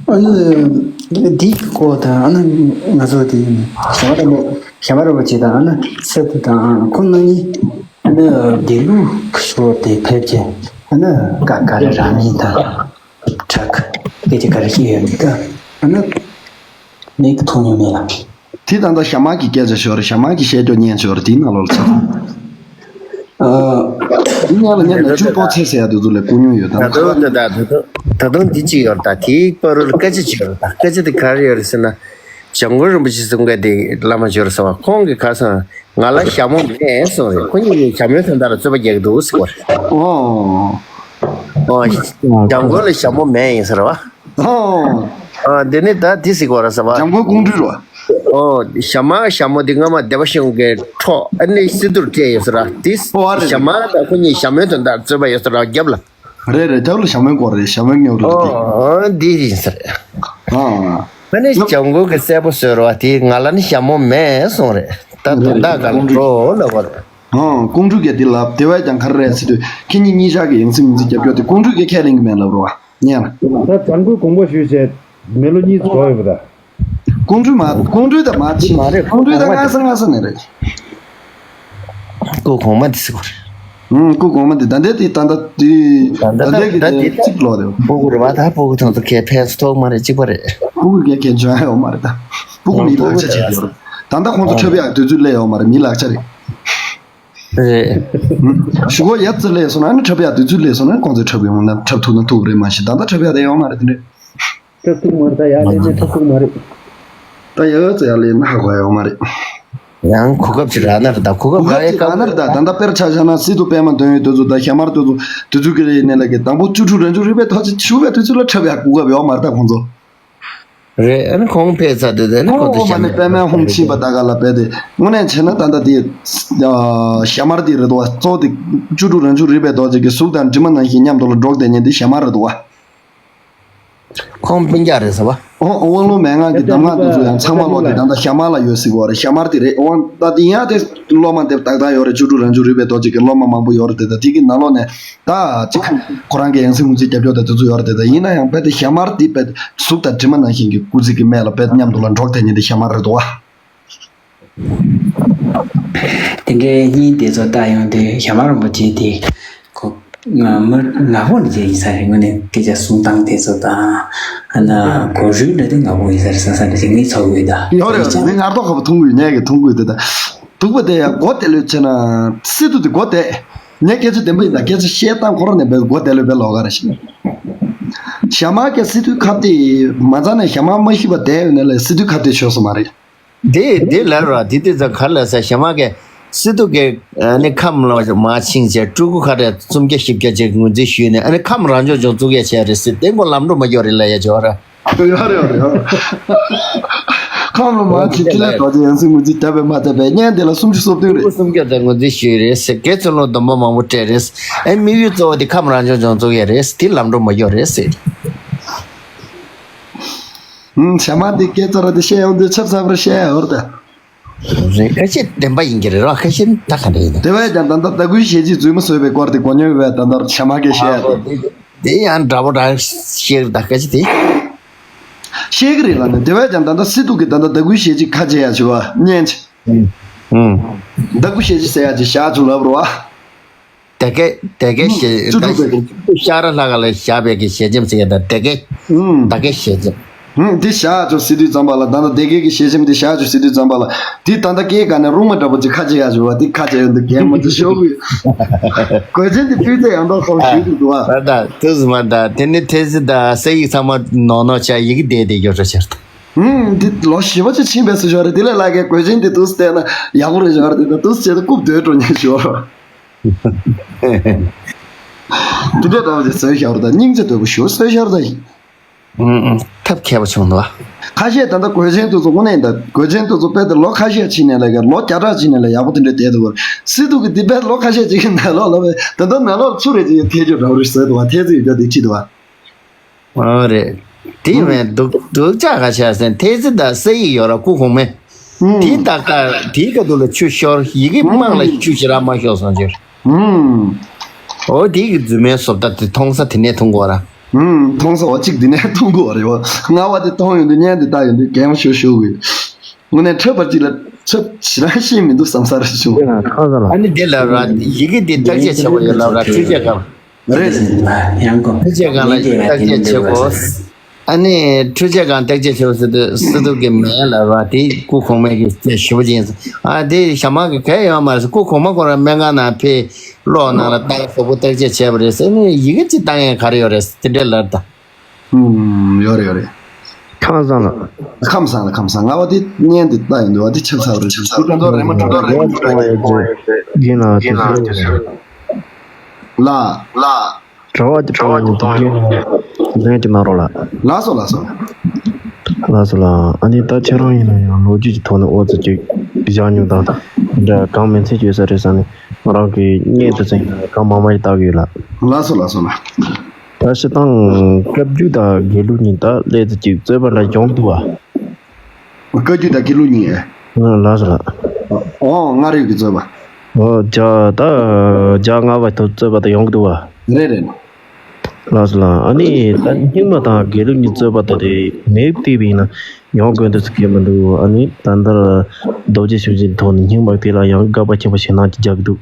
ཨ་ནི་འདིའི་སྐོར་དང་ཨ་ནི་ང་ཚོ་དེ་ཞྭ་དམར་རིན་པོ་ཞྭ་དམར་རིན་པོ་ཆེ་དང་ཨ་ནི་སི་ཏུ་དང་ཁོང་རྣམ་གཉིས་ཨ་ནི་དེ་ལུགས་ཤོར་ཏེ་ཕེབས་ཀྱི་ཨ་ནི་ཀ་ག་རེ་རང་ཉིད་དང་ཁྲག་སྐད་ཆ་ག་རེ་བཤད་ཡོད་མེད་ཀ་ཨ་ནི་མིག་མཐོང་མྱོང་མེད་ལ། དེ་ད་ལྟ་ཞྭ་དམར་གྱི་སྐད་ཆ་ཤོར་རེད། ཞྭ་དམར་གྱི་བཤད་རྒྱུ་ཉན་ཤོར་རེད། དེའི་ནང་ལོགས་ལ་ཆགས། ཨ། དེ་ཉན་ལ་ཉན་ན་ཆུ་པོ་ཚེ་ཟེར་ཡ་དེ་ཚོ་ལས་ཀུ་ཉུང་ཡོད་ད། ད་དུང་ད་ད་ད་དུང་ད་དུང་འདི་གཅིག་ཡོད་རེད། ད་དེའི་བར་དུ་ལ་སྐད་ཆ་གཅིག་ཡོད་རེད། ད་སྐད་ཆ་དེ་ག་རེ་ཡོད་རེད་ཟེར་ན། འཇམ་མགོན་རིན་པོ་ཆེ་གསུང་མཁན་དེ་བླ་མ་ཡོད་རེད་ཟེར་བ། ཁོང་གིས་ག་རེ་གསུངས། ང་ལ་ཞྭ་མོ་མེད་གསུངས་རེད། ཁོ་གཉིས་ཀྱིས་ཞྭ་མོའི་དོན་དག་ལ་རྩོད་པ་རྒྱག་གི་འདུག་ཟེར་བ་རེད། ཨོ། ཨོ། འཇམ་མགོན་ལ་ཞྭ་མོ་མེད་ཡིན་ཟེར་བ། ཨོ། ཨ་དེ་ནི་ད་དེ་ཟེར་གོ་ར་ཟེར་བ། འཇམ་མགོན་ཀོང་སྤྲུལ་རོ། ཨོ། ཞྭ་དམར་ཞྭ་མོ་དེ་སྔ་མ་སྡེ་པ་ཤིང་གི་འཕྲོག་ཨ་ནི་སི་ཏུར་སྤྲད་ཡོད་ཟེར་ར། དེ་ཨོ་ཨ་རེད། ཞྭ་དམར་དང་ཁོ་གཉིས་ཞྭ་མོའི་དོན་དག་རྩོད་པ་ཡོད་ཟེར་ར་རྒྱབ་ལ། རེད་རེད། རྒྱབ་ལ་ཞྭ་མོའི་སྐོར་རེད། ཞྭ་མོའི་སྙོབ་རེད་དེ། ཨོ་འདི་རེད་ཟེར། ཨ། ཨ་ནི་འཇམ་མགོན་གྱིས་གསལ་པོ་བཟོས་ར་བ། དེ་ང་ལ་ནི་ཞྭ་མོ་མེད་གསུངས་རེད། ད་དོན་དག་ག་ལ་འགྲོ་ལབ་པ་རེད། ཨང་། ཀོང་སྤྲུལ་གྱིས་འདི་ལབ། དེ་བས་ཀྱང་ག་རེ་རེད་ཟེར་དུས་ཁྱེད་གཉིས་གཉིས་ཆར་གྱི་ཡང་སྲིད་མིང་ཚིག་རྒྱབ་སྐྱོར་དེ་ཀོང་སྤྲུལ་གྱིས་ཁས་ལེན་གྱི་མེད་ལབ་རོ། ཉན། ད་དྲང་པོའི་དགོངས་པ་ཞུས་བྱས་མི་ལོ་གཉིས་ཙམ་འགྲོ་ཡོད་པ་ད། ཀོང་སྤྲུལ་མ་ཀོང་སྤྲུལ་ད་མ་ཕྱིན། མ་རེད། ཀོང་སྤྲུལ་ད་སྔ་ས་སྔ་ས་ནས་རེད། སྐུ་གོང་མ་དེ་ཟེར་གོ་རེད། ཨང་། སྐུ་གོང་མ་དེ་ད་ལྟ་དེ་ད་ལྟ་དེ་ད་ལྟ་ད་ལྟ་གི་ད་དེ་དེ་གཅིག་ལོག་རེད། སྤུ་གུ་རེད་བ། ད་སྤུ་གུ་ཐོང་ཚོ་གས་ཕན་ཐོགས་མ་རེད། གཅིག་པ་རེད། སྤུ་གུ་གས་གས་འཇོན་ཡོད་མ་རེད་ད། སྤུ་གུ་མི་ལག་ཆ་བྱེད་ཡོད་རེད། ད་ལྟ་ཁོང་ཚོ་འཁྲབ་ཡག་དུས་ཚོད་སླེབས་ཡོད་མ་རེད། མི་ལག་ཆ་རེད། རེད། ཞུ་གོ་ཡ་ཙི་ལས་སོང་ན་ནི་འཁྲབ་ཡག་དུས་ཚོད་སླེབས་སོང་ན་ཁོང་ཚོས་འཁྲབ་ཡོང་ན་འཁྲབ་ཐུབ་ན་ཐུབ་རེད། མ་གཞི་ད་ལྟ་འཁྲབ་ཡག་དེ་ཡོད་མ་རེད་དེ་འདྲས། འཁྲབ་ཐུབ་མ་རེད། ད་ཡག་ལས་ནས་འཁྲབ་ཐུབ་མ་རེད། ད་ཡག་ཙི་ཡག་ལས་ན་ཧ་གོ་ཡོད་མ་རེད། ཡང་གོ་སྐབས་ཅིག་རག་ན་རེད་ད། གོ་གོ་སྐབས་ག་ག་ཡེ་ཅིག་ག་ན་རེད་ད། ད་ལྟ་དཔེར་ཆ་བཞག་ན་སི་ཏུ་པད་མ་འདོན་ཡོད་དེ་ཚོ་ད་ཞྭ་དམར་དེ་ཚོ་དེ་ཚོ་གི་རེད་ནས་ལ་གི་དང་པོ་བཅུ་དྲུག་རང་བྱུང་རིག་པའི་ཐོག་ཅིག་ཞུ་བའི་དུས་ཚོད་ལ་འཁྲབ་ཡག་གོ་སྐབས་ཡོད་མ་རེད་ད་ཁོང་ཚོ། རེད། ཨ་ནི་ཁོང་ཕེབས་ཚར་དུས་དེ་ནི་ཁོང་ཚོ་ཞྭ་དམར་པད་མའི་ཧོང་ཕྱིན་པ་ད་ག་ལ་བས་དེ་དངོས་གནས་བྱས་ན་ད་ལྟ་དེ་ཞྭ་དམར་དེ་རེད་དོ། གཙོ་བོ་དེ་བཅུ་དྲུག་རང་བྱུང་རིག་པའི་ཐོག་ཅིག་གི་གཟུགས་དང་གྲིབ་མ་ནང་བཞིན་མཉམ་དུ་ལ་འགྲོགས་བསྡད་མཁན་དེ་ཞྭ་དམར་རེད་དོ། ཁོང་སྤུན་ཀྱག་རེད་ཟེར་བ། ཨོ་ཨོ་དབང་ལུང་མན་ངག་གི་གདམས་ངག་དེ་ཚོ་ཡང་ཚང་མ་ལོག་དེ་ད་ལྟ་ཞྭ་དམར་ལ་ཡོད་སྲིད་གོ་རེད། ཞྭ་དམར་དེ་རེད། དབང་ད་དེ་ཡང་དེ་སློབ་མ་དེ་ཏག་ཏག་ཡོད་རེད། བཅུ་དྲུག་རང་བྱུང་རིག་པའི་ཐོག་ཅིག་གི་སློབ་མ་མང་པོ་ཡོད་རེད་དེ། ད་དེ་གི་ནང་ལོགས་ནས་ད་ཅིག་ཁོ་རང་གི་ཡང་སྲིད་ངོས་འཛིན་རྒྱབ་སྐྱོར་དང་དེ་ཚོ་ཡོད་རེད་དེ། ད་ཡིན་ན་ཡང་དཔེ་དེ་ཞྭ་དམར་དེ་དཔེ་གཟུགས་དང་གྲིབ་མ་ནང་བཞིན་གྱི་སྐུ་ཚིག་གི་སྨད་ལ་དཔེ་མཉམ་དུ་ལ་འགྲོགས་བསྡད་མཁན་དེ་ཞྭ་དམར་རེད་དོ། དེ་འདྲའི་སྙིང་དེ་ཚོ་ལྟ་ཡོང་དུས་ཞྭ་དམར་རིན་པོ་ཆེ་དེ་ཁོ་ང་མི་ང་ཕོ་ནི་ཅིག་ཡིན་ས་རེད། དངོས་གནས་སྐད་ཆ་གསུང་སྟངས་དེ་ཚོ་དང་ཨ་ན་གོ་རུས་འདྲ་དེ་ང་ཕོ་ཡིན་ས་རེད་བསམ་ས་རེད་ཅིག་ངས་ཚོར་གི་ཡོད་ད། ཡོད་རེད། ངས་ངར་ཐོག་ཁ་པོ་མཐོང་གི་ཡོད། ངས་གི་མཐོང་གི་ཡོད་དེ་ད། སྡུག་པ་དེ་ཡང་མགོ་བདེ་ལོས་བྱས་ན་སི་ཏུ་དེ་མགོ་བདེ། ངས་སྐད་ཆ་བདེན་པ་ཡིན་ད། སྐད་ཆ་བཤད་སྟངས་ཁོ་རང་ནས་བས་མགོ་བདེ་ལོས་བས་ལོག་ག་རེ་ཞིག་ཞྭ་དམར་གི་སི་ཏུའི་ཁ་གཏད་མ་ཚང་ནས་ཞྭ་དམར་མ་ཤི་བ་བསྡད་ཡོད་ནས་ལས་སི་ཏུའི་ཁ་གཏད་ཆོད་སོང་མ་རེད། དེ་དེ་ལ་ར་དེ་དེ་ཙང་ག་ལ་ས་ཞྭ་དམར་གི་སི་ཏུ་གི་ཨ་ནི་ཁམས་ལ་མ་ཕྱིན་བྱས་སྤྲུལ་སྐུ་ཁ་རས་སུམ་བརྒྱ་བཞི་བརྒྱ་ཅིག་ངོས་འཛིན་ཞུས་ནས་ཨ་ནི་ཁམས་རང་སྐྱོང་ལྗོངས་བཙུགས་ཡ་བྱས་རེད་ཟེར། དེ་མགོ་ལམ་འགྲོ་མ་སྐྱོར་རེད་ལ་ཡ་ཅོ་ར། ཡོད་རེད་ཡོད་རེད་ཡོད། ཁམས་ལ་མ་ཅིག་ཁྲི་ལས་གྲོགས་ཅན་ཡང་སྲིད་ངོས་འཛིན་བརྒྱབ་པས་མ་བརྒྱབ་པས་བརྙན་དེ་ལ་སུམ་ཅུ་སོ་བདུན་རེད། སུམ་བརྒྱ་དང་ངོས་འཛིན་ཞུས་རེད་ཟེར། དགེ་ཚུལ་སློང་སྡོམ་པ་མང་པོ་སྤྲད་རེད། ཨེ་དམིགས་ཡུལ་གཙོ་བོ་དེ་ཁམས་རང་སྐྱོང་ལྗོངས་བཙུགས་ཡ་རེད། དེ་ལམ་འགྲོ་མ་ཡོད་རེད་ཟེར། ཧུམ། ཞྭ་དམར་འདི་སྐད་ཚ་ར་དེ་བཤད་ཡོང་དུས་ཆབ་ཚ་བར་བཤད་ཡོད་རེད་ད། རེད། ཁ་ཤས་བདེན་པ་ཡིན་གྱི་རེད་རོགས། ཁ་ཤས་ད་ག་འདྲ་ཡིན་ད། དེ་བས་ཀྱང་ད་ལྟ་ཟླ་དགུའི་ཞལ་གྱིས་རྫུན་མ་བཟོས་པའི་སྐོར་དེ་གོ་མྱོང་ཡོད་པས། ད་ལྟར་ཞྭ་དམར་གྱིས་བཤད་ཡ་དེ། དེ་ཡང་འདྲ་པོ་འདྲ་བཤད་ད་ཁ་ཤས་དེ། བཤད་ཀྱི་རེད་ལ་ནི། དེ་བས་ཀྱང་ད་ལྟ་སྲིད་སྡུག་གིས་ད་ལྟ་ཟླ་དགུའི་ཞལ་གྱིས་ཁ་འབྱེད་ཡ་བྱེད་པ་སྙན་ཆེ། ཨུམ། ཟླ་དགུ་ཞལ་གྱིས་ཟེར་ཡ་ཅིག་བཞག་བཅུག་ལབ་རོགས། དེ་གས་དེ་གས་ཞེས་བཅུ་དྲུག་པའི་ཤ་ར་ལྷ་ཁ་ལ་བཞག་པའི་གི་ཞལ་ཆེམས་ཟེར་ཡ་ད་དེ་གས། ཨུམ། ད་གས་ཞལ་ཆེམས། ཧུམ། འདི་བཞག་ཆོག་ཟེར་དུས་ཙམ་པ་ལ། ད་ལྟ་སྡེ་དགེ་གི་ཞལ་ཆེམས་འདི་བཞག་ཆོག་ཟེར་དུས་ཙམ་པ་ལ། འདི་ད་ལྟ་སྐད་ག་ནས་རུང་མ་འདྲ་པོ་ཅིག་ཁ་ཕྱེ་ཡག་ཞུ་བ་འདི་ཁ་ཕྱེ་ཡོང་དུས་རྒན་མོ་ཅིག་ཤོག་གི། གོས་ཆེན་འདི་སྤུས་ཚད་ཡང་དག་ཐོག་ཞུས་འདུག་འདུག་ཨ། ད་ད་ཐུགས་སུ་མ་ད་དེ་ནི་ཐེ་ཚི་ད་ས་ཡིག་ཚང་མ་ནོར་ནོར་ཆགས་ཡི་གེ་བསྡད་དེ་ཡོད་ར་ཆེར་ད། ཧུམ། འདི་ལོ་བཞི་པ་ཅིག་ཕྱིན་པའི་སུ་ཞོར་རེད། དེ་ལས་ལྷག་གི་གོས་ཆེན་འདི་འདུག་སྟེ་ན་ཡག་པོ་རེད་ཞོར་དེ་ད་འདུག་བྱས་ཏེ་རྐུབ་རྡོལ་འགྲོ་ཉེན་ཞོར། འདི་འདྲ་འདྲ་བ་དེ་བཟོས་ཤོར་ད་སྙིང་རྗེ་དོད་པོ་ཞུ་བཟོས་ཤོར་ད་ཡིན། ཨུམ་ཨུམ། ཐབས་མཁས་པོ་བྱུང་འདུག་བ། ཁ་ཤས་ད་ལྟ་གོས་ཆེན་དེ་ཚོ་དངོས་གནས་ད་གོས་ཆེན་དེ་ཚོ་དཔེ་དེ་ལོ་ཁ་ཤས་ཕྱིན་ནས་ལས་ཀ་ལོ་བརྒྱ་ཕྲག་ཕྱིན་ནས་ལས་ཡག་པོ་དེ་འདྲ་བསྡད་འདུག་བ། སྲིད་སྡུག་གི་དེ་དཔེ་ལོ་ཁ་ཤས་ཅིག་གི་ནང་ལོགས་ལ་བས་ད་ལྟ་ནང་ལོགས་ཆུ་རེ་ཅིག་ཐལ་རྒྱུ་འདྲ་བོ་རེ་བཟོས་འདུག་བ། ཐལ་ཚིག་ཡོད་དེ་ཁྲིད་འདུག་བ། ཨོ་རེད། དེ་ཡིན་ནའི་སྡུག་སྡུག་ཅག་ག་ཆགས་ཟེར་ན་ཐལ་ཚིག་དང་ས་ཡིག་ཡོད་ར་སྐུ་གོང་མའི། ཨུམ། དེའི་ཏག་ཏག་དེའི་ཁ་ཐུག་ལ་ཆུ་ཤོར། ཡི་གེ་དམངས་ལ་ཆུ་ཞེ་དྲག་མ་ཤོར་སོང་ཅིར། ཨུམ། ཨོ་དེ་གི་རྫུན་མའི་བཟོ་ལྟ་དེ་མཐོང་ས་དེ་ནས་མཐོང་དགོས་ར། ཨུམ། མཐོང་ས་འོ་གཅིག་དེ་ནས་མཐོང་དགོས་རེད་བ། ལྔ་བ་དེ་མཐོང་ཡོང་དུས་བརྙན་དེ་ལྟ་ཡོང་དུས་གད་མོ་ཤོར་ཤོར་གི། དངོས་གནས་འཁྲབ་པར་གཅིག་ལ་འཁྲབ་ཞེ་དྲག་ཤེས་མི་འདུག་བསམ་ས་ར་བྱུང་། ཁ་ས་ལ། ཨ་ནི་དེ་ལ་ར་ཡི་གེ་དེ་བརྟག་དཔྱད་བྱེད་དགོས་ཡོད་ལབ་ར། འཕྲུལ་ཆས་སྒང་། རེད། འཕྲུལ་ཆས་སྒང་ལ་བརྟག་དཔྱད་བྱེད་དགོས། ཨ་ནི་འཕྲུལ་ཆས་སྒང་བརྟག་དཔྱད་བྱེད་དགོས་ཟེར་དུས་སྲིད་སྡུག་གི་མེད་ལ་ར་དེ་སྐུ་གོང་མའི་གི་ཞེ་པོ་ཅིག་ཡིན། ཨ་དེ་ཞྭ་དམར་གི་གལ་ཡོད་མ་རེད། སྐུ་གོང་མ་ཁོ་རང་སྨན་ཁང་ནང་ཕེབས་གློག་ནང་ལ་བཏང་ཞོག་པོ་བརྟག་དཔྱད་བྱས་པ་རེད་ཟེར་ནས་ཡི་གེ་ཅིག་བཏང་ཡས་ག་རེ་ཡོད་རེད་དེ་འདྲས་ལབ་ད། ཨུམ། ཡོད་རེད་ཡོད་རེད། ཁམས་བཟང་ལ། ཁམས་བཟང་ལ་ཁམས་བཟང་། ལྔ་བ་དེ་བརྙན་དེ་ལྟ་ཡིན་འདུག་བ། དེ་ཆབ་ཚ་བ་རེད། ཆབ་ཚ་བ་རེད། མ་གྲོ་ད་རེད། མ་གྲོ་ད་རེད། རྒན་ལགས་དེ་ཚོ། ལ། ལ། གྲྭ་བ་གི་གྲྭ་བ་ཡིན་འདུག་རྒན་ལགས་ལན་གྱི་གནང་རོགས་ལ། ལགས་སོ་ལགས་སོ། ལགས་སོ་ལགས། ཨ་ནི་ད་ཁྱེད་རང་ཡིན་ན་ཡང་ལོ་རྒྱུས་ཀྱི་ཐོག་ནས་ཨོ་ཙི་ཅིག་བཞག་མྱོང་དང་འདྲ་གང་མིན་ཚིག་བརྗོད་ས་རེད་ས་ནས་ང་རང་གི་བརྙན་དུ་ཚིག་གང་མང་མང་ཞིག་བལྟ་གི་ཡོད་ལགས། ལགས་སོ་ལགས་སོ་ལགས། ད་སྤྱིར་བཏང་བཀའ་བརྒྱུད་དང་དགེ་ལུགས་གཉིས་ད་སླད་དུ་ཅིག་རྩོད་པ་འདྲ་ཡོང་འདུག་བ། བཀའ་བརྒྱུད་དང་དགེ་ལུགས་གཉིས། ཨ་ལགས་སོ་ལགས། ཨོ་སྔ་རབས་ཀྱི་རྩོད་པ། ཨོ་ཇ་ད་ཇ་ལྔ་པ་ཐོག་རྩོད་པ་ད་ཡོང་གི་འདུག་བ། རེད་རེད། ལགས་སོ་ལགས། ཨ་ནི་ད་རྙིང་མ་དང་དགེ་ལུགས་གཉིས་རྩོད་པ་ད་དེ་མེད་བལྟས་པ་ཡིན་ན་ཡོང་དགོས་འདུག་ཟེར་གྱི་མི་འདུག་ཨ་ནི་ད་ལྟ་རྡོ་རྗེ་ཞུ་བཞིན་ཐོག་ནས་རྙིང་མ་དེ་ལ་ཡང་དགག་པ་ཆེན་པོ་ཞེ་གནང་ཅིག་རྒྱག་གི་འདུག་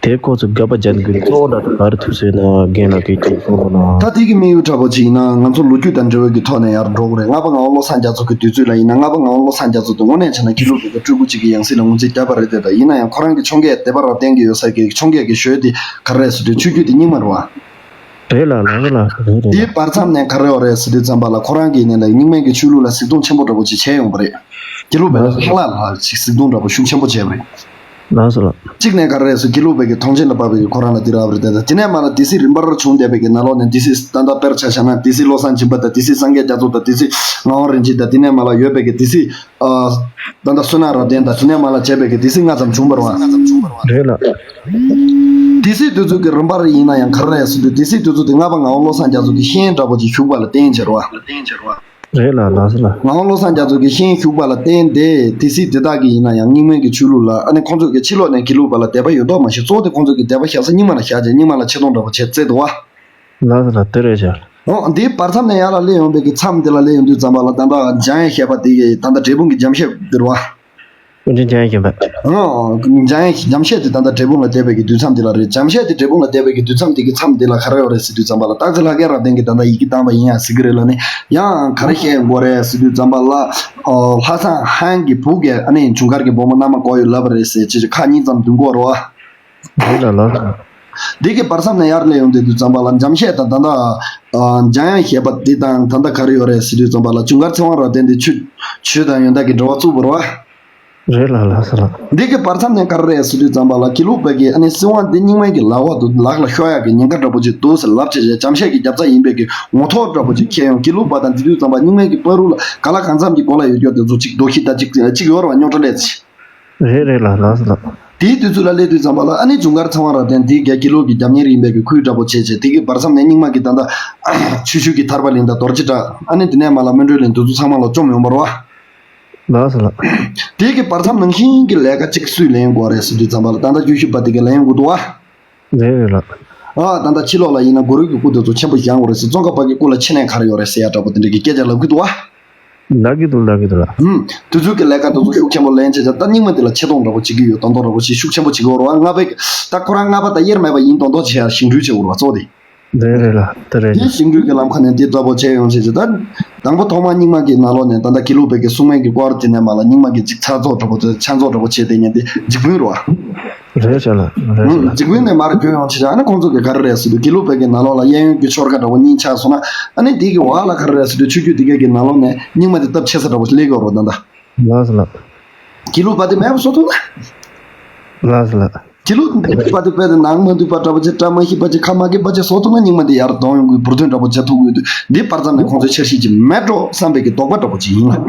དེ་ཁོ་ཚོས་དགག་པ་རྒྱག་དགོས་གཙོ་བོ་འདྲ་དེ་ག་རེ་ཐུག་ཟེར་ན་རྒན་ལགས་ཀྱིས་ཅིག་གསུང་རོགས་གནང་། ད་ལྟའི་གི་དམིགས་ཡུལ་འདྲ་པོ་ཅིག་ཡིན་ན་ང་ཚོ་ལོ་རྒྱུས་དང་འབྲེལ་བའི་གི་ཐོག་ནས་ཡར་འགྲོ་དགོས་རེད། ལྔ་པ་ངག་དབང་བློ་བཟང་རྒྱ་མཚོ་གི་དུས་ཚོད་ལ་ཡིན་ན། ལྔ་པ་ངག་དབང་བློ་བཟང་རྒྱ་མཚོ་དེ་དངོས་གནས་བྱས་ན་དགེ་ལུགས་པའི་གི་སྤྲུལ་སྐུ་ཅིག་གི་ཡང་སྲིད་ལ་ངོས་འཛིན་བརྒྱབ་པ་རེད་དེ། ད་ཡིན་ན་ཡང་ཁོ་རང་གི་འཕྱོངས་རྒྱས་སྡེ་པ་རབ་བརྟན་གྱི་ཡོད་ས་གི་འཕྱོངས་རྒྱས་ཀྱི་ཞོལ་དེ་ག་རེ་རེད་ཟེར་དུས་ཆོས་བརྒྱུད་དེ་རྙིང་མ་རེད་བ། རེད་ལགས་ལགས་ལགས་རེད་རེད། དེའི་བར་མཚམས་ནས་ག་རེ་ཡོད་རེད་ཟེར་དུས་ཙམ་པ་ལ་ཁོ་རང་གིས་ནས་ལ་རྙིང་མའི་གི་ཆོས་ལུགས་ལ་གཟིགས་མཐོང་ཆེན་པོ་འདྲ་པོ་ཅིག་བྱས་ཡོང་པ་རེད། དགེ་ལུགས་པའི་ལ་ལྷག་ལྷག་ལྷག་ཅིག་གཟིགས་མཐོང་འདྲ་པོ་ཤུགས་ཆེན་པོ་བྱས་པ་རེད། ལགས་སོ་ལགས། གཅིག་ནས་ག་རེ་རེད་ཟེར་དགེ་ལུགས་པའི་གི་མཐོང་ཆེན་ལ་དཔག་པའི་གི་ཁོ་རང་ལ་དེ་རག་པ་རེད་དེ། ད་དེ་ནས་མ་ལ་སྡེ་སྲིད་རིམ་པར་བྱུང་བསྡད་པའི་གི་ནང་ལོགས་ནས་སྡེ་སྲིད་ད་ལྟ་དཔེར་ཆ་བཞག་ན་སྡེ་སྲིད་བློ་བཟང་སྦྱིན་པ་དང་སྡེ་སྲིད་སངས་རྒྱས་རྒྱ་མཚོ་དང་སྡེ་སྲིད་ངག་དབང་རིན་ཆེན་དང་དེ་ནས་མ་ལ་ཡོད་པའི་གི་སྡེ་སྲིད་ཨ་ད་ལྟ་བསོད་ནམས་རབ་བརྟན་དང་དེ་ནས་མ་ལ་བྱས་པའི་གི་སྡེ་སྲིད་ལྔ་ཙམ་བྱུང་བ་རེད་བ། རེད་ལགས། སྡེ་སྲིད་དེ་ཚོ་གི་རིམ་པར་ཡིན་ན་ཡང་ག་རེ་རེད་ཟེར་དུས་སྡེ་སྲིད་དེ་ཚོ་དེ་ལྔ་པ་ངག་དབང་བློ་བཟང་རྒྱ་མཚོ་གི་ཤན་འདྲ་པོ་ཅིག་ཞུགས་པ་ལ་བརྟེན་བྱས་རེད་བ། རེད་ལགས་ལགས་སོ་ལགས། ངག་དབང་བློ་བཟང་རྒྱ་མཚོ་གི་ཤན་ཞུགས་པ་ལ་བརྟེན་ཏེ་སྡེ་སྲིད་དེ་དག་གིས་ཡིན་ན་ཡང་རྙིང་མའི་གི་ཆོས་ལུགས་ལ་ཨ་ནི་ཁོང་ཚོ་གི་ཕྱི་ལོགས་ནས་དགེ་ལུགས་པ་ལ་དད་པ་ཡོད་མདོག་མ་ཤེས། གཙོ་བོ་དེ་ཁོང་ཚོ་གི་དད་པ་བཞག་ས་རྙིང་མ་ལ་བཞག་བྱས་རྙིང་མ་ལ་ཆེ་མཐོང་འདྲ་པོ་བྱས་བརྩད་འདུག་བ། ལགས་སོ་ལགས། དེ་རེད་ཤག་ཨོ་འདིའི་བར་མཚམས་ནས་ཡར་ལ་སླེབས་ཡོང་པའི་གི་མཚམས་འདི་ལ་སླེབས་ཡོང་དུས་ཙམ་པ་ལ་ད་ལྟ་འཇམ་དབྱངས་བཞད་པ་དེ་གི་ད་ལྟ་འབྲས་སྤུངས་གི་འཇམ་བཞད་འདིར་བ། དབུ་འབྱེད་འཇམ་དབྱངས་བཞད་པ། ཨོ་འཇམ་དབྱངས་འཇམ་བཞད་དེ་ད་ལྟ་འབྲས་སྤུངས་ལ་བསྡད་པའི་གི་དུས་མཚམས་འདི་ལ་རེད། འཇམ་བཞད་དེ་འབྲས་སྤུངས་ལ་བསྡད་པའི་གི་དུས་མཚམས་དེ་གི་མཚམས་འདི་ལ་ག་རེ་ཡོད་རེད་ཟེར་དུས་ཙམ་པ་ལ་སྟག་རྩེ་ལྷ་རྒྱལ་རབ་བརྟན་གྱིས་ད་ལྟ་ཡི་གེ་བཏང་བ་ཡིན་ཡང་ཟེར་གི་རེད་ལ་ནི་ཡང་ག་རེ་བཤད་དགོས་རེད་ཟེར་དུས་ཙམ་པ་ལ་ཨོ་ལྷ་བཟང་ཧན་གྱི་བུ་གས་ཨ་ནི་འབྱུང་མཁར་གྱི་བུ་མོ་མནའ་མ་བསྐོར་ཡོད་ལབ་པ་རེད་ཟེར་ཅེས་ཁ་གཉིས་ཙམ་བདུན་གོ་རོ། རེད་ལ་ལ། འདི་གི་བར་མཚམས་ནས་ཡར་སླེབས་ཡོང་དུས་དུས་ཙམ་པ་ལ་འཇམ་བཞད་དང་ད་ལྟ་འཇམ་དབྱངས་བཞད་པ་འདི་དང་ད་ལྟ་ག་རེ་ཡོད་རེད་ཟེར་དུས་ཙམ་པ་ལ་འབྱུང་མཁར་ཚེ་དབང་རབ་བརྟན་འདི་ཆོས་ཆོས་དང་ཡོན་བདག་གི་འབྲེལ་བ་བཙུགས་པ་རེད་བ། རེད་ལགས། ལགས་སོ་ལགས། འདི་གི་བར་མཚམས་ནས་ག་རེ་རེད་ཟེར་དུས་ཙམ་པ་ལ། དགེ་ལུགས་པ་གིས་ཨ་ནི་སྲིད་དབང་འདི་རྙིང་མའི་གི་ལག་འོག་ཏུ་ལག་ལ་ཤོར་ཡག་གི་ཉེན་ཁ་འདྲ་པོ་ཅིག་འདུག་ཟེར་ལབ་བྱས་བྱས། འཇམ་ཤས་ཀྱི་རྒྱབ་རྩ་ཡིན་པའི་གི་ངོ་ཐོག་འདྲ་པོ་ཅིག་འཁྱེར་ཡོང་། དགེ་ལུགས་པ་དང་འདི་དུས་ཙམ་པ་རྙིང་མའི་གི་བར་དུ་ལ་ག་ལ་གང་འཚམ་གྱི་གོ་ལ་ཡོད་རྒྱུ་དེ་ཚོ་ཅིག་རྡོ་ཁྱི་ད་ཅིག་ཅིག་ཡོད་རེད་བ། རྙོག་དྲ་སླེབས་ཚེ། རེད་རེད་ལགས། ལགས་སོ་ལགས། དེའི་དུས་ཚོད་ལ་སླེབས་དུས་ཙམ་པ་ལ་ཨ་ནི་འབྱུང་སྐར་ཚེ་དབང་རབ་བརྟན་འདི་རྒྱ་དགེ་ལུགས་ཀྱི་རྒྱབ་གཉེར་ཡིན་པའི་གི་ཁུལ་འདྲ་པོ་བྱས་བྱས། དེ་གི་བར་མཚམས་ནས་རྙིང་མ་གི་ད་ལྟ་ཆུ་ཤུལ་གྱི་ཐར་པ་གླིང་དང་རྡོ་རྗེ་བྲག་ཨ་ནི་དེ་ནས་མར་ལ་སྨིན་གྲོལ་གླིང་དེ་ཚོ་ཚང་མ་ལ་བཅོམ་ཡོང་བ་རེད་བ། ལགས་སོ་ལགས། དེ་གི་བར་མཚམས་ནང་བཞིན་གྱི་ལས་ཀ་གཅིག་སུས་ལེན་དགོས་རེད་ཟེར་དུས་ཙམ་པ་ལ། ད་ལྟ་བརྒྱུད་ཞུགས་པ་དེ་གས་ལེན་དགོས་འདུག་བ། རེད་རེད་ལགས། ཨ་ད་ལྟ་ཕྱི་ལོགས་ལ་ཡིན་ན་གུ་རུ་གི་སྐུ་དེ་ཚོ་ཆེན་པོ་བཞེངས་དགོས་རེད་ཟེར། ཙོང་ཁ་པ་གི་སྐུ་ལ་ཕྱི་ནས་ག་རེ་ཡོད་རེད་ཟེར་ཡ་འདྲ་པོ་དེ་འདྲ་གི་སྐད་ཆ་ལབ་གི་འདུག་བ། ལབ་ཀྱི་འདུག་ལབ་ཀྱི་འདུག་ལགས། ཧུམ། དེ་ཚོ་གི་ལས་ཀ་དེ་ཚོ་ཤུགས་ཆེན་པོ་ལེན་བྱས་བྱས། ད་རྙིང་མ་དེ་ལ་ཆེ་མཐོང་འདྲ་པོ་བྱེད་ཀྱི་ཡོད། དོན་དག་འདྲ་པོ་ཞིག་ཤུགས་ཆེན་པོ་བྱེད་ཀྱི་ཡོད་རེད་བ། སྔགས་པས་ད་ཁོ་རང་སྔགས་པ་དང་དབྱེར་མེད་པ་ཡིན་མདོག་མདོག་བྱེད་ཡ་བཞེངས་སྐྲུན་བྱེད་དགོས་རེད་བ། གཙོ་བོ་དེ། རེད་རེད་ལགས། དེ་རེད། དེ་བཞེངས་སྐྲུན་གྱི་ལམ་ཁ་ནས་དེ་འདྲ་པོ་བྱས་ཡོང་བྱས་བྱས། ད་དང་པོ་ཐོག་མར་རྙིང་མ་གི་ནང་ལོགས་ནས་ད་ལྟ་དགེ་ལུགས་པའི་གི་སྲུང་མའི་གི་སྐོར་དེ་ནས་མར་ལ་རྙིང་མ་གི་ཅིག་ཚ་ཚོགས་འདྲ་པོ་བྱས། ཆ་ཚོགས་འདྲ་པོ་བྱས་དེ་ཉན་དེ་འཇིགས་སྤུན་རེད་བ། རེད་ཤག་ལགས། རེད་ཤག་ལགས། འཇིགས་སྤུན་ནས་མར་བརྒྱུད་ཡོང་བྱས་བྱས། ཨ་ནི་ཁོང་ཚོ་གི་ག་རེ་རེད་ཟེར་དུས། དགེ་ལུགས་པའི་གི་ནང་ལོགས་ལ་གཡས་གཡོན་གྱི་ཆོལ་ཁ་འདྲ་པོ་གཉིས་ཆགས་སོང་ན། ཨ་ནི་དེ་གི་འོག་ལ་ག་རེ་རེད་ཟེར་དུས། ཆོས་བརྒྱུད་དེ་གས་གི་ནང་ལོགས་ནས་རྙིང་མ་དེ་སྟབས་ཆེ་ས་འདྲ་པོ་སླེབས་ཀྱི་ཡོད་རེད་ད་ལྟ། ལགས་སོ་ལགས། དགེ་ལུགས་པ་དེ་མེད་པ་བཟོ་ཐུབ་ན། ལགས་སོ་ལགས། དགེ་ལུགས་པ་དེ་དཔེ་དེ་ནང་མ་འདུས་པ་འདྲ་པོ་བྱས། བཀྲ་མ་ཤིས་པ་བྱས། ཁ་མ་སྐྱེས་པ་བྱས་བཟོ་ཐུབ་ན། རྙིང་མ་དེ་ཡར་ལྡང་ཡོང་གི་འབུར་ཐོན་འདྲ་པོ་བྱེད་ཐུབ་ཀྱི་ཡོད་དུས། འདི་བར་མཚམས་ནས་ཁོང་ཚོའི་འཆར་གཞི་ཅིག་མེད་འགྲོ་བསམ་པའི་གི་དོགས་པ་འདྲ་པོ་ཅིག་ཡིན་ལགས།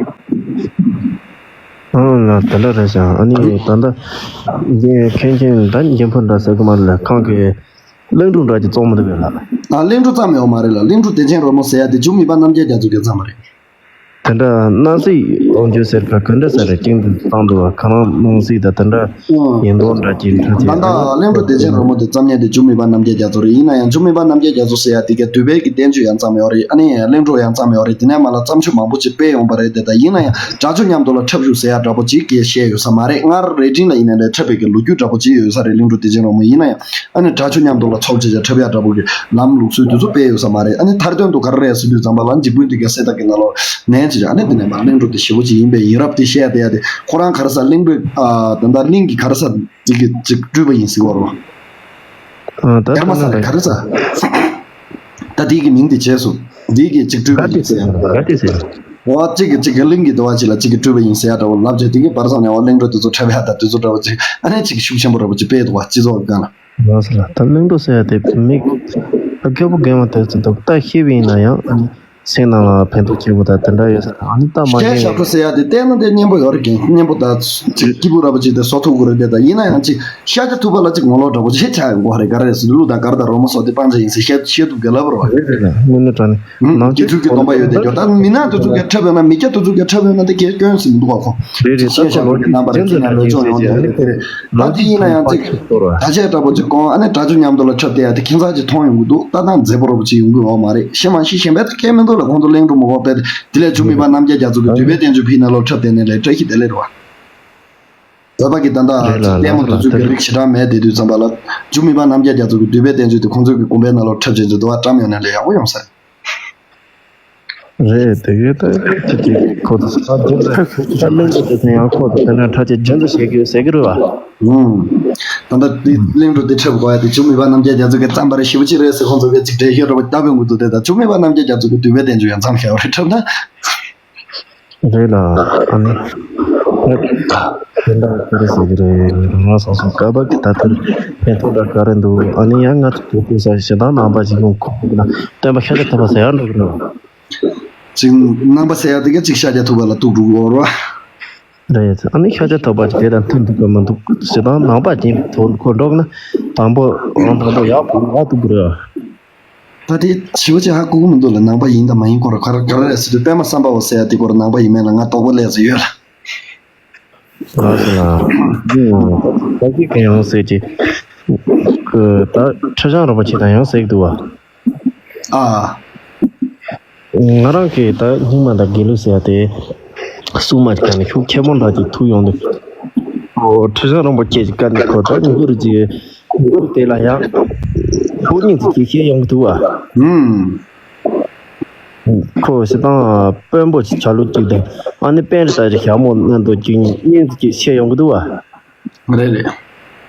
ཨང་ལགས། དེ་འདྲ་རེད་ཤག། ཨ་ནི་ད་ལྟ་འདི་མཁན་ཆེན་ད་མཁན་པོ་འདྲ་ཟེར་གི་མ་རེད་ལགས། ཁོང་གིས་གླིང་འབྲུག་འདྲ་ཅིག་བཙོང་མི་འདུག་གས་ལགས། ཨ། གླིང་འབྲུག་ཙམ་ཡོད་མ་རེད་ལགས། གླིང་འབྲུག་བདེ་ཆེན་རོལ་མོ་ཟེར་ཡ་དེ་འཇུ་མི་དབང་རྣམ་རྒྱལ་རྒྱ་མཚོ་གིས་བརྩམས་པ་རེད། དེ་འདྲ་སྣང་སྲིད་དབང་ཕྱུག་ཟེར་ག་ག་འདྲ་ཟེར་རེད། ཅིང་དུ་བཏང་འདུག་བ། ཁ་ནང་སྣང་སྲིད་ད་དེ་འདྲ་ཨང་། ཡིན་མདོག་འདྲ་ཅིག་འདྲ་ཅིག། ད་ལྟ་གླིང་འབྲུག་བདེ་ཆེན་རོལ་མོ་དེ་བརྩམས་མཁན་དེ་འཇུ་མི་དབང་རྣམ་རྒྱལ་རྒྱ་མཚོ་རེད། ཡིན་ན་ཡང་འཇུ་མི་དབང་རྣམ་རྒྱལ་རྒྱ་མཚོ་ཟེར་ཡ་དེ་གས་འདུས་པའི་གི་བསྟན་བཅོས་ཡང་བརྩམས་ཡོད་རེད། ཨ་ནི་གླིང་འབྲུག་ཡང་བརྩམས་ཡོད་རེད། དེ་ནས་མར་ལ་བརྩམས་ཆོས་མང་པོ་ཅིག་སྤེལ་ཡོང་པ་རེད་དེ། ད་ཡིན་ན་ཡང་དྲག་ཆུ་མཉམ་དུ་ལ་འཁྲབ་བཞུགས་ཟེར་ཡ་འདྲ་པོ་ཅིག་གས་བཤད་ཡོད་ས་མ་རེད། སྔར་རྭ་སྒྲེང་ལ་ཡིན་ནའི་ལས་འཁྲབ་པའི་གི་ལོ་རྒྱུས་འདྲ་པོ་ཅིག་ཡོད་ས་རེད། གླིང་འབྲུག་བདེ་ཆེན་རོལ་མོ་ཡིན་ན་ཡང་། ཨ་ནི་དྲག་ཆུ་མཉམ་དུ་ལ་ཚོགས་བྱས་བྱས་འཁྲབ་ཡ་འདྲ་པོ་གི་ལམ་ལུགས་སྲོལ་དེ་ཚོ་སྤེལ་ཡོད་ས་མ་རེད། ཨ་ནི་མཐར་དོན་དུ་ག་རེ་རེད་ཟེར་དུས་ཙམ་པ་ལ། འཇིགས་སྤུན་དེ་གའི་སེ་ད་གི་ནང་ལོགས་ནས་བྱས་བྱས། ཨ་ནི་དེ་ནས་མར་གླིང་འབྲུག་དེ་ཞེ་པོ་ཅིག་ཡིན་པའི་ཡིན་རབས་དེ་བཤད་བསྡད་ཡ་དེ། ཁོ་རང་ག་རེ་ཟེར། གླིང་འབྲུག་ཨ་ད་ལྟ་གླིང་གི་ག་རེ་ཟེར་དེ་གི་ཅིག་སྤྲུལ་པ་ཡིན་ཟེར་བ་རེད་བ། ཨ་ད་ཡར་མ་ཟེར་རེད། ག་རེ་ཟེར། ད་དེ་གི་མིང་དེ་བྱས་སོང་། དེ་གི་ཅིག་སྤྲུལ་པ་ཡིན་ཟེར་ཡ། ག་དེ་ཟེར། འོ་གཅིག་གིས་གཅིག་གི་གླིང་གི་འདུལ་བ་ཅིག་ལ་གཅིག་གིས་སྤྲུལ་པ་ཡིན་ཟེར་ཡ་འདྲ་བོ་ལབ་བྱས། དེ་གི་བར་མཚམས་ནས་འོ་གླིང་འབྲུག་དེ་ཚོ་འཁྲབ་ཡ་དང་དེ་ཚོ་འདྲ་བོ་ཅིག་ཨ་ནི་ཅིག་ཤུགས་ཆེན་པོ་འདྲ་བོ་ཅིག་སྤེལ་འདུག་བ། སྤྱི་ཚོགས་ཀྱི་སྒང་ལ། ལགས་སོ་ལགས། ད་གླིང་འབྲུག་ཟེར་ཡ་དེ་མི་སྐྱོ་པོ་རྒན་མ་དེ་ཚོ་འདུག། ད་ཤེས་པ་ཡིན་ན་ཡང་ཨ་ནི་སེམས་ནང་ལ་ཕན་ཐོགས་ཆེ་པོ་དང་དེ་འདྲ་ཡོད་ས། ཨ་ནི་ད་མ་ཤེས་ཤག་པོ་ཟེར་ཡ་དེ་བལྟས་ན་དེ་སྙན་པོ་ཡོད་རེད། རྒན་སྙན་པོ་དང་ཅིག་སྐྱིད་པོ་འདྲ་བོ་ཅིག་དེ་བཟོ་ཐུབ་ཀྱི་རེད་དེ། ད་ཡིན་ན་ཡང་ཅིག་ཤཱཀྱ་ཐུབ་པ་ལ་ཅིག་ངོ་ལོག་འདྲ་བོ་ཅིག་ཆགས་ཡོང་གི་རེད། ག་རེ་རེད་ཟེར་དུས། གླུ་དང་གར་དང་རོལ་མོ་སོགས་དེ་སྤང་བྱ་ཡིན་ཟེར་བཤད་བཤད་ཐུབ་གི་ལབ་རོགས། རེད་རེད་ལགས། དངོས་གནས་དྲང་གནས། ནང་ཆོས་དེ་ཚོ་གི་སྡོམ་པ་ཡོད་དེ་ཡོད། ད་མི་ནག་དེ་ཚོ་གི་འཁྲབ་ཡོད་ན། མི་སྐྱ་དེ་ཚོ་གི་འཁྲབ་ཡོད་ན་དེ་གས་སྐྱོན་ཟེར་མི་འདུག་ག་ཁོ། རེད་རེད། ཤེས་བྱ་ལོ་གི་རྣམ་པར་ཅི་ནས་ལོས་སྦྱོང་ཡོང་དེ་རེད། ད་དེ་ཡིན་ན་ཡང་ཅིག་ད་ཆ་འདྲ་པོ་ཅིག་གོང་ཨ་ནི་དྲག་ཆུ་མཉམ་དུ་ལ་འཁྲབ་བསྡད་ཡ་དེ་ཁྱད་མཚར་ཅིག་མཐོང་ཡོང་གི་འདུག། ལྟ་སྟངས་མཛེས་པོ་འདྲ་པོ་ཅིག་ཡོང་གི་ཡོད་མ་རེད། ཤེས་མ་ཤེས་གཞན་པའི་ཐད་ཀའི་མི་འདུག་ལ། ཁོང་ཚོ་གླིང་འབྲུག་མ་གོ་པས། དེ་ལས་འཇུ་མི་དབང་རྣམ་རྒྱལ་རྒྱ་མཚོ་གི་འདུས་པའི་བསྟན་བཅོས་ཕྱི་ནང་ལོགས་འཁྲབ་བསྡད་ནས་ལས་བཀྲ་ཤིས་བདེ་ལེགས་རེད་བ། བོད་པ་གི་ད་ལྟ་རེད་ལགས། ལྟད་མོ་དེ་ཚོ་གི་རིགས་ཞེ་དྲག་མེད་དེ་དུས་ཙམ་པ་ལ། འཇུ་མི་དབང་རྣམ་རྒྱལ་རྒྱ་མཚོ་གི་འདུས་པའི་བསྟན་བཅོས་དེ་ཁོང་ཚོ་གི་དགོན་པའི་ནང་ལོགས་འཁྲབ་བྱས་ཚུལ་དུ་བ་བཀྲམ་ཡོང་ན་ལས་ཡག་པོ་ཡོང་ས་རེད། རེད། དེ་གས་ད་ཁྱེད་ཀྱིས་ཁོ་ཚོ་ས་རྒྱུ་ལ་ཁྱེད་ཀྱིས་ད་གླིང་འབྲུག་དེ་ཚོ་ཡང་ཁོ་ཚོ་དེ་འདྲ་འཁྲབ་བྱས་རྒྱུན་དུ་བྱེད་དགོས་ཟེར་གི་རེད་བ། ཨུམ། ད་ལྟ་དེ་གླིང་འབྲུག་དེ་འཁྲབ་དགོས་ཡ་དེ་འཇུ་མི་དབང་རྣམ་རྒྱལ་རྒྱ་མཚོ་གི་བརྩམས་པ་རེད། ཞེ་པོ་ཅིག་རེད་ཟེར་ཁོང་ཚོ་གིས་ཅིག་འགྲེལ་བཤད་འདྲ་པོ་བཏབ་ཡོང་གི་འདུག་དེ། ད་འཇུ་མི་དབང་རྣམ་རྒྱལ་རྒྱ་མཚོ་གི་འདུས་པའི་བསྟན་བཅོས་ཡང་མཚམས་བཞག་ཡོད་རེད། འཁྲབ་ན། རེད་ལགས། ཨ་ནི། དེ་འདྲ་ག་རེ་ཟེར་གི་རེད། ང་སོ་སོ་སྐལ་པ་གི་ད་ལྟར་ཕན་ཐོགས་འདྲ་ག་རེ་འདུག། ཨ་ནི་ཡང་ང་ཚོ་དེ་ཚོ་ས་ཞེ་སྡང་ནང་པ་ཞིག་ཡོང་ཁོ་ན་སྟོན་པ་ཤཱཀྱ་ཐུབ་པ་ཟེར་ཡག་འགྲོ་གི་རེད། ཅིག་ནང་པ་ཟེར་ཡག་དེ་ག་ཅིག་ཤཱཀྱ་ཐུབ་པ་ལ་གཏུག་འགྲོ་གི་ཡོད་རེད། རེད། ཨ་ནི་ཤཱཀྱ་ཐུབ་པ་ཅིག་དེ་དང་མཐུན་འདུག་གི་མི་འདུག། ཞེ་སྡང་ནང་པ་ཅིག་ཐོག་ཁོ་འགྲོ་གི་ན་དང་པོ་ཨང་དང་པོ་ཡག་པོ་ཡག་གཏུག་གི་རེད། ད་དེ་ཞེ་པོ་ཅིག་ཧ་གོ་གི་མི་འདུག་ལ། ནང་པ་ཡིན་དང་མ་ཡིན་སྐོར་ག་རེ་ག་རེ་རེད་ཟེར་དུས། པད་མ་བསམ་པའོ་ཟེར་ཡ་དེ་སྐོར་ནང་པ་ཡིན་མིན་ལ་ང་དོགས་པ་སླེབས་ཚར་ཡོད་ལ། ལགས་སོ་ལགས། ད་ཅི་གང་ཡང་ཟེར་གྱི། ད་ཁྲི་བྱང་རིན་པོ་ཆེ་དང་ཡང་ཟེར་གྱི་འདུག་བ། ཨ། ང་རང་གིས་ད་རྙིང་མ་དང་དགེ་ལུགས་ཟེར་ཡ་དེ་གསུང་མ་གཏོགས་ནས་ཤུགས་ཆེན་པོ་འདྲ་ཅིག་ཐུག་ཡོང་དུས། ཨོ་ཁྲི་བྱང་རིན་པོ་ཆེ་གི་བཀའ་འདི་ཁོ་ད་མགུར་གྱི་མགུར་དེ་ལ་ཡང་ཤུགས་སྙིང་ཅིག་བཤད་ཡོང་གི་འདུག་བ། ཨུམ། ཁོ་ཞེ་སྡང་དཔོན་པོ་ཅིག་ཆ་ལུགས་ཅིག་དང་། ཨ་ནི་པཎྜི་ཏ་ཅིག་ཞྭ་མོ་མནན་འདུག་ཅིག་སྙིང་ཅིག་བཤད་ཡོང་གི་འདུག་བ། རེད་རེད།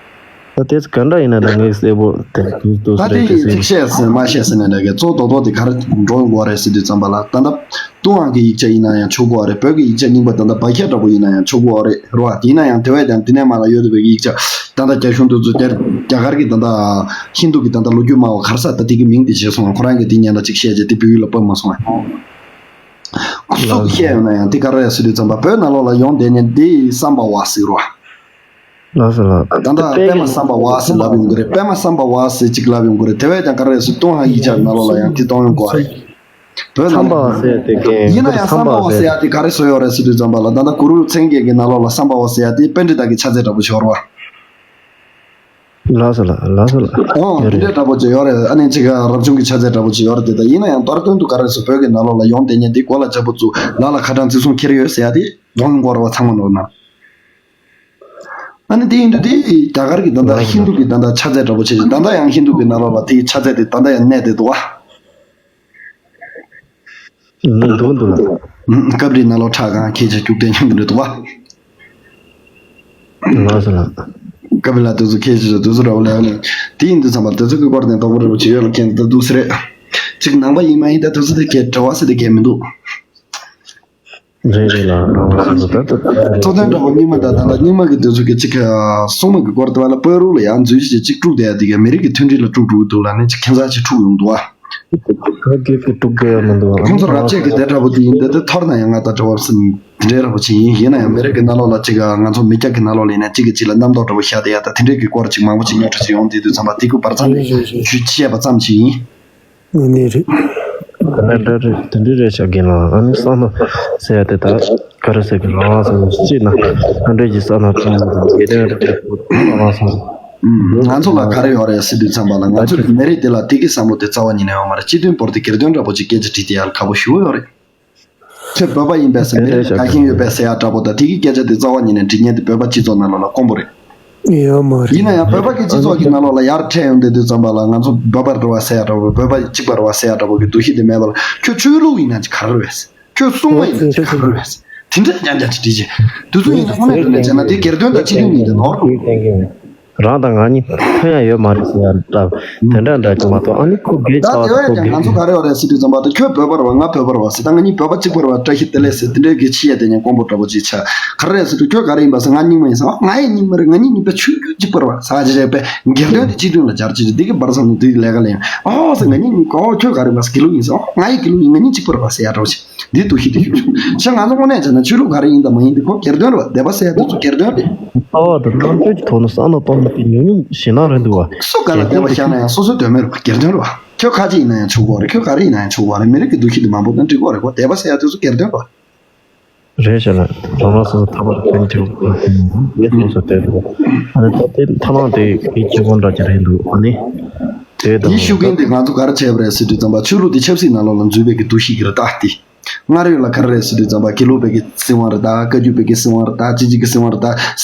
ད་དེ་ག་འདྲ་ཡིན་ན་ད་ངས་གསལ་པོ་དེ་དུས་དུས་ད་རེད་དེ་དེ་ཚིག་བཤད་ཟེར་མ་བཤད་ཟེར་ནས་འདྲ་གི་གཙོ་དོག་དོག་དེ་ག་རེ་འགྲོ་དགོས་རེད་ཟེར་དུས་ཙམ་པ་ལ། ད་ལྟ་ཏུའུ་ཨང་གི་ཡིག་ཆ་ཡིན་ན་ཡང་ཆོག་གོ་རེད། བོད་ཀྱི་ཡིག་ཆ་རྙིང་པ་ད་ལྟ་བ་ཁྱད་འདྲ་པོ་ཡིན་ན་ཡང་ཆོག་གོ་རེད་རོ། དེ་ཡིན་ན་ཡང་དེ་བས་ཀྱང་དེ་ནས་མ་ལ་ཡོད་བསྡད་པའི་ཡིག་ཆ་ད་ལྟ་རྒྱ་གཞུང་དེ་ཚོ་དེར་རྒྱ་གར་གྱི་ད་ལྟ་ཧིན་དུ་གི་ད་ལྟ་ལོ་རྒྱུས་སྨྲ་བ་ག་རེ་ཟེར་ད་དེ་གི་མིང་དེ་བརྗེད་སོང་བ། ཁོ་རང་གི་དེ་ཉན་ད་ཅིག་བཤད་རྗེས་དེ་བོད་ཡིག་ལ་ཕབ་མ་སོང་བ། ཁོ་ཚོ་གི་བཤད་ཡོང་ན་ཡང་དེ་ག་རེ་ཟེར་དུས་ཙམ་པ་བོད་ནང་ལོགས་ལ་ཡོང་བསྡད་ནས་འདི་བསམ་པ་བ་ཟེར་རོ། ལགས་སོ་ལགས། ད་ལྟ་པད་མ་བསམ་པ་བ་ཟེར་ལབ་ཡོང་གི་རེད། པད་མ་བསམ་པ་བ་ཟེར་ཅིག་ལབ་ཡོང་གི་རེད། དེ་བས་ཀྱང་ག་རེ་ཟེར་ཏུན་ཧོང་ཡིག་ཆ་ནང་ལོགས་ལ་ཡང་དེ་གཏོང་ཡོང་གི་རེད། བོད་ནང་བསམ་པ་བ་ཟེར་དེ་གའི་ཡིན་ན་ཡང་བསམ་པ་བ་ཟེར་ཡ་དེ་ག་རེ་བཟོ་ཡོད་རེད་ཟེར་དུས་ཙམ་པ་ལ་ད་ལྟ་གུ་རུ་མཚན་བརྒྱད་ཀྱི་ནང་ལོགས་ལ་བསམ་པ་བ་ཟེར་ཡ་དེ་པཎྜི་ཏ་གི་ཕྱག་རྫས་འདྲ་པོ་ཞིག་ཡོད་རེད་བ། ལགས་སོ་ལགས། ལགས་སོ་ལགས། ཨོ་དེ་འདྲའི་འདྲ་པོ་ཅིག་ཡོད་རེད། ཨ་ནི་ཅིག་རབ་བྱུང་གི་ཕྱག་རྫས་འདྲ་པོ་ཅིག་ཡོད་རེད་དེ། ད་ཡིན་ན་ཡང་མདོར་བསྡུས་དུ་ག་རེ་ཟེར་བོད་ཀྱི་ནང་ལོགས་ལ་ཡོང་བསྡད་མཁན་དེ་མགོ་ལ་ལྕགས་པོ་བཙུགས་ལག་ལ་ཁ་གྲངས་བརྩི་སྲུང་འཁྱེར་ཡོད་ཟེར་ཡ་དེ་གདོང་ཡོང་གི་རེད་བ་ཚང་མ་ནོར་ན། ཨ་ནི་དེ་ཡིན་དུས་དེ་རྒྱ་གར་གྱི་ད་ལྟ་ཧིན་དུ་གི་ད་ལྟ་ཕྱག་རྫས་འདྲ་པོ་བྱས་ཤིང་། ད་ལྟ་ཡང་ཧིན་དུ་གི་ནང་ལོགས་ལ་དེའི་ཕྱག་རྫས་དེ་ད་ལྟ་ཡང་གནས་བསྡད་འདུག་བ། འདུག་འདུག་ལགས། སྐབས་རེ་ནང་ལོགས་ཁྲག་གང་ཁྱེད་ཅག་སྐྱུག་བསྟན་སྙིང་གི་འདུག་བ། ལགས་སོ་ལགས། སྐབས་རེ་ལ་དུས་ཚོད་ཁྱེད་ཅག་དུས་ཚོད་འདྲ་པོ་ལས་ནས་དེ་ཡིན་དུས་ཙམ་པ་དུས་ཚོད་ཀྱི་སྐོར་ནས་དོགས་པ་འདྲ་པོ་བྱེད་ཡོད་ལ་མཁན་ད་འདུག་ཟེར་རེད། ཅིག་ནང་པ་ཡིན་མ་ཡིན་ད་དུས་ཚོད་དེ་གས་བྲེལ་བ་ཟེར་དེ་གས་མི་འདུག་རེད་རེད་ལགས། རང་དབང་སོ་སོ་ད་ད་གཙོ་དོན་འདྲ་པོ་རྙིང་མ་དང་ད་ལྟ་རྙིང་མ་གི་དུས་ཚོད་ཀྱི་གཅིག་ག་སྲུང་མ་གི་སྐོར་དུ་བ་ལ་བོད་རུ་ལ་ཡང་འཛུལ་ཞིག་གཅིག་དཀྲུགས་བསྡད་ཡ་དེ་ག་མི་རིགས་ཀྱི་མཐུན་སྒྲིལ་ལ་དཀྲུགས་འགྲོ་གི་འདུག་ལ་ནི་གཅིག་ཁྱད་མཚར་ཅིག་འཁྲུག་ཡོང་འདུག་ཨ། ག་གེ་གི་དཀྲུགས་དགོས་ཡ་མི་འདུག་ཨ། ཁོང་ཚོ་རབ་བྱེད་ཀྱི་དེ་འདྲ་པོ་དེ་ཡིན་དེ་དེ་ཐོར་ན་ཡང་ང་དང་འདྲ་བར་སེམས་དེ་འདྲའི་འདྲ་པོ་ཅིག་ཡིན། ཡིན་ན་ཡང་མི་རིགས་ཀྱི་ནང་ལོགས་ལ་གཅིག་ག་ང་ཚོ་མི་སྐྱ་གི་ནང་ལོགས་ལ་ཡིན་ན་གཅིག་གིས་གཅིག་ལ་རྣམ་རྟོག་འདྲ་པོ་བཞག་བསྡད་ཡ་ད་དེ་འདྲའི་གི་སྐོར་ཅིག་མང་པོ་ཅིག་ཉོ་ཁྲི་ཅིག་ཡོང་དེ་དུས་ཙམ་པ་དེ་གུ་བར་མཚམས་རེད་རེད་རེད། ཇུས་བཤད་པ་ཙམ་ཅིག་ཡིན། དངོས་གནས་རེད། དེ་འདྲ་འདྲ་རེད། དེ་འདྲ་རེད་ཤག་རྒན་ལགས། ཨ་ནི་བསམ་བློ་ཟེར་ཡ་དེ་ད་ག་རེ་ཟེར་གི་རང་རང་སོ་སོ་སྐྱིད་ན་ཨ་འདྲ་གྱི་བསམ་བློ་གཏོང་གི་འདུག་དགེ་ལྡན་རེད་རང་རང་སོ་སོ། ང་ཚོ་ལ་ག་རེ་ཡོད་རེད་ཟེར་དུས་ཙམ་པ་ལ་ང་ཚོ་མི་རིགས་དེ་ལ་དེ་གི་བསམ་བློ་དེ་རྩ་བ་ཉིད་ནས་ཡོད་མ་རེད། སྤྱི་མཐུན་བོར་དེ་སྒེར་དོན་འདྲ་པོ་ཅིག་སྐད་ཆ་དྲིས་དེ་ཡ་ལ་ཁག་པོ་ཞེ་པོ་ཡོད་རེད། ཁྱོད་བོད་པ་ཡིན་པས་ཟེར་མི་རིགས་དགའ་ཞེན་ཡོད་པས་ཟེར་ཡ་འདྲ་པོ་དང་དེ་གི་སྐད་ཆ་དེ་རྩ་བ་ཉིད་ནས་འདྲི་མཁན་དེ་བོད་པ་སྤྱི་ཚོགས་ནང་ལོགས་ལ་དཀོན་པོ་རེད། ཡོད་མ་རེད། ཡིན་ན་ཡང་བོད་པ་གི་སྤྱི་ཚོགས་ཀྱི་ནང་ལོགས་ལ་ཡར་འཕྲད་ཡོང་དུས་དུས་ཙམ་པ་ལ་ང་ཚོ་བོད་པ་རེད་བ་ཟེར་ཡ་འདྲ་པོ་བོད་པ་གཅིག་པ་རེད་བ་ཟེར་ཡ་འདྲ་པོ་གི་འདུ་ཤེས་དེ་མེད་པ་ལ་ཁྱོད་ཆོས་ལུགས་ཡིན་ན་ཅི་ག་རེ་རེད་བས། ཁྱོད་སྲུང་མ་ཡིན་ན་ཅི་ག་རེ་རེད་བས། དེ་འདྲ་རྐྱང་རྐྱང་ཅིག་འདྲི་བྱེད། དུས་ཚོད་ཡིན་ན་དངོས་གནས་དྲང་གནས་བྱས་ན་དེ་སྒེར་དོན་དང་སྤྱི་མཐུན་གཉིས་དེ་ནོར། རང་དང་ང་གཉིས་ཐོན་ཡ་ཡོད་མ་རེད་ཟེར་ཡ་འདྲ་དེ་འདྲ་འདྲ་ཅིག་མ་གཏོགས། ཨ་ནི་ཁོ་དགེ་ད་ཆགས་དེ་བས་ཀྱང་ང་ཚོ་ག་རེ་ཡོད་རེད་ཟེར་དུས་ཙམ་པ་དེ་ཁྱོད་བོད་པ་རེད་བ་ང་བོད་པ་རེད་བ་ཟེར་ད་ང་གཉིས་བོད་པ་གཅིག་པ་རེད་བ་བཀྲ་ཤིས་བདེ་ལེགས་ཟེར་དེ་འདྲའི་གི་ཕྱི་ཡ་དེ་ཉན་དཀོན་པོ་འདྲ་པོ་ཅིག་ཆགས། ག་རེ་རེད་ཟེར་དུས་ཁྱོད་ག་རེ་ཡིན་པ་ཟེར་ང་རྙིང་མ་ཡིན་ཟེར། ཨོ་ང་ཡི་རྙིང་མ་རེད། ང་གཉིས་གཉིས་པ་ཆོས་བརྒྱུད་གཅིག་པ་རེད་བ་ཟེར་ཨ་ཅེ་ཅེ་པས་སྒེར་དོན་དེ་སྤྱི་མཐུན་ལ་སྦྱར་ཅིག་རེད། དེ་གི་བར་སང་ནས་དེ་ལས་ཀ་ལས་ཡང་ཨོ་ཟེར་ང་གཉིས་གཉིས་ཀ་ཨོ་ཁྱོད་ག་རེ་ཡིན་པ་ཟེར་དགེ་ལུགས་ཡིན་ཟེར། ཨོ་ང་ཡི་དགེ་ལུགས་ཡིན། ང་གཉིས་གཅིག་པ་རེད་བ་ཟེར་ཡ་འདྲ་པོ་ཅིག་འདི་འདུ་ཤེས་དེ་ཤུགས་ཆུང་ཤག་ང་ཚོ་དངོས་གནས་བྱས་ན་ཆོས་ལུགས་ག་རེ་ཡིན་དང་མ་ཡིན་དེ་ཁོ་སྒེར་དོན་རེད་བ། སྡེ་པ་ཟེར་ཡ་དེ་ཚོ་སྒེར་དོན་རེད། ལྟ་བ་དང་རྣམ་དཔྱོད་ཀྱི་ཐོག་ནས་བསམ་བློ་གཏོང་མི་དེ་ཉུང་ཉུང་ཞེད་སྣང་རེད་འདུག་བ། སུ་ག་ལ་སྡེ་པ་བཞག་ན་ཡང་སོ་སོའི་དོན་མེད་རེད་བ། སྒེར་དོན་རེད་བ། ཁྱོད་ཁ་ཅིག་ཡིན་ན་ཡང་ཆོག་གི་རེད། ཁྱོད་ག་རེ་ཡིན་ན་ཡང་ཆོག་གི་རེད། མི་རིགས་ཀྱི་འདུ་ཤེས་དེ་མང་པོ་ད་འགྲིག་གི་རེད་གོ། སྡེ་པ་ཟེར་ཡ་དེ་ཚོ་སྒེར་དོན་རེད་བ། རེད་ཤག་ལ་རང་རང་སོ་སོ་ཐ་མར་ཕན་ཆེ་བ་ངས་སོང་ས་དེ་འདུག་ཨ་ནི་ད་དེ་ཐ་མ་དེ་གི་སྤྱི་བོ་འདྲ་ཅིག་རེད་འདུག་ཨ་ནི་དེ་དང་ཡིན་ཤུགས་རྐྱེན་དེ་ང་ཚོ་ག་རེ་བྱས་པ་རེད་ཟེར་དུས་ཙམ་པ་ཆོས་ལུགས་དེ་ཆབ་སྲིད་ནང་ལོགས་ལ་འཛུལ་བའི་གི་འདུ་ཤེས་ཀྱི་རེད་ད་དེ། སྔར་ཡོད་ལ་ག་རེ་རེད་ཟེར་དུས་ཙམ་པ་དགེ་ལུགས་པའི་གི་སྲིད་དབང་རེད་ད། བཀའ་བརྒྱུད་པའི་གི་སྲིད་དབང་རེད་ད། ས་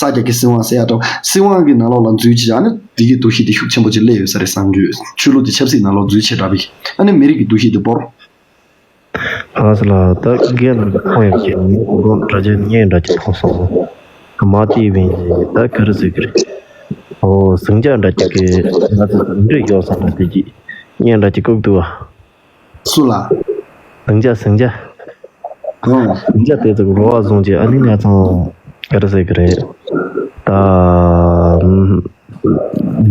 སྐྱ་གི་སྲིད་དབང་ཟེར་ཡ་འདྲ་སྲིད་དབང་གི་ནང་ལོགས་ལ་འཛུལ་བྱས་ཨ་ནི་དེ་གི་འདུ་ཤེས་དེ་ཤུགས་ཆེན་པོ་ཅིག་སླེབས་ཡོད་ས་རེད་བསམ་གྱི་ཡོད། ཆོས་ལུགས་དེ་ཆབ་སྲིད་ནང་ལོགས་འཛུལ་བྱས་འདྲ་བའི་ཨ་ནི་མི་རིགས་ཀྱི་འདུ་ཤེས་དེ་བོར། ལགས་སོ་ལགས། ད་རྒན་ལགས་ཀྱི་ཁོང་ཡོད་ཀྱི་ངའི་གོ་སྐབས་འདྲ་ཅིག་བརྙན་འདྲ་ཅིག་མཐོང་སོང་། མ་བལྟས་པའི་ད་ག་རེ་ཟེར་གི་རེད། ཨོ་ཟིང་ཆ་འདྲ་ཅིག་གི་ང་ཚོ་འདྲེ་གཡོག་ས་འདྲ་དེ་ཅིག་བརྙན་འདྲ་ཅིག་བཀུག་འདུག་བ། སུ་ལ། ཟིང་ཆ་ཟིང་ཆ། ཨོ། ཟིང་ཆ་དེ་ཚོ་རོ་བ་བཟུང་རྗེས་ཨ་ནི་ང་ཚོ་ག་རེ་ཟེར་གི་རེད། ད་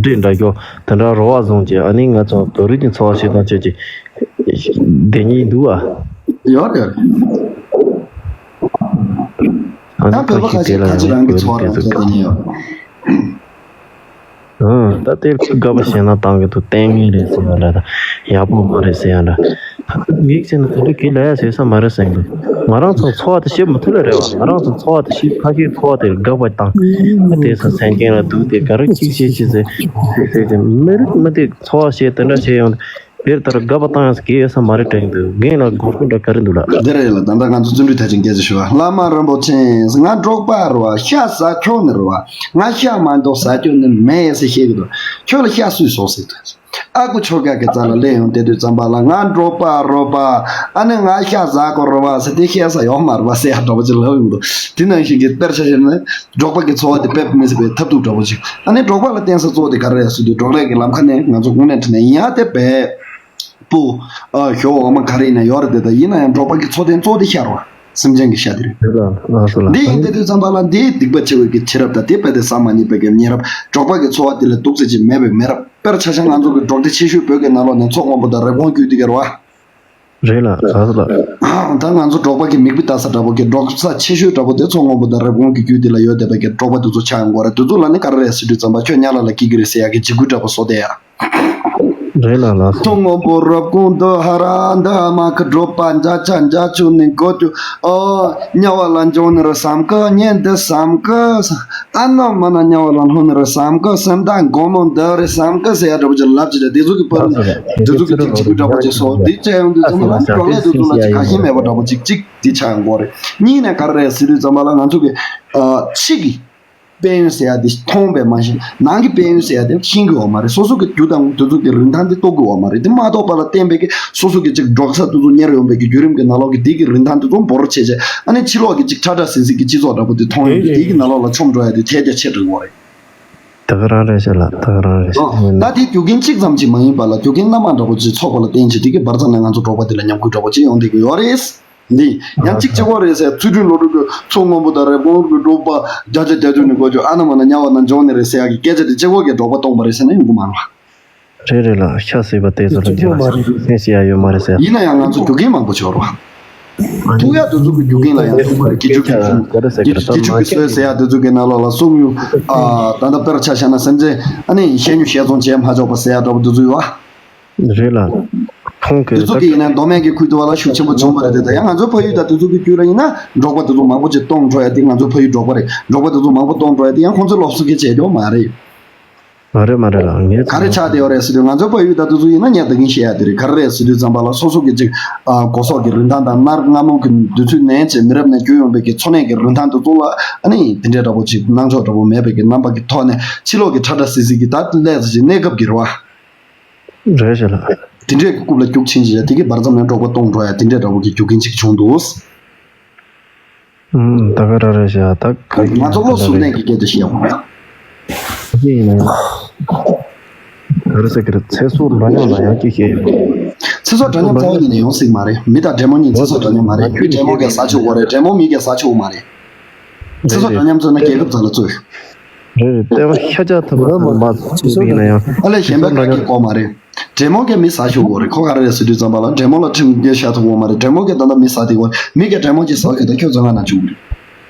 འདྲེ་འདྲ་ཞོ་དེ་འདྲ་རོ་བ་བཟུང་རྗེས་ཨ་ནི་ང་ཚོ་བོད་རིགས་ཀྱི་འཚོ་བ་ཞིག་དང་བཅས་ཀྱི་བསྡད་ཉེན་འདུག་ཨ། ཡོད་རེད། ཨ་ནི་ད་བོད་པ་ཁ་ཤས་ཁ་ཤས་རང་གི་འཚོ་བ་རང་འཚོ་བསྡད་ཉེན་ཡོད། ཨང་། ད་དེར་དགའ་པོ་བྱས་ན་བཏང་གི་འདུག་བསྟན་ངན་རེད་ཟེར་ཡ་འདྲ་དང་ཡག་པོ་མ་རེད་ཟེར་ཡ་འདྲ། ད་ངས་བྱས་ན་དེ་འདྲ་གི་ལ་ཡ་ཟེར་ས་མ་རེད་ཟེར་གི་འདུག་ང་རང་ཚོ་འཚོ་བ་དེ་ཤེས་མི་ཐུབ་ལ་རེད་བ། ང་རང་ཚོ་འཚོ་བ་དེ་ཤེས་ཁ་ཤས་འཚོ་བ་དེ་དགའ་པོ་དང་ཨ་དེ་ས་སེམས་ཅན་ལ་སྡུག་དེ་ག་རེ་གཅིག་བྱེད་ཅི་ཟེར་ཟེར་ཏེ་མི་རིགས་མི་དེ་འཚོ་བ་ཞེས་དེ་འདྲ་བྱས་ཡོང་དེ། དེར་ལྟར་དགའ་པོ་བཏང་ཡང་གལ་ཡོད་ས་མ་རེད་དྲན་འདུག་རྒན་ལ་དགོངས་པ་འདྲ་ག་རེ་འདུག་ལགས། འདི་རེད་ལ་ད་ལྟ་ང་ཚོ་བརྩོན་འགྲུས་མཐར་ཕྱིན་སྐད་ཆ་ཞུ་བ། བླ་མ་རིན་པོ་ཆེ་ང་འབྲོག་པ་རེད་བ། ཤ་ཟ་ཁྱོ་ནི་རེད་བ། ང་ཤ་མ་འདུག་ཟ་རྒྱུ་ནི་མེད་ཟེར་བཤད་གི་འདུག་ཁྱོད་ལ་ཤ་སུས་ཟོས་ཟེར་དུས། ཨ་ཁུ་ཆོས་དགའ་གི་རྩ་ལ་སླེབས་ཡོང་བསྡད་དུས་ཙམ་པ་ལ། ང་འབྲོག་པ་རོགས་པ། ཨ་ནི་ང་ཤ་ཟ་དགོས་རོགས་པ་ཟེར་དེ་བཤད་ས་ཡོད་མ་རེད་པ་ཟེར་ཡ་འདྲ་པོ་ཅིག་ལབ་ཡོང་འདུག་དེ་ནང་བཞིན་གྱི་དཔེར་ཆ་བཞག་ན། འབྲོག་པ་གི་འཚོ་བ་དེ་དཔེ་མི་སྲིད་པའི་ཐབས་སྡུག་འདྲ་པོ་ཅིག་ཨ་ནི་འབྲོག་པ་ལ་བརྟེན་ས་གཙོ་བོ་དེ་ག་རེ་རེད་ཟེར་དུས། འབྲོག་ལས་ཀྱི་ལམ་ཁ་ནས་ང་ཚོ་དངོས་གནས་དྲང་གནས་ཡིན་ཡ་དེ་བས། སྤུ། ཨ། ཞོ་འོ་མ་ག་རེ་ཡིན་ན་ཡོད་རེད་དེ། ད་ཡིན་ན་ཡང་འབྲོག་པ་གི་འཚོ་རྟེན་གཙོ་བོ་དེ་ཤ་རེད་པ། སེམས་ཅན་གྱི་ཤ་དེ་རེད། རེད་ལ་ལགས་སོ་ལགས། འདི་ཡིན་དེ་དུས་ཙམ་པ་ལ་འདིའི་སྡིག་པ་ཆེ་བའི་གི་ཆེ་རབས་དང་དེ་དཔེ་དེ་ཟ་མ་ཉེས་པའི་གི་ཉེ་རབས། འབྲོག་པ་གི་འཚོ་བ་དེ་ལ་སྡུག་ཚད་ཅིག་མེད་པའི་མེད་རབས། དཔེར་ཆ་བཞག་ང་ཚོ་གི་འབྲོག་སྡེ་ཆེ་ཤོས་བོད་ཀྱི་ནང་ལོགས་ནས་མཚོ་སྔོན་པོ་དང་རི་བོང་རྒྱུད་དེ་ག་རེད་པ། རེད་ལ་ལགས་སོ་ལགས། ད་ང་ཚོ་འབྲོག་པ་གི་མིག་དཔེ་ལྟ་ས་འདྲ་པོ་གི་འབྲོག་ས་ཆེ་ཤོས་འདྲ་པོ་དེ་མཚོ་སྔོན་པོ་དང་རི་བོང་གི་རྒྱུད་དེ་ལ་ཡོད་བསྡད་པའི་གི་འབྲོག་པ་དེ་ཚོ་ཆགས་ཡོང་གི་རེད། དེ་ཚོ་ལ་ནི་ག་རེ་རེད་ཟེར་དུས་ཙམ་པ་ཁྱོད་ཉ་ལ་ལ་སྐྱིད་གི་རེད་ཟེར་ཡ་གི་འཇིགས་སྐུལ་འདྲ་པོ་བཟོ་བསྡད་ཡ། རེད་ལ་ལགས་སོ། མཚོ་སྔོན་པོ་རབ་དགུང་དུ་ཧ་ར་འདི་ཧ་མ་ཁ་འབྲོག་པ་འཇའ་ཆ་འཇའ་ཆུ་ནི་གོ་ཏུ། ཨོ་དམྱལ་བ་ལ་འབྱོན་ནི་རེད་བསམ་གི། ངས་འདི་བསམ་གི། ཨ་ན་མ་ན་དམྱལ་བ་ལ་ལྷུང་ནི་རེད་བསམ་གི། སེམས་ཐག་སྒོར་མོ་འདི་རེད་བསམ་གི་ཟེར་ཡ་འདྲ་པོ་ཅིག་ལབ་ཅིག་རེད། དེ་ཚོ་གི་བར་ལ་དེ་ཚོ་གི་ཅིག་ཅིག་འདྲ་པོ་ཅིག་སོགས་འདི་བྱས་ཡོང་དུས་ཙམ་པ་ལ་འབྲོག་ལས་དེ་ཚོ་ལ་ཅིག་ཁ་ཞེ་མེད་པ་འདྲ་པོ་ཅིག་ཅིག་འདི་ཆགས་ཡོང་གི་རེད། གཉིས་ནས་ག་རེ་རེད་ཟེར་དུས་ཙམ་པ་ལ་ང་ཚོ་གི་ཨ་ཕྱི་གི་དཔལ་ཡོན་ཟེར་ཡ་དེ་མཐོང་བས་མ་གཞི། ནང་གི་དཔལ་ཡོན་ཟེར་ཡ་དེ་ཤེས་ཀྱི་ཡོད་མ་རེད། སོ་སོ་གི་རྒྱུ་དང་དེ་ཚོ་གི་རིན་ཐང་དེ་རྟོགས་ཀྱི་ཡོད་མ་རེད། དེ་མ་རྟོགས་པ་ལ་བརྟེན་པའི་གི་སོ་སོ་གི་ཅིག་འབྲོག་ས་དེ་ཚོ་གཉེར་ཡོང་པའི་གི་བརྒྱུད་རིམ་གི་ནང་ལོགས་ཀྱི་དེ་གི་རིན་ཐང་དེ་ཚོ་འབོར་ཆེ་ཆེ། ཨ་ནི་ཕྱི་ལོགས་ཀྱི་ཅིག་ཁྲ་ཁྲ་ཟིང་ཟིང་གི་སྤྱི་ཚོགས་འདྲ་པོ་དེ་མཐོང་ཡོང་དུས་དེ་གི་ནང་ལོགས་ལ་མཆོང་འགྲོ་ཡ་དེ་དེ་རྒྱ་ཆེ་དྲགས་ཡོད་རེད། ད་ག་རང་རེད་ཤག་ལགས། ད་ག་རང་རེད་ཤག་ཨོ། ད་དེ་རྒྱུ་རྐྱེན་གཅིག་ཙམ་ཅིག་མ་ཡིན་པ་ལ་རྒྱུ་རྐྱེན་སྣ་མང་འདྲ་པོ་ཅིག་ཚོགས་པ་ལ་བརྟེན་བྱས་དེ་གི་བར་མཚམས་ནས་ང་ཚོ་འབྲོག་པ་དེ་ལ་ཉམས་རྒུད་འདྲ་པོ་ཅིག་ཡོང་བསྡད་ཀྱི་ཡོད་རེད། འདི་ཡང་གཅིག་གཅིག་པོ་རེད་ཟེར། ཚུལ་ཁྲིམས་བློ་གྲོས་ཀྱི་མཚོ་སྔོན་པོ་དང་རི་བོང་གི་འབྲོག་པ་བརྒྱ་ཆ་བརྒྱད་ཅུ་ནི་གོ་ཆོད། ཨ་ན་མ་ན་དམྱལ་བ་ན་འབྱོན་ནི་རེད་ཟེར་ཡག་གི་སྐད་ཆ་དེ་གཅིག་པོ་གིས་འབྲོག་པ་སྟོང་པ་རེད་ཟེར་ན་ཡོང་གི་མ་རེད་པ། རེད་རེད་ལགས། ཤ་ཟོས་པ་དེ་ཚོ་ལ་གཅིག་པོ་མ་རེད། སེམས་ཤི་ཡ་ཡོད་མ་རེད་ཟེར། ཡིན་ན་ཡང་ང་ཚོ་རྒྱུ་རྐྱེན་མང་པོ་ཅིག་ཡོད་རེད་པ། ཐུག་ཡག་དེ་ཚོ་གི་རྒྱུ་རྐྱེན་ལ་ཡང་ཐུག་པ་རེད། གི་ཆུ་གི་ཆུ་གི་ཆུ་གི་སོས་ཟེར་ཡག་དེ་ཚོ་གི་ནང་ལོགས་ལ་སུམ་ཡུ། ཨ་ད་ལྟ་དཔེར་ཆ་བཞག་ན་སེམས་ཅན་ཨ་ནི་བཤས་ཉོ་བཤས་ཚོང་བྱས་མ་ཆོག་པ་ཟེར་ཡག་འདྲ་པོ་དེ་ཚོ་ཡོད་པ། རེད་ལགས། ཁོང་གིས། དེ་ཚོ་གི་ཡིན་ན་མདོ་སྨད་ཀྱི་ཁུལ་དུ་བ་ལ་ཤུགས་ཆེན་པོ་བྱུང་བ་རེད་དེ། ད་ཡང་ང་ཚོའི་ཕ་ཡུལ་དང་དེ་ཚོ་གི་རྒྱུད་ལ་ཡིན་ན་འབྲོག་པ་དེ་ཚོ་མང་པོ་ཅིག་སྟོངས་འགྲོ་ཡ་དེ་ང་ཚོའི་ཕ་ཡུལ་འབྲོག་པ་རེད། འབྲོག་པ་དེ་ཚོ་མང་པོ་སྟོངས་འགྲོ་ཡ་དེ་ཡང་ཁོང་ཚོའི་སློབ་གསོ་གི་བྱེད་རྒྱུ་མ་རེད། མ་རེད་མ་རེད་ལགས། ངས། ག་རེ་ཆགས་བསྡད་ཡོད་རེད་ཟེར་དུས་ང་ཚོའི་ཕ་ཡུལ་དང་དེ་ཚོ་ཡིན་ན་ངས་ད་གིན་བཤད་ཡ་དེ་རེད། ག་རེ་རེད་ཟེར་དུས་ཙམ་པ་ལ་སོ་སོ་གི་ཅིག་ཨ་སྒོ་ཟོག་གི་རིན་ཐང་དང་ནར་མངར་མོ་གི་དུས་ཚོད་ནས་བྱས་མི་རབས་ནས་བརྒྱུད་ཡོང་བའི་གི་འཚོ་གནས་ཀྱི་རིན་ཐང་དེ་ཚོ་ལ་ཨ་ནི་དེ་འདྲའི་འདྲ་པོ་ཅིག་སྣང་ཕྱོགས་འདྲ་པོ་མེད་པའི་གི་རྣམ་པ་གི་ཐོག་ནས་ཕྱི་ལོགས་ཀྱི་ཁྲ་ཁྲ་སིལ་སིལ་གི་ད་སླེབས་ཚེ་ཅིག་གནས་སྐབས་ཀྱི་རེད་པ། རེད་ཤག་ལགས། དེ་འདྲས་ཀྱི་རྐུབ་ལ་རྒྱུག་ཕྱིན་བྱས་དེ་གི་བར་མཚམས་ནས་འབྲོག་པ་སྟོངས་འགྲོ་ཡ་དེ་འདྲས་འདྲ་པོ་གི་རྒྱུ་རྐྱེན་ཅིག་བྱུང་འདུག་ཨུམ། ད་ག་རང་རེད་ཤག་ད་ག་གི་ང་ཚོ་བློ་གཟུར་གནས་ཀྱི་སྐད་ཆ་བཤད་ཡོང་ཡ། ཅི་ཡིན་ན་ཡང་། ག་རེ་ཟེར་གི་རེད། ཚེ་སྲོག་འདྲ་མཉམ་ལ་ཡང་སྐྱེ་ཤེས་ཡོད། ཚེ་སྲོག་འདྲ་མཉམ་རྩ་བ་ཉིད་ནས་ཡོང་སྲིད་མ་རེད། མི་དང་འདྲེ་མོ་གཉིས་ཚེ་སྲོག་འདྲ་མཉམ་མ་རེད། ཁྱོད་འདྲེ་མོ་གིས་ཟ་ཆོག་གོ་རེད། འདྲེ་མོ་མི་གིས་ཟ་ཆོག་མ་རེད། ཚེ་སྲོག་འདྲ་མཉམ་བརྩོན་ན་རྒྱལ་ཁབ་རྩ་ལ་རྩོད། རེད་རེད། ལྟེ་བ་ཤ་ཆག་ཐུབ་པ་མ་ཚུགས་པ་ཡིན་ན་ཡང་། ཨ་ལས་གཞན་པ་ག་གི་དགོས་མ་རེད། འདྲེ་མོ་གིས་མི་ཟ་ཤོག་གོ་རེད། ཁོ་ག་རེ་རེད་ཟེར་དུས་ཙམ་པ་ལ་འདྲེ་མོ་ལ་ཁྲིམས་འགལ་བཞག་ཐུབ་གོ་མ་རེད། འདྲེ་མོ་གིས་ད་ལྟ་མི་ཟ་དེ་གོ་མི་གིས་འདྲེ་མོ་ཅིག་ཟ་གི་ད་ཁྱོད་ཚོ་ང་ན་བཅུག་རེད།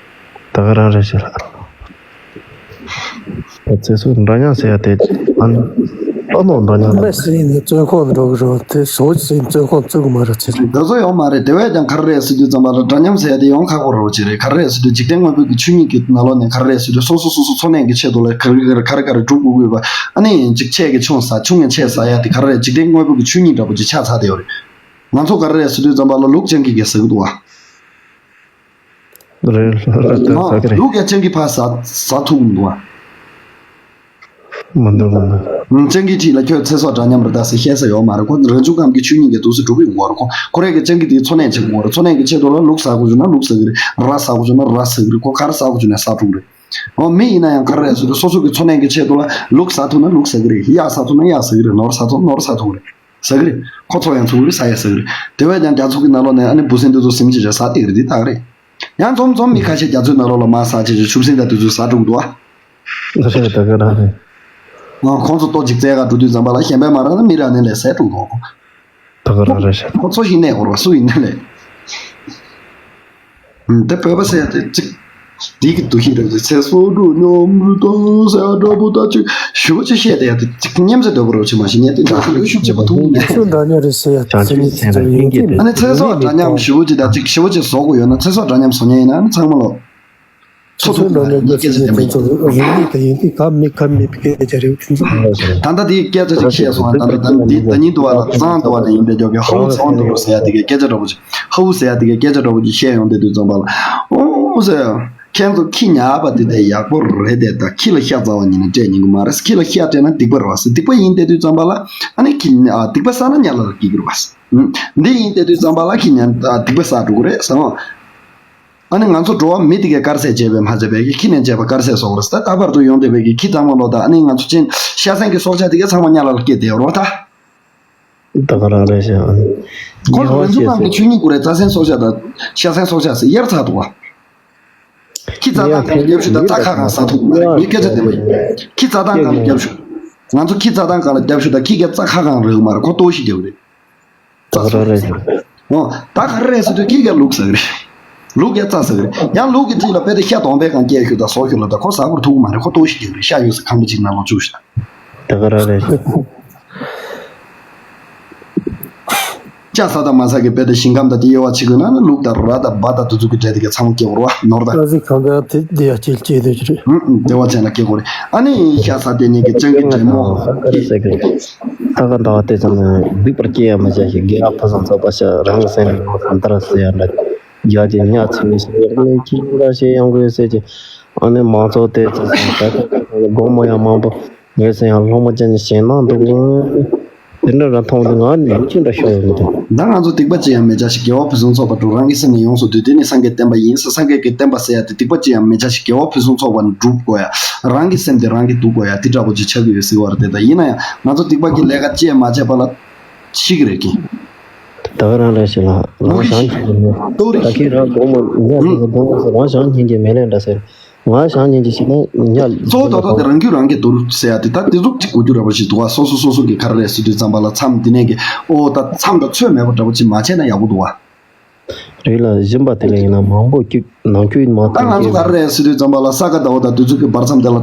ད་ག་རང་རེད་ཤག་ལགས། ད་ཚེ་སྲོག་འདྲ་མཉམ་ཟེར་ཡ་དེ་ཨ་ནི་ལྟ་ནོར་འདྲ་མཉམ་ལ། མི་ཟིན་ནས་བཙོན་ཁང་འགྲོ་གི་རེད། དེ་ཟོག་ཟིན་བཙོན་ཁང་བཙུགས་གི་མ་རེད་ཚེ་རིང་། འདི་ཚོ་ཡོད་མ་རེད། དེ་བས་ཀྱང་ག་རེ་རེད་ཟེར་དུས་ཙམ་པ་ལ་འདྲ་མཉམ་ཟེར་ཡ་དེ་ཡོང་ཁག་པོ་རེད་པ་ཅིག་རེད། ག་རེ་རེད་ཟེར་དུས་འཇིག་རྟེན་དངོས་པོའི་གི་ཆོས་ཉིད་ཀྱི་ནང་ལོགས་ནས་ག་རེ་རེད་ཟེར་དུས་སོ་སོ་སོ་སོ་འཚོ་གནས་ཀྱི་ཆེད་དུ་ལ་ག་རེ་ག་རེ་ག་རེ་ག་རེ་སྒྲུབ་དགོས་དགོས་པ། ཨ་ནི་ཅིག་ཆེ་གི་ཆུང་ཟ་ཆུང་གི་ཆེ་ཟ་ཡ་དེ་ག་རེ་རེད། འཇིག་རྟེན་དངོས་པོའི་གི་ཆོས་ཉིད་འདྲ་པོ་ཅིག་ཆགས་ཚར་བསྡད་ཡོད་རེད། ང་ཚོ་ག་རེ་རེད་ཟེར་དུས་ཙམ་པ་ལ་ལུག་སྤྱང་ཀི་གིས་ཟ་གི་འདུག་བ། རེད་རེད་རེད། ཟ་གི་རེད། ལུག་གིས་སྤྱང་ཀི་ཕར་ཟ་ཟ་ཐུབ་འདུག་བ། མི་འདུག་མི་འདུག་སྤྱང་ཀིའི་འཁྲིས་ལ་ཁྱོད་ཚེ་སྲོག་འདྲ་མཉམ་རེད་ད་ཟེར་བཤད་ས་ཡོད་མ་རེད། ཁོ་རང་བྱུང་ཁམས་ཀྱི་ཆོས་ཉིད་ཀྱི་འདུག་སེ་སྒྲུབ་ཀྱི་ཡོད་རེད། ཁོ་ཁོ་རང་གི་སྤྱང་ཀི་དེའི་འཚོ་གནས་བྱེད་ཀྱི་ཡོད་རེད། འཚོ་གནས་ཀྱི་ཆེད་དུ་ལ་ལུག་ཟ་དགོས་བྱུང་ན་ལུག་ཟ་གི་རེད། ར་ཟ་དགོས་བྱུང་ན་ར་ཟ་གི་རེད། ཁོ་ག་རེ་ཟ་དགོས་བྱུང་ན་ཟ་འགྲོ་གི་རེད། འོ་མི་ཡིན་ན་ཡང་ག་རེ་རེད་ཟེར་དུས་སོ་སོ་གི་འཚོ་གནས་ཀྱི་ཆེད་དུ་ལ་ལུག་ཟ་ཐུབ་ན་ལུག་ཟ་གི་རེད། གཡག་ཟ་ཐུབ་ན་གཡག་ཟ་གི་རེད། ནོར་ཟ་ཐུབ་ན་ནོར་ཟ་ཐུབ་གི་རེད། ཟ་གི་རེད། ཁོ་འཚོ་ཡང་ཚུགས་གི་རེད། ཟ་ཡང་ཟ་གི་རེད། དེ་བས་ཀྱང་རྒྱ་མཚོ་གི་ནང་ལོགས་ནས་ཨ་ནི་འབུ་སྲིན་དེ་ཚོ་ཟིན་བྱས་བྱས་ཟ་བསྡད་ཀྱི་རེད། འདི་ད་ག་རེད། ཡང་འཛོམས་འཛོམས་མི་ཁ་ཤས་རྒྱ་མཚོའི་ནང་ལོགས་ལ་མར་ཟག་བྱས་བྱས་ཆུ་སྲིན་དང་དེ་ཚོས་ཟ་འགྲོ་གི་འདུག་བ། རེད། ད་ག་རང་རེད། ང་ཁོང་ཚོ་ལྟོ་གཅིག་བཙལ་ག་འགྲོ་དུས་ཙམ་པ་ལ་གཞན་པས་མ་རག་ན་མི་རག་ནས་ལས་ཟས་འགྲོ་གི་འདུག་ད་ག་རང་རེད་ཤག་ཁོ་ཚོ་ཞིག་གནས་འོར་བ་སུ་ཡིན་ན་ལས། ཨུམ། དེ་བོད་པ་ཟེར་ཡ་དེ་གཅིག་དེ་གི་འདུ་ཤེས་རེད་དེ། ཚེ་སྲོག་འགྲོ་སྙོམས་རུ་བཏང་ཟེར་ཡ་འདྲ་པོ་ད་ཅིག་ཞུ་བ་ཅིག་བཤད་དེ་ཡ་དེ་གཅིག་སྙེམས་ཚེ་འདོད་པ་རོ་ཆེ་མ་ཞིག་ངས་དེ་འདྲ་ཞུ་ཤུགས་ཆེ་པོ་ཐུག་ནས། ཚུལ་འདྲ་མཉམ་རེད་ཟེར་ཡ་དེ་ཚེ་ནི་ཚེ་ཚོ་ཡོད་ཀྱི་མེད། ཨ་ནི་ཚེ་སྲོག་འདྲ་མཉམ་ཞུ་བ་ཅིག་ད་ཅིག་ཞུ་བ་ཅིག་བཟོ་དགོས་ཡོད་ན་ཚེ་སྲོག་འདྲ་མཉམ་བཟོ་མཁན་ཡིན་ན་ཨ་ནི་ཚང་མ་ལོ། ཚོ་ཚོ་འདྲ་མཉམ་ངས་སྐད་ཆ་དེ་མེད། ཚོ་རིག་གནས་དེ་ཡིན་དུས་ག་མི་ག་མེད་པའི་སྐད་ཆ་རེད་དེ་ཚོ། ད་ལྟ་དེའི་སྐད་ཆ་ཅིག་བཤད་སོང་ང་། ད་ལྟ་ད་འདི་ད་ཉིན་དུ་བ་ལ་གཙང་དུ་བ་ལ་ཡིན་པའི་ཇོ་གི་ཧ་བུ་ཚང་དུ་བ་ཟེར་ཡ་དེ་གའི་སྐད་ཆ་འདྲ་པོ་ཅིག་ཧ་བུ་ཟེར་ཡ་དེ་གའི་སྐད་ཆ་འདྲ་པོ་ཅིག་བཤད་ཡོང་དེ་དུས་ཙམ་པ་ལ་ཨོ་ཟེར། ཁྱེད་ཚོ་ཁྱི་ཉག་པ་དེ་དེ་ཡག་པོ་རེད་དེ། ད་ཁྱི་ལ་ཤ་ཚ་བ་ཡིན་ན་སྤྲད་ཉན་གི་མ་རེད། ཁྱི་ལ་ཤ་སྤྲད་ན་སྡིག་པ་རེད་བ་ཟེར། སྡིག་པ་ཡིན་བསྡད་དུས་ཙམ་པ་ལ་ཨ་ནི་ཁྱི་ཨ་སྡིག་པ་བསགས་ན་ཉལ་ལ་སྐྱེ་གི་རེད་བ་ཟེར། འདི་ཡིན་བསྡད་དུས་ཙམ་པ་ལ་ཁྱི་ཉག་ཨ་སྡིག་པ་བསགས་འགྲོ་གི་རེད་ཟེར་བ། ཨ་ནི་ང་ཚོ་འགྲོ་བ་མི་དེ་གས་དཀར་ཟས་བྱས་པས་མ་བྱས་པས་ཀྱི་ཁྱི་ནས་བྱས་པ་དཀར་ཟས་བཟོ་གི་རེད་ཟེར། ད་ད་བར་དུ་ཡོང་བསྡད་པའི་གི་ཁྱི་ཚང་མ་ལོ་ད་ཨ་ནི་ང་ཚོ་ཅན་ཤ་ཟན་གྱི་སྲོག་ཆགས་དེ་གས་ཚང་མ་ཉལ་ལ་སྐྱེ་བསྡད་ཡོད་རེད་བ་ད། ད་ག་རང་རེད་ཤག་ཁོ་ཚོ་རང་ཚུགས་ཁམས་ཀྱི་ཆོས་ཉིད་ཀུ་རེ་རྩྭ་ཟན་སྲོག་ཆགས་དང་ཤ་ཟན་སྲོག་ཆགས་ཟེར་དབྱར་ཚ་འདུག་བ། ཁྱི་རྩྭ་ཐང་སྒང་ལ་རྒྱབ་ཞུ་དང་རྩྭ་ཁ་སྒང་ཟ་ཐུབ་མ་རེད། ངས་སྐད་ཆ་བདེན་པ་ཡིན། ཁྱི་རྩྭ་ཐང་སྒང་ལ་རྒྱབ་ཞུ། ང་ཚོ་ཁྱི་རྩྭ་ཐང་སྒང་ལ་རྒྱབ་ཞུ་དང་ཁྱི་གའི་རྩྭ་ཁ་སྒང་རེད་མ་རེད། ཁོ་ལྟོགས་ཤི་རྒྱབ་རེད། ད་ག་རང་རེད་ཤག་འོ་ད་ག་རེ་རེད་ཟེར་དུས་ཁྱི་གའི་ལུག་ཟ་གི་རེད། ལུག་གའི་རྩྭ་ཟ་གི་རེད། ཡང་ལུག་གི་རྩིས་ལ་དཔེ་དེ་ཤ་དོང་པའི་སྒང་སྐྱེལ་ཞུ་དང་ཟོ་ཞུ་ལ་ད་ཁོ་ཟ་དགོས་ཐུག་མ་རེད། ཁོ་ལྟོགས་ཤི་རྒྱབ་རེད། ཤ་ཡོད་ས་ཁང་པ་གཅིག་ནང་ལོགས་བཅུག་ཤག་ད་ག་རང་རེད་ཤག་ལྕགས་ཟ་དང་མ་ཟ་གི་དཔེ་དེ་ཞིང་ཁམས་དང་དེ་དབྱེ་བ་ཕྱེ་དགོས་ན་ནི་ལུག་དང་ར་དང་སྦ་དང་དེ་ཚོ་གི་གྲས་དེ་གའི་ཚང་མ་སྐྱེ་བོར་བ་ནོར་དང་། ཨ་ཟི་ཁ་ག་དེ་དེ་ཡ་སྐྱེལ་སྐྱེལ་དེ་ཅི་རེད། ཨུ་ཨུ་བདེ་བ་ཅན་ལ་སྐྱེ་དགོས་རེད། ཨ་ནི་ཤ་ཟ་དེ་ནི་གི་སྤྱང་ཀི་འདྲེ་མོ། ད་ག་འདྲ་བ་དེ་ཚང་མ་སྡིག་པར་སྐྱེ་ཡ་མི་བྱ་ཞིག་དགེ་བ་ཕུན་སུམ་ཚོགས་པ་བྱ། རང་གི་སེམས་ནི་ངོ་ཚ་འདར་ཟེར་ཡ་འདྲ། ཡ་གྱི་ཉ་ཚིག་ནི་ཞེ་ཡག་ནི་ཁྱི་འདྲ་ཞེ་ཡང་དགོས་ཟེར་གྱི། ཨ་ནི་མང་ཚོགས་དེ་ཚོ་ད་ལྟ་དགོང་མོ་ཡང་མང་པོ། ངའི་སེམས་ཡང་སློང་མོ་ཅན་གྱི་ཞེད་སྣང་འདུག་དེ་འདྲ་ར་མཐོང་དུས་ང་ནི་ཡིད་ཆེས་འདྲ་ཤོར་ཡོང་གི་འདུག་ད་ང་ཚོ་སྡིག་པ་ཅི་ཡང་མི་བྱ་ཞིག་དགེ་བ་ཕུན་སུམ་ཚོགས་པར་སྒྲུབ། རང་གི་སེམས་ནི་ཡོངས་སུ་འདུལ། དེ་ནི་སངས་རྒྱས་བསྟན་པ་ཡིན་ཟེར། སངས་རྒྱས་ཀྱི་བསྟན་པ་ཟེར་ཡ་དེ་སྡིག་པ་ཅི་ཡང་མི་བྱ་ཞིག་དགེ་བ་ཕུན་སུམ་ཚོགས་པར་སྒྲུབ་དགོས་ཡ། རང་གི་སེམས་དེ་རང་གིས་སྡུག་དགོས་ཡ་དེ་འདྲ་པོ་ཅིག་ཆགས་ཀྱི་ཡོད་ཟེར་བ་རེད་དེ། ད་ཡིན་ན་ཡང་ང་ཚོ་སྡིག་པ་གི་ལས་ཀ་ཅི་ཡང་མ་བྱས་པ་ལ་ཤི་གི་རེད་ཀྱི། ད་ག་རང་རེད་ཤག་ལ་རང་ཞང་ཉན་གྱི་མེད། ད་ཁྱེད་རང་དགོང་མོ་ཉ་ཟེར་དགོང་མོ་ཟེར་རང་ཞང་ཉན་གྱི་མེད་ལན་འདྲ་ཟེར། ང་ཞང་ཉན་གྱི་ཞིག་ན་ཉ། གཙོ་བོ་ད་ལྟ་དེ་རང་རྒྱུད་རང་གིས་བསྡུར་ཟེར་ཡ་དེ་ད་དེ་ཚོ་གཅིག་གོ་རྒྱུ་འདྲ་པོ་ཞིག་འདུག་བ། སོ་སོ་སོ་སོ་གི་ག་རེ་རེད་ཟེར་དུས་ཙམ་པ་ལ་མཚམས་དེ་ནས་ཀྱི་ཨོ་ད་མཚམས་དང་ཚོད་མེད་པ་འདྲ་པོ་ཅིག་མ་བྱས་ན་ཡག་པོ་འདུག་བ། རེད་ལ་སྦྱིན་པ་དེ་ལ་ཡིན་ན་མང་པོ་སྐྱིད་ནང་ཁུལ་མ་ད་ང་ཚོ་ག་རེ་རེད་ཟེར་དུས་ཙམ་པ་ལ་ས་ག་ཟླ་བ་དང་དུས་ཚོད་ཀྱི་བར་མཚམས་དེ་ལ་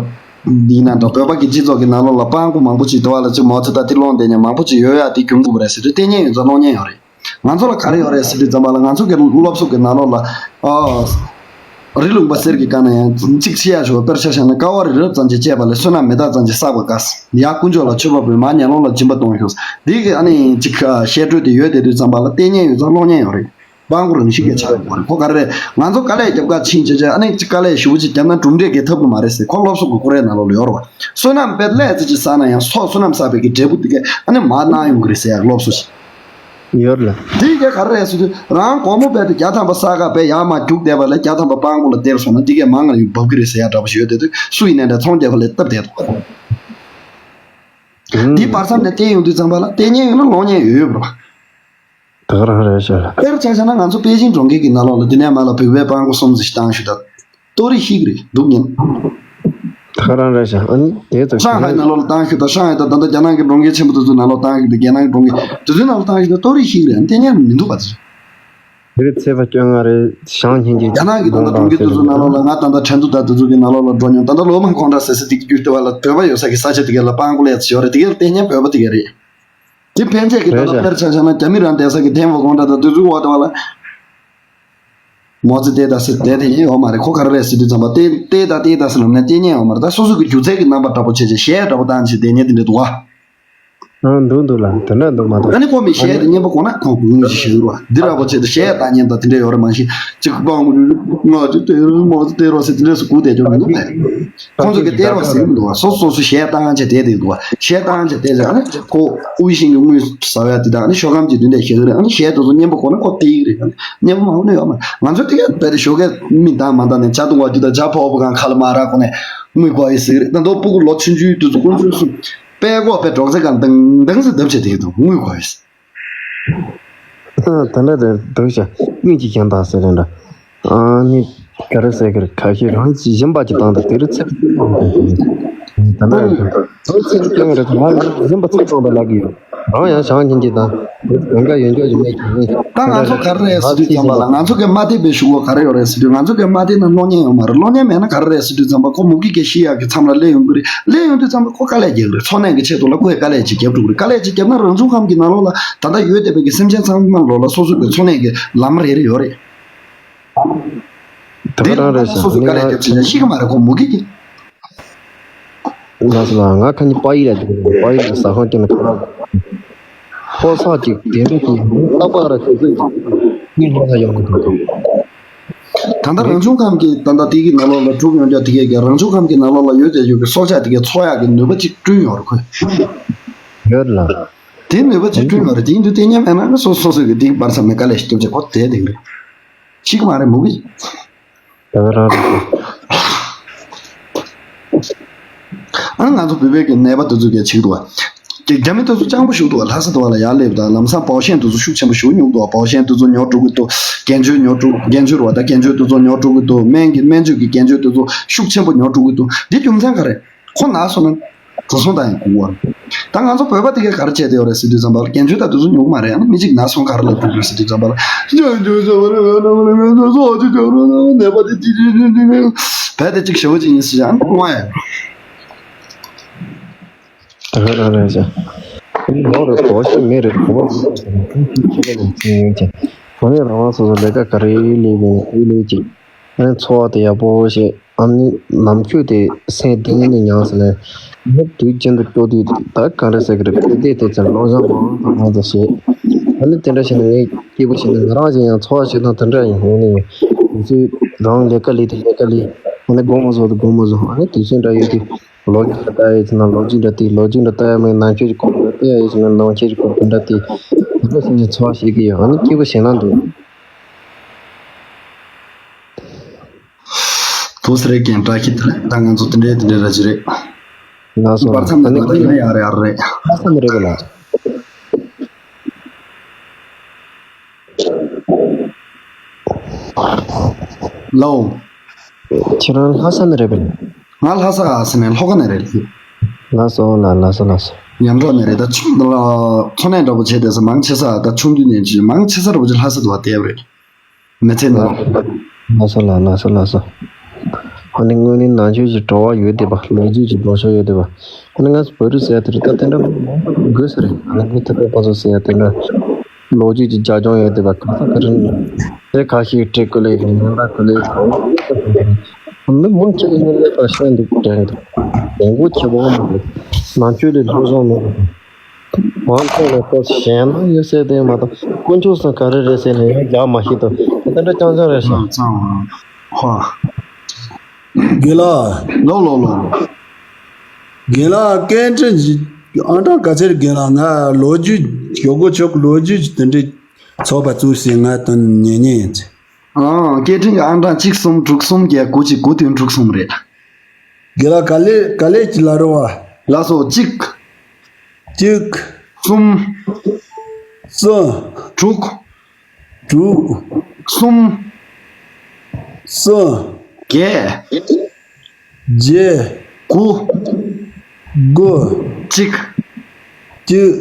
ཡིན་ན་འདྲ། བོད་པ་གི་སྤྱི་ཚོགས་ཀྱི་ནང་ལོགས་ལ་སྤྲང་པོ་མང་པོ་ཅིག་འདུག་བ་ལ་ཅིག་མོ་ཚོ་ད་དེ་སློང་བསྡད་མཁན་མང་པོ་ཅིག་ཡོད་ཡ་དེ་གྱོང་གུད་རེད་ཟེར་དུས་ལྟས་ངན་ཡོད་ཚད་སློང་མཁན་ཡོད་རེད། ང་ཚོ་ལ་ག་རེ་ཡོད་རེད་ཟེར་དུས་ཙམ་པ་ལ་ང་ཚོ་གི་སློབ་གསོ་གི་ནང་ལོགས་ལ་ཨ་རི་ལུང་པ་གསེར་གྱི་ཀ་ན་ཡང་གཅིག་ཤི་ཡ་ཞོ་དཔེར་ཆ་བཞག་ན་ཀ་བ་རི་རབ་ཙམ་ཅིག་བཅད་པ་ལས་བསོད་ནམས་མེ་སྟག་ཙམ་ཅིག་བསགས་པ་དགའ་ཡ། དཀོན་མཆོག་ལ་མཆོད་པ་འབུལ། མར་ངན་སློང་ལ་སྦྱིན་པ་གཏོང་ཤོག་འདི་གི་ཨ་ནི་གཅིག་བཤད་སྲོལ་དེ་ཡོད་དེ་དུས་ཙམ་པ་ལ་ལྟས་ངན་ཡོད་ཙང་སློང་ཉན་ཡོད་རེད། སྤྲང་པོ་རང་བཞིན་གྱི་ཆགས་ཡོད་པ་རེད། ཁོ་ག་རེ་རེད། ང་ཚོ་དཀའ་ལས་རྒྱབ་ཁ་ཕྱིན་བྱས་བྱས་ཨ་ནི་གཅིག་དཀའ་ལས་ཞེ་པོ་ཅིག་བརྒྱབ་ན་གྲུབ་འབྲས་རྒྱས་ཐུབ་ཀྱི་མ་རེད་ཟེར་ཁོ་སློབ་གསོ་གི་ཁོ་རའི་ནང་ལོགས་ལ་ཡོད་རེད་བ། བསོད་ནམས་དཔེ་ལས་ཙི་ཅིག་བསགས་ན་ཡང་སོ་བསོད་ནམས་བསགས་པའི་གི་འབྲས་བུ་དེ་གས་ཨ་ནི་མར་གནང་ཡོང་གི་རེད་ཟེར་ཡ་སློབ་གསོ་ཞིག་ཡོད་ལ། དེ་གས་ག་རེ་རེད་ཟེར་དུས་རང་སྒོར་མོ་དཔེ་དེ་བརྒྱ་ཐམ་པ་བསགས་ག་དཔེ་ཡར་མར་རྒྱུག་བསྡད་པ་ལས་བརྒྱ་ཐམ་པ་སྤྲང་པོ་ལ་སྟེར་སོང་ན་དེ་གས་མང་ང་ཡོང་འབབ་གི་རེད་ཟེར་ཡ་འདྲ་པོ་ཞིག་ཡོད་དེ་དུས་སུ་ཡིན་ནའི་འདྲ་ཚོང་རྒྱག་པ་ལས་སྟབས་བདེ་འདུག་འདི་བར་མཚམས་ནས་བལྟས་ཡོང་དུས་ཙམ་པ་ལ་ལྟས་ངན་ཡོད་ན་སློང་ཉན་ཡོད་ཡོད་པ་རེད། ད་ག་རང་རེད་ཤག་དཔེར་ཆ་བཞག་ན་ང་ཚོ་པེ་ཅིང་གྲོང་ཁྱེར་གྱི་ནང་ལོགས་ལ་འདི་ནས་མར་ལ་བོད་པའི་སྤྲང་པོ་གསུམ་ཙམ་ཞིག་བཏང་ཞུ་ད། ལྟོ་རིགས་ཤིག་རེད་འདུག་ཉན། ད་ག་རང་རེད་ཤག་ཨ་ནི་དེ་ཚོ་ཧྲང་ཧའེ་ནང་ལོགས་ལ་བཏང་ཞུ་ད། ཧྲང་ཧའེ་ད་ད་ལྟ་རྒྱ་ནག་གི་གྲོང་ཁྱེར་ཆེན་པོ་དེ་ཚོའི་ནང་ལོགས་བཏང་ཞུ་ད། རྒྱ་ནག་གི་གྲོང་ཁྱེར་དེ་ཚོའི་ནང་ལོགས་བཏང་ཞུ་ད་ལྟོ་རིགས་ཤིག་རེད། ཨ་ནི་ལྟས་ངན་མི་འདུག་པ་དེ་ཚོ། དེ་རིང་ཚེས་པ་བཅོ་ལྔ་རེད། ཞང་ཉིན་གྱི་རྒྱ་ནག་གི་ད་ལྟ་གྲོང་ཁྱེར་དེ་ཚོའི་ནང་ལོགས་ལ་ང་ད་ལྟ་ཁྲེང་ཏུའུ་ད་དེ་ཚོ་གི་ནང་ལོགས་ལ་འགྲོ་མྱོང་། ད་ལྟ་ལོ་མ་ཁོང་འདྲ་ཟེར་ཟེར་དེ་གི་རྒྱུ་ལྟ་བ་ལ་བོད་པ་ཡོད་ས་གི་ས་ཆ་དེ་ག་ལ་སྤྲང་པོ་ལས་ཚོ་ཡོད་རེད། དེ་ག་ལ་ལྟས་ངན་བོད་པ་དེ་ག་རེད། དེ་ཕན་ཆད་ཀྱི་ད་ལྟ་དཔེར་ཆ་བཞག་ན་རྒྱ་མི་རང་བསྡད་ས་གི་ཐེམ་བོ་གོང་འདྲ་དང་དེ་ཚོའི་འོག་ཏུ་བ་ལ། མོ་ཙི་དེ་ད་སི་དེ་དེ་ཡིན་ཡོད་མ་རེད། ཁོ་ག་རེ་རེད་ཟེར་དུས་ཙམ་པ་དེ་དེ་ད་དེ་ད་སི་ལམ་ནས་དེ་ཉན་ཡོད་མ་རེད། ད་སོ་སོ་གི་སྒྱུ་རྩལ་གྱི་རྣམ་པ་འདྲ་པོ་བྱས་བྱས་གཞས་འདྲ་པོ་བཏང་བྱས་དེ་ཉན་དེ་འདྲ་འདུག་བ། ཨ་འདུག་འདུག་ལ་དེ་འདྲ་འདུག་མ་འདུག་ཨ་ནི་ཁོ་མི་གཞས་དེ་སྙན་པོ་གོ་ན་ཁོ་གུང་གཞི་ཞིག་རུ་བ་འདི་འདྲ་པོ་བྱས་ཏེ་གཞས་བཏང་ཉན་ད་དེ་འདྲ་ཡོད་རེད། མ་གཞི་གཅིག་པང་ང་ཅི་དེ་རུ་མོ་ཙི་དེ་རུ་སི་དེ་འདྲ་སུ་གུ་དེ་ཅོ་མི་འདུག་ད། ཁོང་ཚོ་གི་སྟེར་བ་ཟེར་གི་མི་འདུག་བ། སོ་སོ་སོ་སོ་གཞས་བཏང་བྱས་བསྡད་དེ་འདུག་བ། གཞས་བཏང་བྱས་བསྡད་ཚེ་ཨ་ནི་ཁོ་དབུལ་ཞིང་གི་དངུལ་ཟ་བ་དེ་དང་ཨ་ནི་ཤོག་སྒམ་གྱི་དུས་འདས་ཞེ་གི་རེད། ཨ་ནི་གཞས་དེ་ཚོ་སྙན་པོ་གོ་ན་ཁོ་སྟེར་གི་རེད། ཨ་ནི་སྙན་པོ་མ་གོ་ན་ཡོད་མ་རེད། ང་ཚོ་དེ་ག་བས་དེ་ཞོགས་ཀས་མི་བཏང་མ་བཏང་ནས་ཇ་བཏུང་བ་དུས་དང་ཇ་ཕོག་པ་གང་ཁ་ལ་མ་རག་གོ་ནས་དངུལ་གོ་ཡི་ཟེར་གི་རེད། ད་དོ་སྤུ་གུ་ལོ་ཆུང་ཆུང་དུས་ཚོད་ཀུན་སྤྱོད་སུ་པད་གོག་པའི་སྒྲོག་ཙེ་གང་དང་དང་ཟེར་བརྡབ་བྱས་དེ་གི་འདུག་དངུལ་གོ་ཡི་ཟེར། ད་ལྟ་དེ་འདུག་བྱ་སྙིང་གི་ཁྱེད་དང་ཟེར་རེད་འདྲ། ཨ་ནི་ག་རེ་ཟེར་གི་རེད། ཁ་ཤས་རང་གི་གཞན་པ་གྱི་སྟེང་དུ་དེ་རུ་ཚིག་ད་ལྟ་རེད། དེ་ཚིག་སྟེང་རེད། ང་གཞན་པ་ཚིག་སྟོང་དུ་ལབ་ཀྱི་ཡོད། རང་ཡང་ཞང་ཉིན་གྱི་དང་གང་ག་ཡོན་ཆོག་ཡོད་མེད་ཀྱི་ནི། ད་ང་ཚོ་ག་རེ་རེད་ཟེར་དུས་ཙམ་པ་ལ་ང་ཚོ་གི་མ་བདེ་བའི་ཤུགས་ག་རེ་ཡོད་རེད་ཟེར་དུས་ང་ཚོ་གི་མ་བདེ་ན་གློག་བརྙན་ཡོད་མ་རེད། གློག་བརྙན་མེད་ན་ག་རེ་རེད་ཟེར་དུས་ཙམ་པ་ཁོ་མུ་གེ་གི་ཤི་ཡག་གི་མཚམས་ལ་སླེབས་ཡོང་གི་རེད། སླེབས་ཡོང་དུས་ཙམ་པ་ཁོ་དཀའ་ལས་རྒྱག་གི་རེད། འཚོ་གནས་ཀྱི་ཆེད་དུ་ལ་ཁོས་དཀའ་ལས་ཅིག་རྒྱབ་འགྲོ་གི་རེད། དཀའ་ལས་ཅིག་རྒྱབ་ན་རང་བྱུང་ཁམས་ཀྱི་ནང་ལོགས་ལ་ད་ལྟ་ཡོད་བསྡད་པའི་གི་སེམས་ཅན་ཚང་མ་ལོགས་ལ་སོ་སོ་གི་འཚོ་གནས་ཀྱི་ལམ་རེ་རེ་ཡོད་རེད། ད་ག་རང་རེད་ཟེར་སོ་སོ་དཀའ་ལས་རྒྱབ་ཅིག་ཤི་གི་མ་རེད་ཁོ་མུ་གེ་གི། ལགས་སོ་ལགས། ང་ཁ་ཉིན་པ་ཡི་ལ་འདུག་པ་ཡི་ལ་ཟ་ཁང་སྟེང་ལ་ཁ་ལག་ཕོ་གསར་ཅིག་དེ་འདྲ་ཅིག་རྟག་པར་ར་ཁྱོད་ཚོས་ཀྱི་སྙིང་ལྷོ་ས་ཡོང་གི་འདུག་ད་ ད་ལྟ་རང་བྱུང་ཁམས་ཀྱི་ད་ལྟ་དེ་གི་ནང་ལོགས་ལ་གྲུབ་ཡོང་རྒྱུ་དེ་གའི་རང་བྱུང་ཁམས་ཀྱི་ནང་ལོགས་ལ་ཡོད་བསྡད་ཡོད་པའི་སྲོག་ཆགས་དེ་གའི་འཚོ་ཡག་གི་ནུས་པ་ཅིག་བསྐྲུན་ཡོད་རེད་ཁོས། ཡོད་ལ། དེ་ནུས་པ་ཅིག་བསྐྲུན་ཡོད་རེད། དེ་ཡིན་དུས་དེ་ཉམས་ཡང་ན་སོ་སོ་སོ་གི་དེ་གི་བར་མཚམས་ནས་དཀའ་ལས་ཤིག་སྐྱོབ་བྱེད་ཁོ་དེ་དེ་གི་རེད། ཤི་གི་མ་རེད་མུ་གི། ད་ག་རང་རེད། ཨ་ང་ཚོ་བོད་པའི་གི་ནད་པ་དེ་ཚོ་གས་བྱེད་ཀྱི་འདུག་བ། རྒྱ་རྒྱ་མི་དེ་ཚོ་སྤྱང་པོ་ཞིག་འདུག་བ། ལྷ་ས་དེ་བ་ལ་ཡར་སླེབས་དང་ལམ་སང་བའོ་ཤན་དེ་ཚོ་ཤུགས་ཆེན་པོ་ཞིག་ཉོ་གི་འདུག་བ། བའོ་ཤན་དེ་ཚོ་ཉོ་འགྲོ་གི་འདུག་རྒན་ཆོས་ཉོ་འགྲོ་རྒན་ཆོས་རེད་བ། ད་རྒན་ཆོས་དེ་ཚོ་ཉོ་འགྲོ་གི་འདུག་སྨན་གྱི་སྨན་བཅོས་ཀྱི་རྒན་ཆོས་དེ་ཚོ་ཤུགས་ཆེན་པོ་ཉོ་འགྲོ་གི་འདུག་འདི་རྒྱུ་མཚན་ག་རེ། ཁོ་ན་སོང་ན་གྲུ་གསུམ་དང་ཡང་གོ་གོ། ད་ང་ཚོ་བོད་པ་དེ་གས་ག་རེ་བྱས་ཏེ་ཡོད་རེད་ཟེར་དུས་ཙམ་པ་ལ་རྒན་ཆོས་ད་དུ་སུ་ཉོ་གི་མ་རེད། ཡང་ན་མི་གཅིག་ན་སོང་ག་རེ་ལབ་ཐུབ་རེད་ཟེར་དུས་ཙམ་པ་ལ་རྒན་ཆོས་ཟེར་བ་རེད། ནད་པ་དེ་ཅི་ཅི་ཅི་ཅི་བས་དེ་གཅིག་ཞེ་པོ་ཅིག་ཡིན་ཟེར་ཡང་ཁོ་ཡང་ད་ག་རང་རེད་ཟེར། ལོ་རེ་གོ་ཤེས་མེད་རེད། གོ་བ་ཁྱེད་ལ་ཅི་ཡོད་ཀྱང་གོ་ནས་རང་དབང་སོ་སོ་ལས་ཀ་ག་རེ་ལས་ཀྱང་ཨེ་ལས་ཀྱི། ཨ་ནི་འཚོ་བ་དེ་ཡག་པོ་བྱེད། ཨ་ནི་ནམ་རྒྱུན་དེ་སེམས་གཏིང་ནས་མྱངས་ཟེར་ནས་མི་དུས་རྒྱུན་དུ་སྐྱོ་དུས་ད་ག་རེ་ཟེར་གི་རེད། དཔེ་དེབ་དེ་ཚོ་ཀློག་སྦྱང་མང་ཙམ་མང་ཙམ་བྱེད། ཨ་ནི་དེ་འདྲ་བྱས་ནས་ངས་སྐྱིད་པོ་བྱས་ནས་ང་རང་གཞན་ཡང་འཚོ་བ་བྱེད་སྟངས་དེ་འདྲ་ཡིན། ཡིན་ནའི་ཡང་དུས་ཚོད་རང་ལས་ཀ་ལས་དེ་ལས་ཀ་ལས། ཨ་ནི་དགོང་མོ་བཟོ་དེ་དགོང་མོ་བཟོ། ཨ་ནི་དུས་ཚོད་འདྲ་ཡོད་དུས་ལོ་རྒྱུས་འདྲ་ལྟ་ཡས་ཟེར་ན་ལོ་རྒྱུས་འདྲ་དེ། ལོ་རྒྱུས་འདྲ་ལྟ་ཡས་མེད་ན་ནང་ཆོས་ཀྱི་སྐོར་འདྲ་ལྟ་ཡས་ཟེར་ན་ནང་ཆོས་ཀྱི་སྐོར་དེ་འདྲ་དེ། དེ་འདྲ་བྱས་ནས་འཚོ་བ་བྱེད་ཀྱི་ཡོད། ཨ་ནི་སྐྱིད་པོ་བྱེད་ན་འདུག་དུ་སི་རེ་ཀན་བཀྲ་ཤིས་བདེ་ལེགས། ད་ང་ཚོ་དེ་འདྲའི་དེ་འདྲའི་ར་ཅི་རེད། ལགས་སོ། བར་མཚམས་ནས་ད་ལྟ་ཡིན་ན་ཡག་རེད་ཡག་རེད། ལྷ་ས་ནས་རེད་པ་ལགས། ལའོ། ཁྱེད་རང་ལྷ་ས་ནས་རེད་པས། ང་ལྷ་ས་ཨ་ས་ནས་ལྷོ་ཁ་ནས་རེད། ལགས་སོ་ལགས། ལགས་སོ་ལགས་སོ། ཡར་འབྲོག་ནས་རེད། ད་ཆུང་འཚོ་གནས་འདྲ་པོ་བྱས་བསྡད་ས་མང་ཆེ་ས་ད་ཆུང་དུས་ནས་ཅི་མང་ཆེ་ས་འདྲ་པོ་ཅིག་ལྷ་ས་དུ་བ་བསྡད་ཡོད་རེད། མི་ཚེ་ནང་། ལགས་སོ་ལགས། ལགས་སོ་ལགས་སོ། ཨ་ནི་དངོས་གནས་ནང་ཆོས་ཀྱི་བྲོ་བ་ཡོད་བསྡད་པ། ལོ་རྒྱུས་ཀྱི་བྲོ་ཤོག་ཡོད་བསྡད་པ། ཨ་ནི་ང་ཚོ་བོད་རིགས་ཟེར་ཡ་དེ་རེད། ད་དེ་འདྲ་མང་པོ་དགོས་ས་རེད། ཨ་ནི་ང་ཚོ་བོད་པ་ཚོ་ཟེར་ཡ་དེ་འདྲ་ལོ་རྒྱུས་ཀྱི་རྒྱབ་ལྗོངས་ཡོད་བསྡད་པ། ག་ས་ག་རེ་ནས་དེ་ཁ་ཤས་བྲིས་དགོས་ལེ་ཡིན། ང་འདྲ་དགོས་ལེ་ཡིན། མི་མང་ཆེ་གི་ངོས་ནས་ད་ཤེས་འདུག་དྲན་འདུག་དགོངས་པ་ཆེ་བོ་མ་རེད། ནང་ཆོས་ལས་སློབ་སྦྱོང་མེད། མང་ཚོགས་ལ་ཁོ་གཞན་མ་ཡོད་ཟེར་དེ་མ་གཏོགས་དཀོན་མཆོག་གསུམ་ག་རེ་རེད་ཟེར་ནས་ཡང་རྒྱག་མ་ཤེས་དང་། དེ་འདྲ་རྐྱང་རྐྱང་རེད་ཤག་ཧོ། རྒན་ལགས། ལོ་ལོ་ལོ་ལོ། རྒན་ལགས་སྐད་འཕྲིན་ཨང་གྲངས་ག་ཚད་རེད་རྒན་ལགས། ང་ལོ་རྒྱུས་ཞོག་གོ་ཆོག་ལོ་རྒྱུས་དེ་འདྲའི་ཚོགས་པ་བཙུགས་ཟིན་ང་དོན་ཉན་ཉན་ཡིན་ཚེ། ཨང་སྐད་འཕྲིན་གྱི་ཨང་གྲངས་གཅིག་གསུམ་དྲུག་གསུམ་བརྒྱད་དགུ་གཅིག་དགུ་བདུན་དྲུག་གསུམ་རེད། རྒན་ལགས་ག་ལེ་ག་ལེ་ཅི་ལ་རོ་བ། ལགས་སོ། གཅིག་གཅིག་གསུམ། གསུམ། དྲུག་དྲུག་གསུམ། གསུམ། བརྒྱད། བརྒྱད། དགུ། དགུ། གཅིག་གཅིག་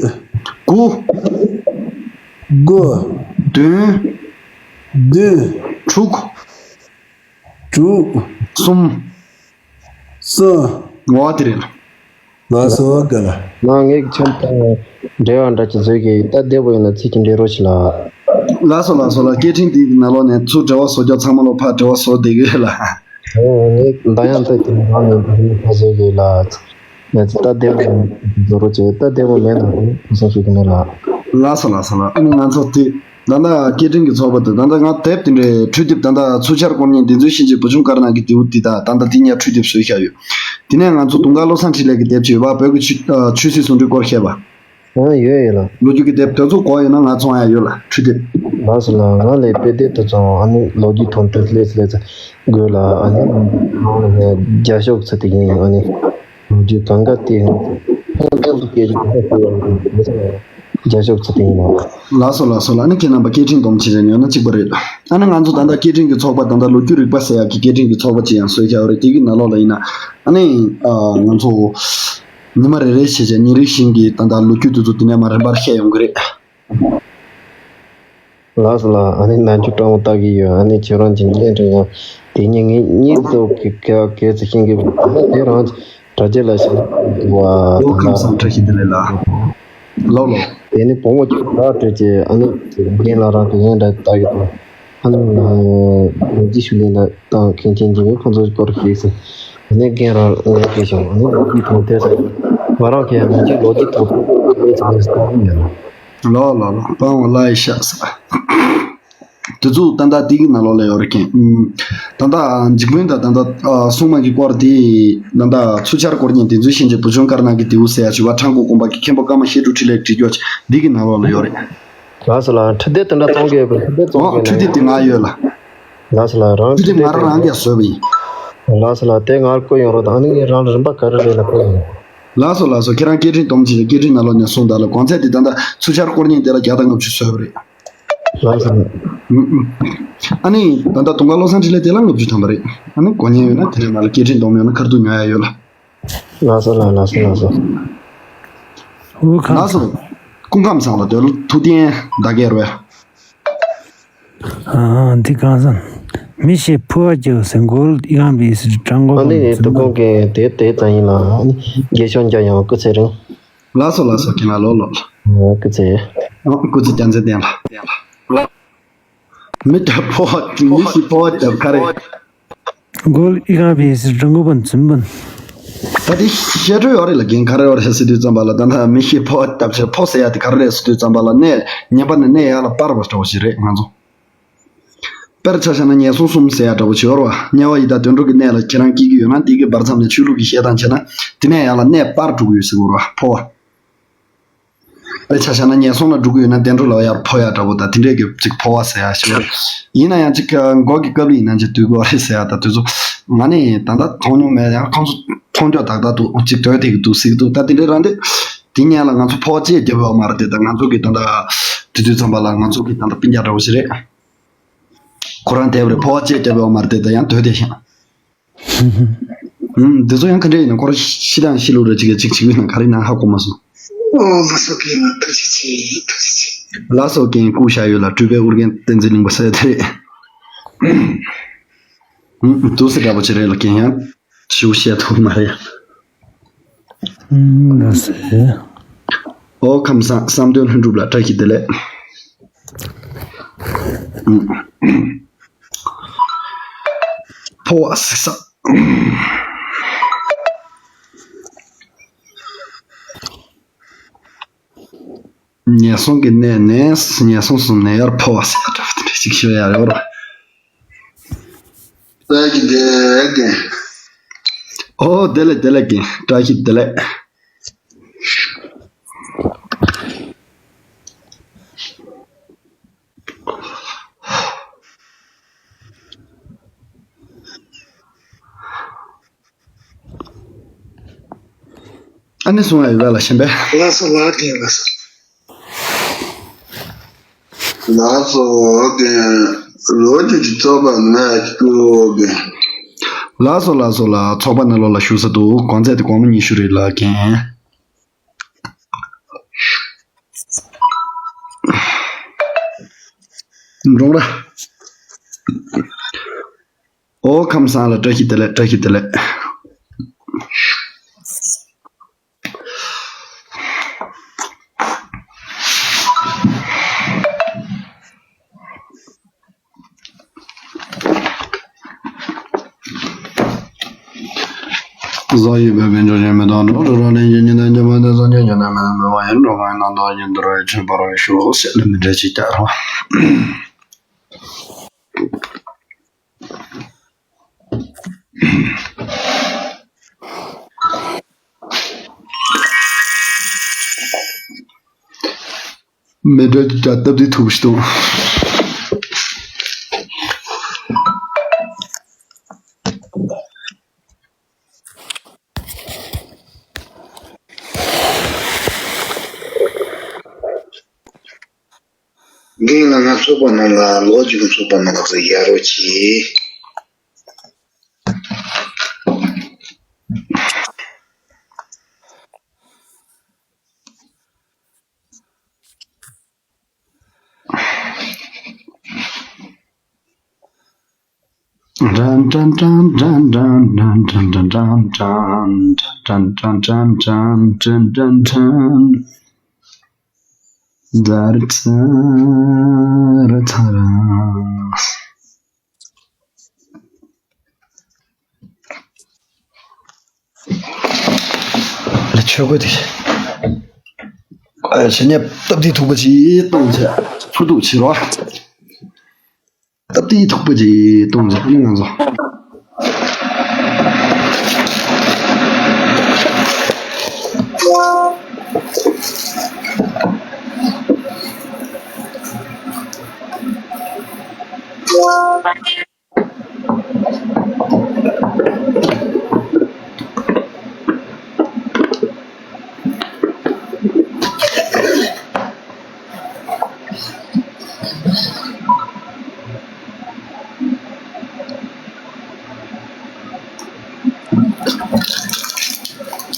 དགུ། དགུ། བདུན། བདུན། དྲུག་དྲུག་གསུམ། གསུམ། ངོ་བ་དེ་རེད། ལགས་སོ་རྒན་ལགས། ནང་ངས་ཁྱེད་དང་འབྲེལ་བ་འདྲ་ཅིག་བཟོས་ཀྱི་ཡོད། ད་བདེ་པོ་ཡིན་ན་ཚིག་གི་འབྲེལ་རོགས་བྱེད་ལ། ལགས་སོ་ལགས་སོ་ལགས། སྐད་འཕྲིན་འདི་ནང་ལོགས་ནས་ཚུར་འབྲེལ་བ་བཟོ་རྒྱུ་ཚང་མ་ལོ་ཕར་འབྲེལ་བ་བཟོ་བསྡད་ཀྱི་ཡོད་ལགས། ཨོ་ངས་ད་ཡང་ཚིག་གི་ནང་ནས་འབྲེལ་བ་བཟོས་ཀྱི་ཡོད་ལགས། ངས་ད་བདེ་པོ་ཡིན་བཟོ་རོགས་བྱེད། ད་བདེ་པོ་མེད་ན་ཁོང་ཁོ་སང་ཞུ་གི་མེད་ལགས། ལགས་སོ་ལགས་སོ་ལགས། ཨ་ནི་ང་ཚོ་དེ། ད་ལྟ་སྐད་འཕྲིན་གྱི་ཚོགས་པ་དང་ད་ལྟ་ང་དེབ་དེ་འདྲའི་འཕྲུལ་དེབ་ད་ལྟ་ཚུར་ཤར་སྐོར་ཉན་བདེན་རྫུན་ཤེས་བྱའི་བུ་ཆུང་དཀར་ནག་གི་རྡེའུ་འདི་དང་ད་ལྟ་དེ་གཉིས་འཕྲུལ་དེབ་བཟོས་བཞག་ཡོད། དེ་ནས་ང་ཚོ་དུང་དཀར་བློ་བཟང་འཕྲིན་ལས་ཀྱི་དེབ་ཅིག་ཡོད་པ། བོད་ཀྱི་ཆོས་ཨ་ཆོས་སྲིད་ཟུང་འབྲེལ་སྐོར་བཤད་པ། ཨང་ཡོད་ཡོད་ལགས། ལོ་རྒྱུས་ཀྱི་དེབ་དེ་ཚོ་དགོས་ཡོད་ན་ང་ཚོ་ཡང་ཡོད་ལགས་འཕྲུལ་དེབ། ལགས་སོ་ལགས། ང་ལས་དཔེ་དེབ་དེ་ཚོ་ཨ་ནི་ལོ་རྒྱུས་དང་འབྲེལ་སླེབས་སླེབས་ཚེ་དགོས་ལ། ཨ་ནི་རྒྱ་ཤོག་ཚུ་དེ་ཡིན། ཨ་ནི་ལོ་རྒྱུས་གང་ག་དེ་ང་ཚོ་ཕན་ཚུན་དུ་སྐད་ཆ་གོ་ཡོད་རྒྱ་ཤོག་ཚུ་དེ་ཡིན་ལགས། ལགས་སོ་ལགས་སོ་ལགས། ཨ་ནི་ཁྱེད་རྣམ་པ་སྐད་འཕྲིན་སྡོམ་བྱེད་རེ་ཉོ་ན་གཅིག་པ་རེད། ཨ་ནི་ང་ཚོ་ད་ལྟ་སྐད་འཕྲིན་གྱི་ཚོགས་པ་ད་ལྟ་ལོ་རྒྱུས་རིག་པ་ཟེར་ཡག་གི་སྐད་འཕྲིན་གྱི་ཚོགས་པ་ཅིག་ཡང་བཟོས་བཞག་ཡོད་རེད། དེ་གི་ནང་ལོགས་ལ་ཡིན་ན་ཨ་ནི་ཨ་ང་ཚོ་ཉི་མ་རེ་རེ་བྱས་བྱས་ཉིན་རེ་བཞིན་གྱི་ད་ལྟ་ལོ་རྒྱུས་དེ་ཚོ་དེ་ནས་མར་རིམ་པར་བཤད་ཡོང་གི་རེད། ལགས་སོ་ལགས། ཨ་ནི་ནམ་རྒྱུན་སྤྲང་པོ་ལྟ་གི་ཡོད། ཨ་ནི་ཁྱེད་རང་གི་སྐད་འཕྲིན་ཡང་དེ་ཉིན་ངས་གཉིད་ལོག་གི་ག་གས་ཚེ་ཤེས་ཀྱི་འདུག་ད་དེ་རང་གྲྭ་རྒྱ་ལ་ཞིག་བ་ལོ་ཁམས་སང་བཀྲ་ཤིས་བདེ་ལེགས་ལགས། ལོ་ལོ། དེ་ནི་བུ་མོ་ཁྱོད་ལ་སྤྲད་ཀྱི་ཨ་ནི་རྒན་ལགས་རང་གི་ཡིན་འདྲ་ལྟ་གི་འདུག་ཨ་ནི་ལོ་རྒྱུས་ཞུ་ལེན་ལ་དང་མཁན་ཆེན་གྱིས་ཁོང་ཚོའི་སྐོར་ཤེས་སོང་། ཨ་ནི་རྒན་རང་ངས་སྐད་བྱུང་། ཨ་ནི་ལོ་རྒྱུས་དང་དེ་ཚོ་ང་རང་གི་ཡང་ལོ་རྒྱུས་ལོ་རྒྱུས་དང་དེ་ཚོ་ངས་ལྟ་གི་ཡོད། ལོ་ལོ་ལོ། སྤང་བ་ལ་ཡི་ཤ་ཟ། དེ་ཚོ་ད་ལྟ་དེ་གི་ནང་ལོགས་ལ་ཡོད་རེད་མཁན། ཨུམ། ད་ལྟ་འཇིགས་སྨོན་དང་ད་ལྟ་ཨ་སྲུང་མ་གི་སྐོར་དེ། ད་ལྟ་ཚུར་ཕྱར་སྐོར་ཉན་དེ་ཚོའི་ཤན་གྱི་བུ་ཆུང་དཀར་ནག་གི་དེའུ་ཟེར་ཡ་ཞུ་བ་ཁྲང་ཀོ་དགོན་པ་གི་མཁན་པོ་ཀརྨ་ཤེས་སྒྲུབ་འཕྲིན་ལས་བྲིས་རྒྱུ་འདི་གི་ནང་ལོགས་ལ་ཡོད་རེད། ལགས་སོ་ལགས། འཕྲུལ་དེབ་དེ་འདྲ་གཏོང་གི་ཡོད་པས་འཕྲུལ་དེབ་གཏོང་ཨོ་གི་འཕྲུལ་དེབ་དེ་ང་ཡོད་ལ། ལགས་སོ་ལགས། རང་འཕྲུལ་དེབ་ང་རང་རང་གིས་བཟོས་པ་ཡིན། ལགས་སོ་ལགས། དེ་ང་བསྐུར་ཡོང་རོགས་དང་། ཨ་ནི་ངས་རང་ལ་རིན་པ་ག་རེ་རེད་ལ་བསྐུར་ཡོང་། ལགས་སོ་ལགས་སོ། ཁྱེད་རང་སྐད་འཕྲིན་སྡོམ་བྱས་ནས་སྐད་འཕྲིན་ནང་ལོགས་ནས་གསུངས་དང་ལ། གོང་ཚད་དེ་ད་ལྟ་ཚུར་ཕྱར་སྐོར་ཉན་དེ་ལ་བརྒྱ་དང་ལྔ་བཅུ་བཟོས་པ་རེད། ལགས་སོ། ཨ་ནི་ད་ལྟ་དུང་དཀར་བློ་བཟང་འཕྲིན་ལས་དེ་ལ་ལྔ་བཅུ་ཐམ་པ་རེད། ཨ་ནི་གོ་མཁན་ཡོད་ན་དེ་ནས་ང་ལ་སྐད་འཕྲིན་སྡོམ་ཡོད་ན་ཁ་ཐུག་ཉོ་ཡ་ཡོད་ལ། ལགས་སོ་ལགས། ལགས་སོ་ལགས་སོ། འོ་ཁམས། ལགས་སོ། སྐུ་ཁམས་བཟང་ལ་སྡོད་ལ། ཐུགས་བརྟན་ད་གེར་བས། ཨ་འདི་གང་ཟེར། མི་ཞིག་ཕོ་བ་རྒྱབ་ཟེར། མགོ་ཨི་ཁང་བི་སི་ཀྲང་གོ། ཨ་ནི་དུ་ཁོང་གི་དེ་དེ་ཙམ་ཡིན་ལ། ཨ་ནི་རྒྱལ་མཆོག་མཇལ་ཡོང་། སྐུ་ཚེ་རིང་། ལགས་སོ་ལགས་སོ། ཁྱེད་ང་ལོ་ལོ། ཨ་སྐུ་ཚེ། ཨ་སྐུ་ཚེ་རྒྱལ་མཚན་བསྟན་ལ། མི་དེ་ཕོ་བ། མི་ཞིག་ཕོ་བ་རྒྱབ་ག་རེ། མགོ་ཨི་ཁང་བི་སི་ཀྲང་གོ་པན་ཙུན་པན། ད་དེ་བཤད་སྲོལ་ཡོད་རེད་ལ། རྒན་ག་རེ་ཡོད་རེད་ཟེར་དུས་ཙམ་པ་ལ། ད་ལྟ་མི་ཞིག་ཕོ་བ་རྒྱབ་བྱས། ཕོ་ཟེར་ཡ་དེ་ག་རེ་རེད་ཟེར་དུས་ཙམ་པ་ལ། གནས་ངན་པ་ནས་གནས་ཡག་ལ་སྤར་བ་འདྲ་བོ་ཞིག་རེད་ང་ཚོ། དཔེར་ཆ་བཞག་ན་ངན་སོང་གསུམ་ཟེར་ཡ་འདྲ་བོ་ཞིག་ཡོད་རེད་བ། དམྱལ་བ་ཡི་དྭགས་དུད་འགྲོ་གི་གནས་ལ་ཁྱེད་རང་སྐྱེ་གི་ཡོད་ན། དེ་གི་བར་མཚམས་ནས་ཆོས་ལུགས་ཀྱི་བཤད་སྟངས་བྱས་ན། དེ་ནས་ཡང་ལ་གནས་སྤར་འགྲོ་གི་ཡོད་ཟེར་གི་རེད་བ། ཕོ་བ། དཔེར་ཆ་བཞག་ན་ངན་སོང་ལ་འགྲོ་གི་ཡོད་ན་བདེ་འགྲོ་ལ་ཡར་འཕོ་ཡ་འདྲ་བོ་དང་། དེ་འདྲས་ཀྱི་ཅིག་ཕོ་བ་ཟེར་ཡ་ཞིག་རེད། ཡིན་ན་ཡང་ཅིག་མགོ་གི་དཀར་པོ་ཡིན་ན་ཅིག་དུས་འགོར་རེད་ཟེར་ཡ་དང་། དུས་ཚོད་ང་ནི་ད་ལྟ་མཐོང་མྱོང་མེད། ཡང་ཁོང་ཚོ་མཐོང་རྒྱུ་ཏག་ཏག་འདུག་ཅིག་དོན་དེ་གི་འདུག་ཟེར་གི་འདུག་ད་དེ་འདྲའི་རང་དེ་དེ་ཉན་ལ་ང་ཚོ་ཕོ་བ་ཅེས་རྒྱབ་ཡོད་མ་རེད་དེ། ད་ང་ཚོ་གི་ད་ལྟ་དུས་ཚོད་ཙམ་པ་ལ་ང་ཚོ་གི་ད་ལྟ་སྤུན་ཀྱག་འདྲ་བོ་ཞིག་རེད། ཁོ་རང་དེབ་རེད། ཕོ་བ་ཅེས་རྒྱབ་ཡོད་མ་རེད་དེ། ད་ཡང་དོན་དེ་ཤང་། ཨུམ། འདི་ཚོ་ཡང་ག་འདྲ་ཡིན་ན། ཁོ་རང་ཤི་དང་ཤི་ལུགས་རེ་ཅིག་གི་ཅིག་ཅིག་ཡིན་ན་ག་རེ་ན་ཧ་གོ་མ་སོང་། ཨོ་ལགས་སོ་རྒན་ལགས། ཐུགས་རྗེ་ཆེ། ཐུགས་རྗེ་ཆེ། ལགས་སོ་རྒན། སྐུ་ཞབས་ཡོད་ལ། སྤྲུལ་པའི་ཨོ་རྒྱན་བསྟན་འཛིན་གླིང་པ་ཟེར་དེ་རེད། ཨུམ། འདུག་སེ་འདྲ་པོ་ཅིག་རེད་ལ། རྒན་ཡང་ཞུ་བཤད་ཐུབ་མ་རེད། ཨུམ། ལགས་སེ། ཨོ་ཁམས་བཟང་། བསམ་དོན་ལྷུན་གྲུབ་ལ་བཀྲ་ཤིས་བདེ་ལེགས། ཨུམ། ཕོ་བ་གཟིགས་ས། ངན་སོང་གི་གནས་ནས། ངན་སོང་གསུམ་ནས་ཡར་འཕོ་བ་ཟེར་ཡ་འདྲ་བོ་དེ་འདྲ་ཞིག་ཤོད་ཡ་ཡོད་རེད། བཀྲ་ཤིས་བདེ་ལེགས། ཨོ་བདེ་ལེགས་བདེ་ལེགས་རྒན། བཀྲ་ཤིས་བདེ་ལེགས། ཨ་ནི་གསུང་ཡ་ཡོད་པས་ལ་གཞན་པས། ལགས་སོ་ལགས་རྒན། ལགས་སོ། ལགས་སོ་རྒན། ལོ་རྒྱུས་ཀྱི་ཚོགས་པ་ནང་ཞུགས་རྒན། ལགས་སོ་ལགས་སོ་ལགས། ཚོགས་པ་ནང་ལོགས་ལ་ཞུགས་ས་འདུག་གོང་ཚད་དེ་སྒོར་མོ་ཉི་ཤུ་རེད་ལགས་རྒན། འབྲོང་ར། ཨོ་ཁམས་བཟང་ལ་བཀྲ་ཤིས་བདེ་ལེགས། བཀྲ་ཤིས་བདེ་ལེགས། བཟང་ཡོད་པའི་དཔལ་འབྱོར་ཞིང་མི་གཏོང་གྲོགས་སུ་རོགས་ལེན་གྱི་ཉིན་ཐོ་ཉི་མ་དེ་སངས་རྒྱས་ཉོན་ནམ་མེད་ན་མེད་པ་ཡིན། འགྲོ་བ་ཡི་ནང་དུ་ཡིན་དུ་རོ་ཡི་ཆོས་འཕོ་རོགས་ཤོག་ཟེར་ལ་མི་འདྲ་ཅིག་བསྐྱར་རོ། མེ་དྲོད་ཀྱི་སྟབས་བདེ་ཐུབ་ཤི་དང་། རྒན་ལགས། ང་ཚོགས་པ་ནང་ལ་ལོ་རྒྱུས་ཀྱི་ཚོགས་པ་ནང་ལ་ཡར་རོགས་གྱིས། ལ་ཆོས་གོས་དེ། ཨ་ཆེ་ཉེ་སྟབས་བདེ་ཐུག་པ་ཅིག་གཏོང་བྱས་ཕུ་ཐུག་བྱེད་རོགས། སྟབས་བདེའི་ཐོག་པ་ཅིག་གཏོང་བྱས་ཨ་ནི་ང་ཚོ།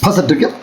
ཕ་ས་འགྲིག་གི།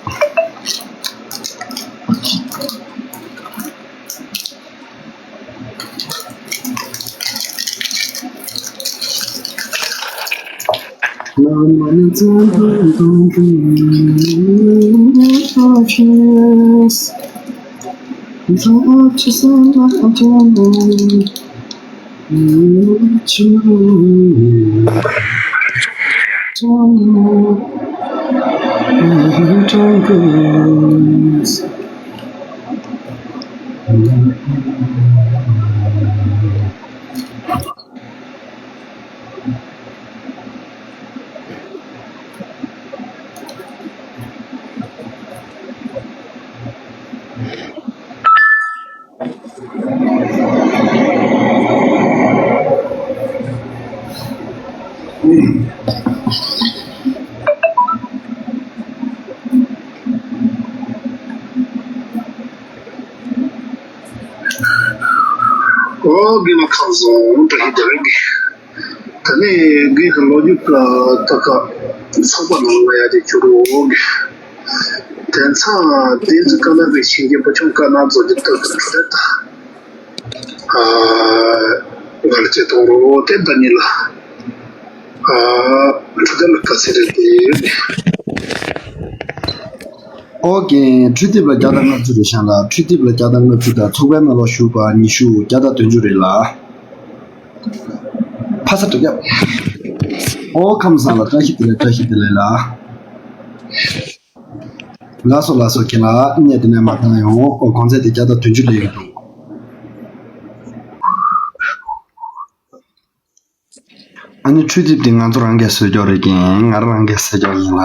ཨོ་དགེ་ལ་ཁག་བཟང་བཀྲ་ཤིས་བདེ་ལེགས། ད་ནས་དགེ་ཁ་ལོ་རྒྱུས་ཀ་ད་ཁ་ཚོགས་པ་ནང་ལ་ཡ་དེ་བྱུ་རུ་འོག་གི། དེ་ཚང་དེ་ཚོ་ཀ་ན་པའི་ཤིང་རྒྱན་བུ་ཆུང་དཀར་ནག་མཛོ་རྒྱུ་ཏོག་ཏོག་འཕྲོ་དེ་ད། ཨ་ང་ལ་ཅེ་གཏོང་རོགས་དེ་ད་ནི་ལ། ཨ་འཕྲོ་དེ་ལ་དཀའ་ཚེ་རེད་དེ། ཨོ་ཀེ། འཕྲུལ་དེབ་ལ་བརྒྱ་དང་ལྔ་བཅུ་རེ་བཞག་ལ། འཕྲུལ་དེབ་ལ་བརྒྱ་དང་ལྔ་བཅུ་དང་ཚོགས་པའི་ནང་ལ་ཞུགས་པ་ཉི་ཤུ། བརྒྱ་དང་བདུན་ཅུ་རེ་ལ། ཕ་ས་གྲབས་རྒྱབ། ཨོ་ཁམས་བཟང་ལ་བཀྲ་ཤིས་བདེ་ལེགས། བཀྲ་ཤིས་བདེ་ལེགས་ལ། ལགས་སོ་ལགས་སོ། ཁྱེད་ལ་གནས་དེ་ནས་མ་བཏང་ཡོང་། ཨོ་གོང་ཚད་དེ་བརྒྱ་དང་བདུན་ཅུ་སླེབས་ཀྱི་འདུག་ཨ་ནི་འཕྲུལ་དེབ་དེ་ང་ཚོ་རང་གིས་བཟོས་ཀྱོག་རེད་ཀྱིན། ང་རང་གིས་བཟོས་ཀྱོག་ཡིན་ལ།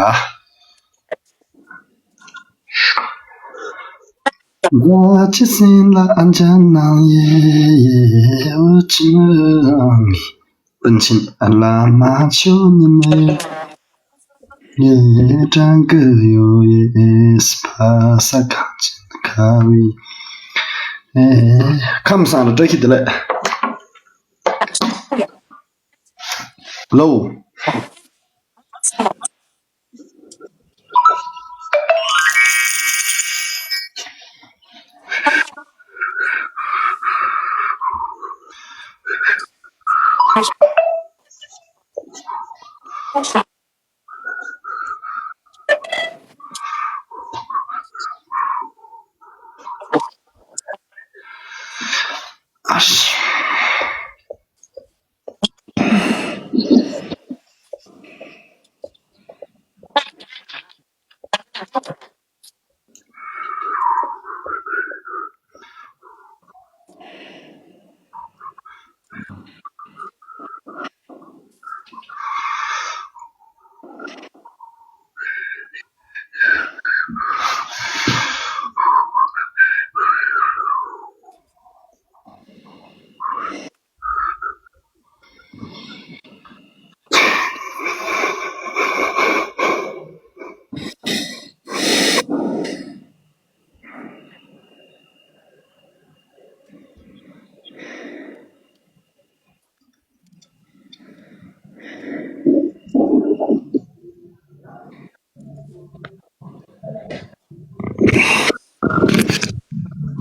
ཁམས་བཟང་ལ་བཀྲ་ཤིས་བདེ་ལེགས། ལོ། ཨ་ཤི།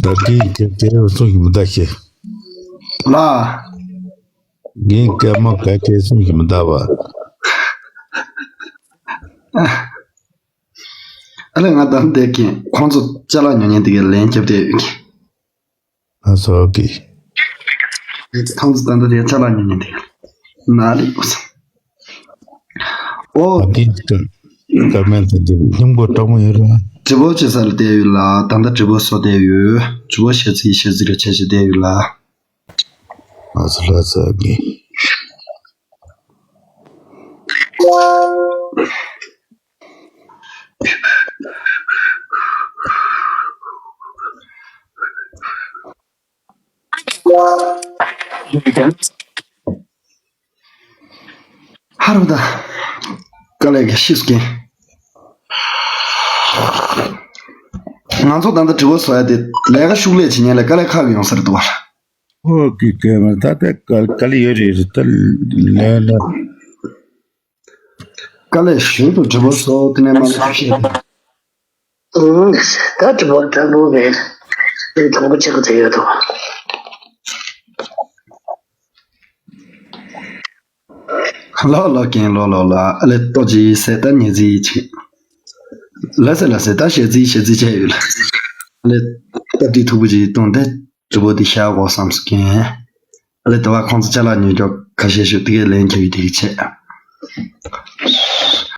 ད་དེའི་རྒྱབ་དེ་གསུང་གི་མི་གདའ་ཤེས། ལ། ངའི་སྐད་མ་ག་གེ་གསུང་གི་མི་གདའ་བ། ཨ་ལས་ང་དང་བསྡད་ཀྱིན་ཁོང་ཚོ་ཅ་ལག་ཉོ་མཁན་དེ་གའི་ལན་རྒྱབ་བསྡད་ཡོད་ཀྱི། ཨ་སོ་ཨོ་ཀེ། ཁོང་ཚོ་ད་ལྟ་དེ་ཅ་ལག་ཉོ་མཁན་དེ་གའི་ན་ལི་ཨོ་སོ། ཨོ། ཨ་དེ་ཀར་ཀར་མན་དེ་འདི་སྙིང་པོ་སྤྲང་མོ་ཡོད་ར། དྲི་བ་བྱེད་ས་ལ་བསྡད་ཡོད་ལ། ད་ལྟ་དྲི་བ་བཟོ་བསྡད་ཡོད། དྲི་བ་བཤད་ཚིག་བཤད་ཚིག་རེ་བྱས་བྱས་བསྡད་ཡོད་ལ། ཨ་སོ་ལ་སོ་ཨོ་ཀེ། ཧ་རུ་ད། དཀའ་ལས་ཀྱི་ཤིས་ཀྱི། ང་ཚོ་ད་ལྟ་དྲི་བ་བཟོ་ཡ་དེ་ལས་ཀ་ཤུགས་ལས་བྱེད་མཁན་ལ་དཀའ་ལས་ཁག་གི་ཡོང་ས་རེད་འདུག་བ། ཨོ་ཀེ་ཀེ་མ་ད་ད་དཀའ་དཀའ་ལས་ཡོད་རེད་རེད་ད་ལས་ལ། དཀའ་ལས་ཞིག་ཏུ་དྲི་བ་བཟོ་དེ་ནས་མ་ལས་ཤེས་ཏེ། ཨང་། ད་དྲི་བ་དྲང་པོ་མེད། དེ་དྲང་པོ་ཆགས་ཀྱི་ཡོད་དོ། ལོ་ལོ་ཀན་ལོ་ལོ་ལ་ཨ་ལེ་ཏོ་ཅི་སེ་ད་ཉེ་ཟི་ཆེ། ལ་སེ་ལ་སེ་ད་ཤེ་ཟི་ཤེ་ཟི་ཆེ་ཡོད་ལ། ཨ་ལེ་ད་དུས་ཐུག་པོ་ཅི་གཏོང་དེ་དྲི་བ་དེ་ཤ་གོ་བསམ་སུ་ཀན། ཨ་ལེ་ད་བ་ཁོང་ཚོ་ཅ་ལག་ཉོ་རྒྱུ་ཁ་ཤས་ཤུ་དེ་གའི་ལན་ཁྱེར་ཡོད་དེ་གི་ཆེ།